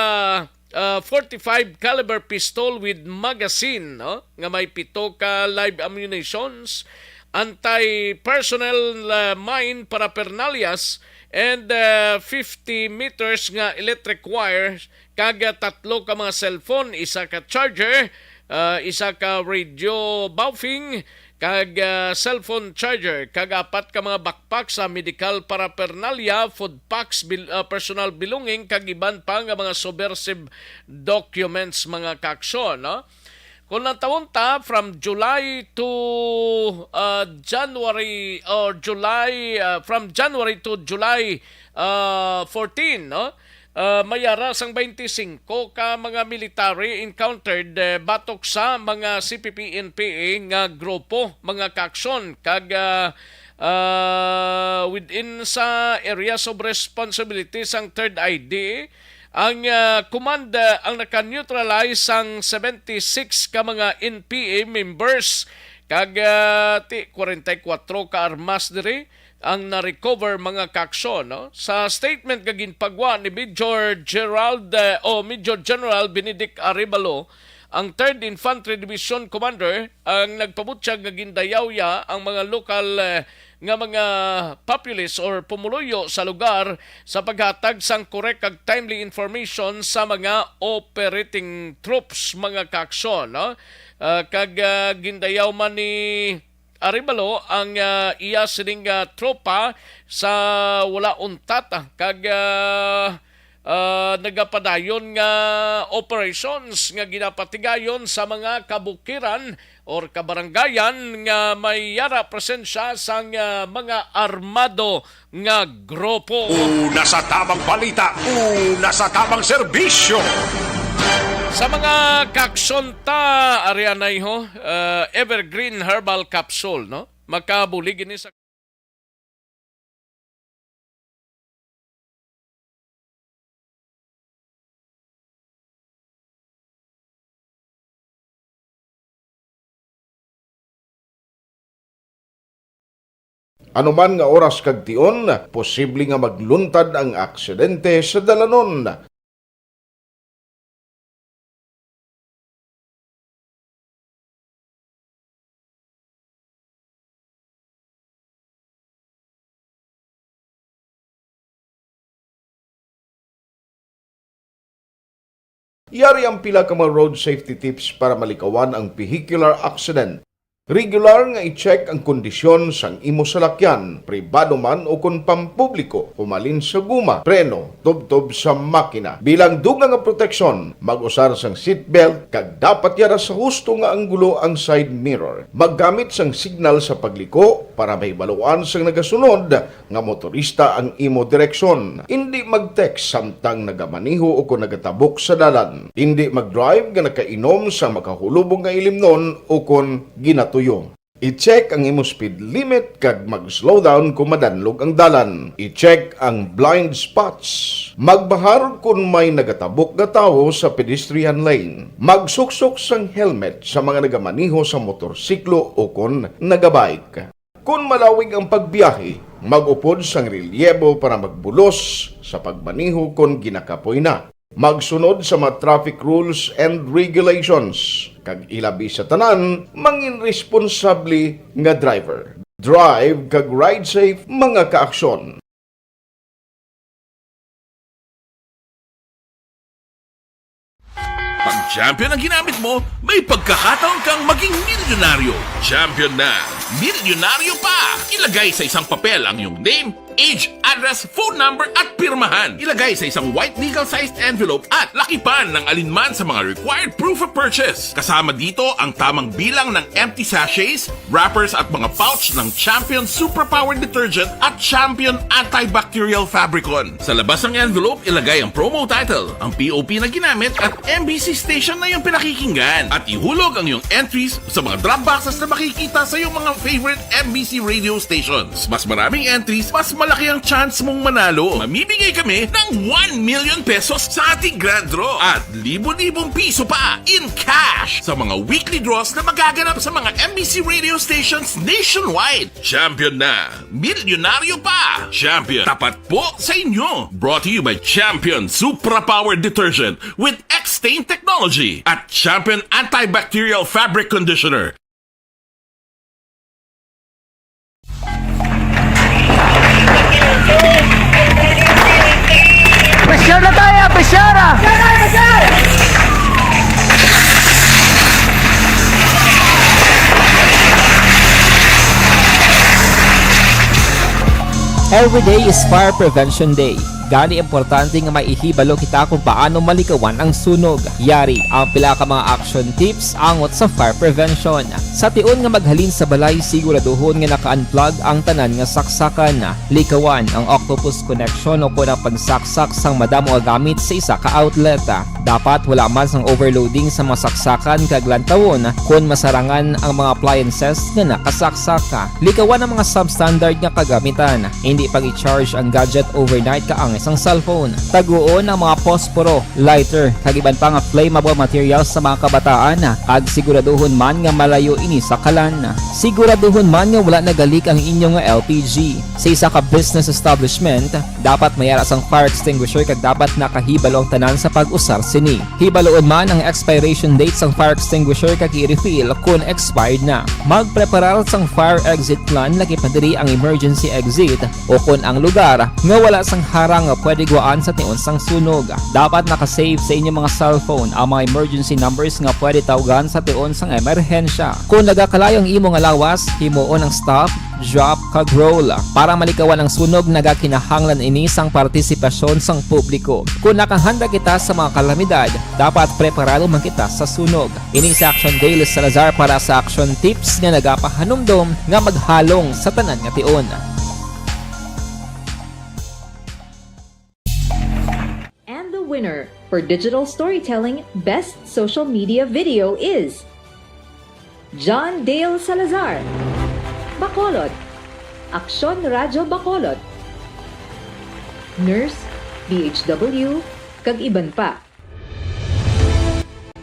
ah, forty-five caliber pistol with magazine, no? Nga may pito ka live ammunitions, anti-personnel, ah, mine paraphernalias, and, ah, fifty meters nga electric wire, kag, ah, tatlo ka mga cellphone, isa ka charger, ah, isa ka radio buffing, kag, ah, cellphone charger, kag apat ka mga backpack sa medical paraphernalia, food packs, bil-, ah, personal belonging, kag iban pa nga mga subversive documents, mga kaaksyon, no? Kung nantawon ta, from July to, ah, January, or July, ah, from January to July, ah, fourteen, no? Ah, may ara sang twenty-five ka mga military encountered, eh, batok sa mga C P P N P A nga grupo, mga kaaksyon, kag, ah, ah, within sa areas of responsibility sang third I D, ang, ah, command, ah, ang naka-neutralize sang seventy-six ka mga N P A members, kag, ah, ti-, kwarenta y kuwatro ka armas diri ang na-recover, mga kaaksyon, no? Sa statement nga ginpagwa ni Major Gerald, eh, o Major General Benedict Arevalo, ang Third Infantry Division Commander, ang nagpabutyag nga gindayaw niya ang mga lokal, eh, nga mga populace or pumuluyo sa lugar sa paghatag sang correct kag timely information sa mga operating troops, mga kaaksyon, no? Ah, kag, ah, gindayaw man ni Arevalo ang, ah, iya sining, ah, tropa sa wala untat, ah, kag, ah, ah, nagapadayon nga operations nga ginapatigayon sa mga kabukiran or kabarangayan nga may yara presensya sang, ah, mga armado nga grupo. Una sa tamang balita, una sa tamang serbisyo. Sa mga kaaksyon ta, ari anay ho, ah, Evergreen Herbal Capsule, no? Makabulig ini sa Ano man nga oras kag tion, posible nga magluntad ang aksidente sa dalanon. Yari ang pila ka mga road safety tips para malikawan ang vehicular accident. Regular nga i-check ang kondisyon sang imo salakyan, pribado man o kon pampubliko, humalin sa guma, preno, tubtob sa makina. Bilang dugang nga proteksyon, mag-usar sang seatbelt kag dapat yara sa husto nga anggulo ang side mirror. Maggamit sang signal sa pagliko para mahibaluan sang nagasunod nga motorista ang imo direksyon. Indi mag-text samtang nagamaneho o kon nagatabok sa dalan. Indi mag-drive nga nakainom sa makahulubong nga ilimnon o kon ginatuyo. I-check ang imo speed limit kag mag-slow down kon madanlog ang dalan. I-check ang blind spots. Magbahar kon may nagatabok nga tawo sa pedestrian lane. Magsuksok sang helmet sa mga nagamaneho sa motorsiklo o kon nagabike. Kon malawig ang pagbiyahe, mag-upod sang relyebo para magbulos sa pagmaneho kon ginakapoy na. Magsunod sa mga traffic rules and regulations, kag ilabi sa tanan, mangin responsable nga driver. Drive kag ride safe, mga kaaksyon. Pag champion ang ginamit mo, may pagkakataon kang maging milyonaryo. Champion na, milyonaryo pa! Ilagay sa isang papel ang iyong name, age, address, phone number, at pirmahan. Ilagay sa isang white legal-sized envelope at lakipan ng alinman sa mga required proof of purchase. Kasama dito ang tamang bilang ng empty sachets, wrappers at mga pouch ng Champion Superpower Detergent at Champion Antibacterial Fabricon. Sa labas ng envelope, ilagay ang promo title, ang P O P na ginamit at M B C station na iyong pinakikinggan. At ihulog ang iyong entries sa mga drop boxes na makikita sa iyong mga favorite M B C radio stations. Mas maraming entries, mas malaki ang chance mong manalo. Mamimigay kami ng one million pesos sa ating grand draw at libo-libong piso pa in cash sa mga weekly draws na magaganap sa mga M B C radio stations nationwide. Champion na! Milyonaryo pa! Champion, tapat po sa inyo! Brought to you by Champion Supra Power Detergent with X-Stain Technology at Champion Antibacterial Fabric Conditioner. Pressure na tayo! Pressure! Every day is Fire Prevention Day. Gani, importante nga may ihibalo kita kung paano malikawan ang sunog. Yari ang pila ka mga action tips angot sa fire prevention. Sa tion nga maghalin sa balay, siguraduhon nga naka-unplug ang tanan nga saksakan. Likawan ang octopus connection o kon ang pagsaksak sang madamo nga gamit sa isa ka outlet. Dapat wala man sang overloading sa mga saksakan kag lantawon kon masarangan ang mga appliances nga nakasaksak. Likawan ang mga substandard nga kagamitan. Indi pag-i-charge ang gadget overnight kaangay sang cellphone. Taguon ang mga posporo, lighter, kag iban pa nga flammable materials sa mga kabataan, kag siguraduhon man nga malayo ini sa kalan. Siguraduhon man nga wala naga-leak ang inyo nga L P G. Sa isa ka business establishment, dapat may ara sang fire extinguisher kag dapat nakahibalo ang tanan sa pag-usar sini. Hibaluon man ang expiration date sang fire extinguisher kag i-refill kon expired na. Magpreparar sang fire exit plan, lakip na diri ang emergency exit o kon ang lugar nga wala sang harang nga pwede gwaan sa tion sang sunog. Dapat naka-save sa inyo mga cellphone ang mga emergency numbers nga pwede tawgan sa tion sang emerhensya. Kon nagakalayo ang imo nga lawas, himuon ang stop, drop, kag roll. Para malikawan ang sunog, nagakinahanglan ini sang partisipasyon sang publiko. Kon nakahanda kita sa mga kalamidad, dapat preparado man kita sa sunog. Ini si Action Dale Salazar para sa Action Tips nga nagapahanumdom nga maghalong sa tanan nga tion. And the winner for digital storytelling best social media video is John Dale Salazar, Bacolod, Aksyon Radyo Bacolod, Nurse, D H W, kag iban pa.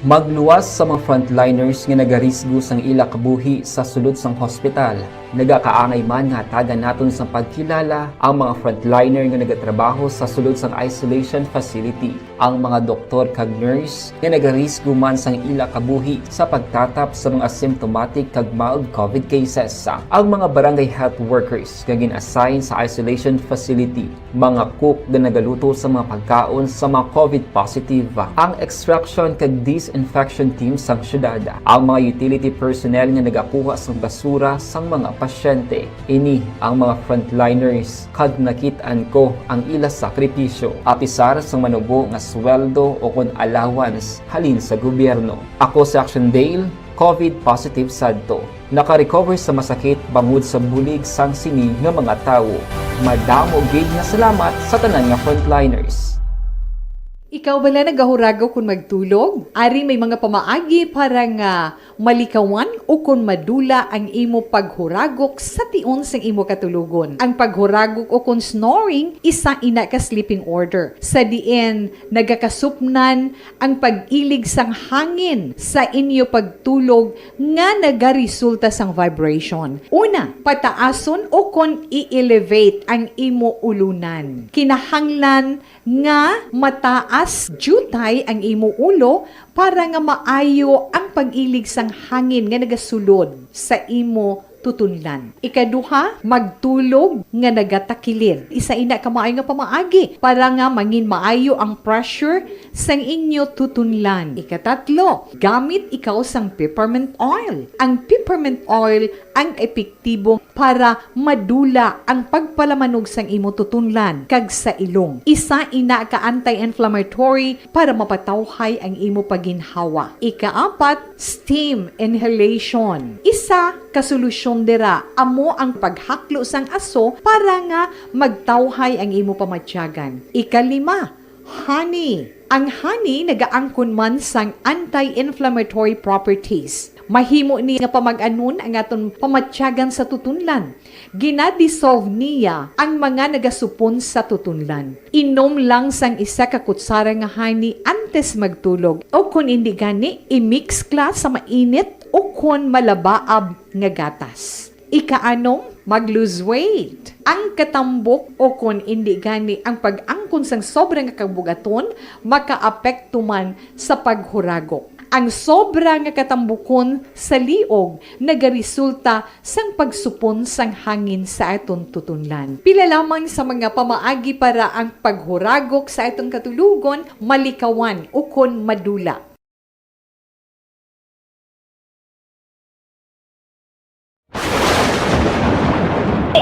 Magluwas sa mga frontliners nga nagarisgo sang ila kabuhi sa sulod sang hospital. Nagakaangay man nga hatagan naton sang pagkilala ang mga frontliner nga nagatrabaho sa sulod sang isolation facility, ang mga doktor kag nurse nga nagarisgo man sang ila kabuhi sa pagtatap sa mga symptomatic kag mild covid cases, ang mga barangay health workers nga gin-assign sa isolation facility, mga cook nga nagaluto sa mga pagkaon sa mga covid positive, ang extraction kag disinfection team sang syudad, ang mga utility personnel nga nagakuha sang basura sang mga pasyente. Ini ang mga frontliners, kag nakit-an ko ang ila sakripisyo, apisar sang manubo nga sweldo o kon allowance halin sa gobyerno. Ako si Action Dale, covid positive sadto. Naka-recover sa masakit bangod sa bulig sang sini nga mga tawo. Madamo gid nga salamat sa tanan nga frontliners. Ikaw bala nagahuragok kon magtulog? Ari may mga pamaagi para nga malikawan o kon madula ang imo paghuragok sa tion sang imo katulogon. Ang paghuragok o kon snoring, isa ina ka sleeping order, sa diin nagakasupnan ang pag-ilig sang hangin sa inyo pagtulog nga nagaresulta sang vibration. Una, pataason o kon i-elevate ang imo ulunan. Kinahanglan nga mataas diutay ang imo ulo para nga maayo ang pag-ilig sang hangin nga nagasulod sa imo tutunlan. Ikaduha, magtulog nga nagatakilid. Isa ina ka maayo nga pamaagi para nga mangin maayo ang pressure sang inyo tutunlan. Ikatatlo, gamit ikaw sang peppermint oil. Ang peppermint oil ang epektibo para madula ang pagpalamanog sang imo tutunlan kag sa ilong. Isa ina ka anti-inflammatory para mapatawhay ang imo paginhawa. Ikaapat, steam inhalation. Isa ka solusyon dira amo ang paghaklo sang aso para nga magtawhay ang imo pamatyagan. Ikalima, honey. Ang honey nagaangkon man sang anti-inflammatory properties. Mahimo ni nga pamag-anon ang aton pamatyagan sa tutunlan. Gina-dissolve niya ang mga nagasupon sa tutunlan. Inom lang sang isa ka kutsara nga honey antes magtulog, o kon indi gani, i-mix ka sa mainit o kon malabaab nga gatas. Ikaanom, mag-lose weight. Ang katambok o kon indi gani ang pag-angkon sang sobra nga kabugaton makaapekto man sa paghuragok. Ang sobra nga katambukon sa liog nagaresulta sang pagsupon sang hangin sa aton tutunlan. Pila lamang sa mga pamaagi para ang paghuragok sa aton katulogon malikawan ukon madula.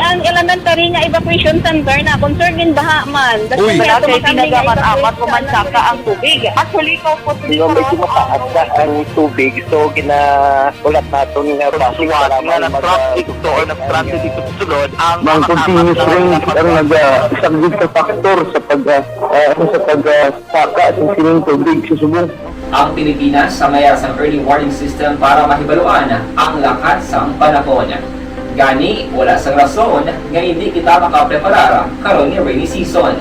Ang elementary nga evacuation center na concerned in baha man. That's Uy. why Wala ato kay kami nga tinaga man evacuation amat ko man na saka ang tubig. Actually, ikaw po, Di ba, medyo mataas na ang tubig. So, ginahulat naton nga Pagsuwat basic nga lang nag-traffic mag-, ito or nag-traffic ito sa sulod, ang Mang mga continuous tapat rain lang ang naga-, isa gid sa factor sa pag, ah, ah, ano, sa pag, ah, saka sa sining tubig sa subong. Ang Pilipinas sa mayar sang early warning system para mahibaluan ang lakat sang panahon. Gani, wala sang rason nga hindi kita makapreparar karon nga rainy season.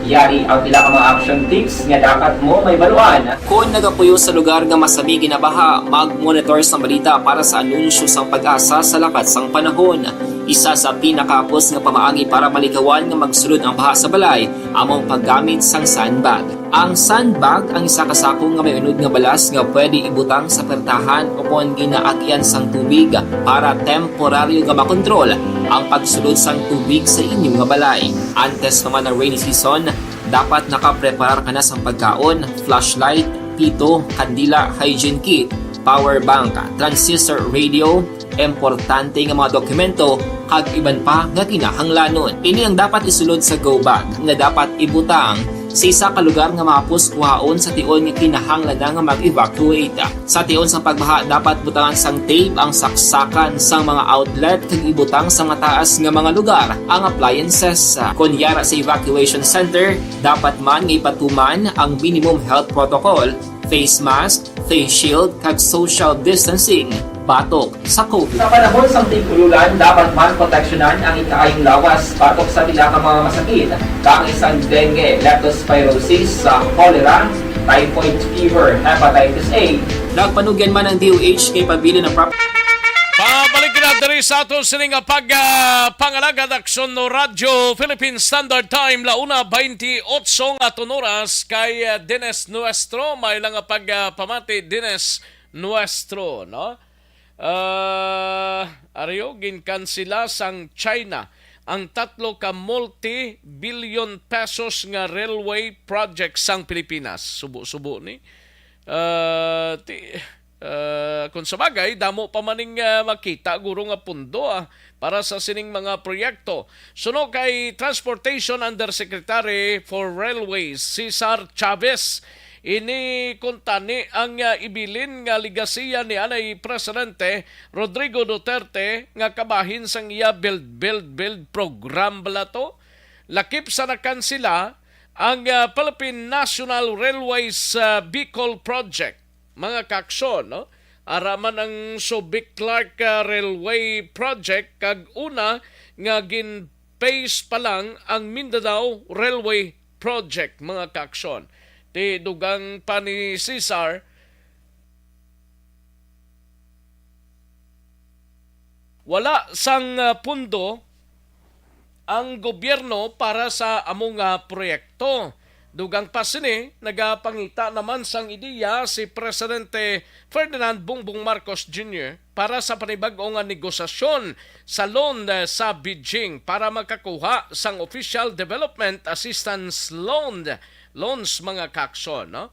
Yari ang pila ka mga action tips nga dapat mo mahibaluan. Kon nagapuyo sa lugar nga masami ginabaha, mag-monitor sang balita para sa anunsyo sang PAGASA sa lakat sang panahon. Isa sa pinakahapos nga pamaagi para malikawan nga magsulod ang baha sa balay amo ang paggamit sang sandbag. Ang sandbag ang isa ka sako nga may unod nga balas nga pwede ibutang sa pertahan o kon ginaagyan sang tubig para temporaryo nga makontrol ang pagsulod sang tubig sa inyo nga balay. Antes pa man ang rainy season, dapat nakapreparar ka na sang pagkaon, flashlight, pito, kandila, hygiene kit, power bank, transistor radio, importante nga mga dokumento, kag iban pa nga kinahanglanon. Ini ang dapat isulod sa go bag nga dapat ibutang sa isa ka lugar nga mahapos kuhaon sa tion nga kinahanglan na nga mag-evacuate. Sa tion sang pagbaha, dapat butangan sang tape ang saksakan sang mga outlet kag ibutang sa mataas nga mga lugar ang appliances. Kon yara sa evacuation center, dapat man nga ipatuman ang minimum health protocol, face mask, face shield, kag social distancing batok sa COVID. Sa panahon sang tig-ululan, dapat man proteksyonan ang ikaayong lawas batok sa pila ka mga masakit, kaangay sang dengue, leptospirosis, sa cholera, typhoid fever, hepatitis A. Nagpanugyan man ang D O H kay pabilin ang prop- Pabalik na diri Sa aton sini nga pag, ah, pangalagad, Aksyon no Radyo Philippine Standard Time, la una twenty-eight nga aton oras kay, ah, Dines Nuestro, may lang nga pag, ah, pamati, Dines Nuestro, no? Ah, ariyo, ginkansela sang China ang tatlo ka multi-billion pesos nga railway project sang Pilipinas. Subo-subo ni. Ah, ti-, ah, kung sa bagay, damo pa maning, ah, makita guro nga pundo, ah, para sa sining mga proyekto. Suno kay Transportation Undersecretary for Railways, Cesar Chavez, ini kuntani ang, ah, ibilin nga legasiya ni anay Presidente Rodrigo Duterte nga kabahin sang iya build, build, build program bala to. Lakip sa nakansela ang, ah, Philippine National Railways, ah, Bicol Project, mga kaaksyon, no? Ara man ang Subic Clark, ah, Railway Project kag una nga gin-phase pa lang ang Mindanao Railway Project, mga kaaksyon. Ti dugang pa ni Cesar, wala sang, ah, pundo ang gobyerno para sa amo nga proyekto. Dugang pa sini, nagapangita naman sang ideya si Presidente Ferdinand Bongbong Marcos Junior para sa panibag-o nga negosasyon sa loan, eh, sa Beijing para makakuha sang official development assistance loan, loans, mga kaaksyon, no?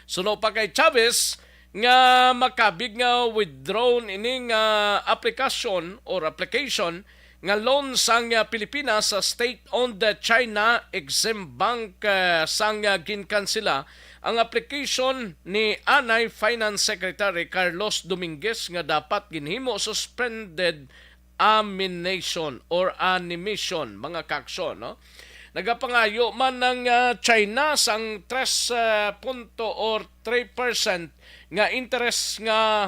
Suno pa kay Chavez nga makabig nga withdrawn ini nga aplikasyon or application nga loan sang, ah, Pilipinas sa state-owned China Exim Bank, ah, sang, ah, ginkansela ang application ni anay Finance Secretary Carlos Dominguez nga dapat ginhimo suspended amination or animation, mga kaaksyon, no? Nagapangayo man ang, ah, China sang tres, ah, punto or three percent nga interest nga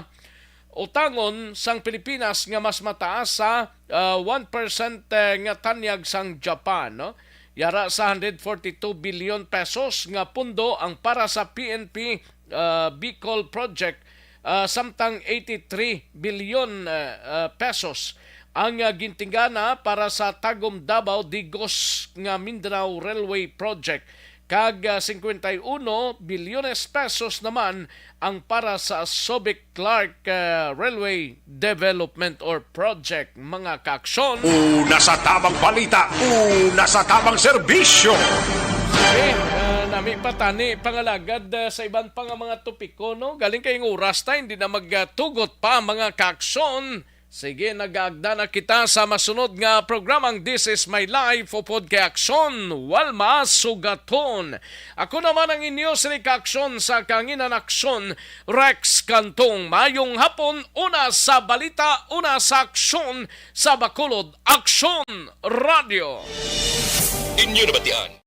utangon sang Pilipinas nga mas mataas sa, ah, one percent, eh, nga tanyag sang Japan, no? Yara sa hundred forty-two billion pesos nga pundo ang para sa P N P, ah, Bicol Project, ah, samtang eighty-three billion, ah, ah, pesos ang, ah, gintinggana para sa Tagum Davao Digos nga Mindanao Railway Project, kag, ah, cincuenta y uno bilyones pesos naman ang para sa Subic Clark, ah, Railway Development or Project, mga kaaksyon. Una sa tamang balita, una sa tamang serbisyo. Okay, ah, nami pa tani pangalagad, ah, sa iban pa nga mga topiko, no? Galing kay ang oras ta, hindi na magtugot pa, mga kaaksyon. Sige, nagaagda na kita sa masunod nga programang This Is My Life, upod kay Aksyon, Walma Sugaton. Ako naman ang inyo sini kaaksyon sa Kanginan Aksyon, Rex Cantong. Mayong hapon, una sa balita, una sa aksyon sa Bacolod, Aksyon Radio. Inyo nabatian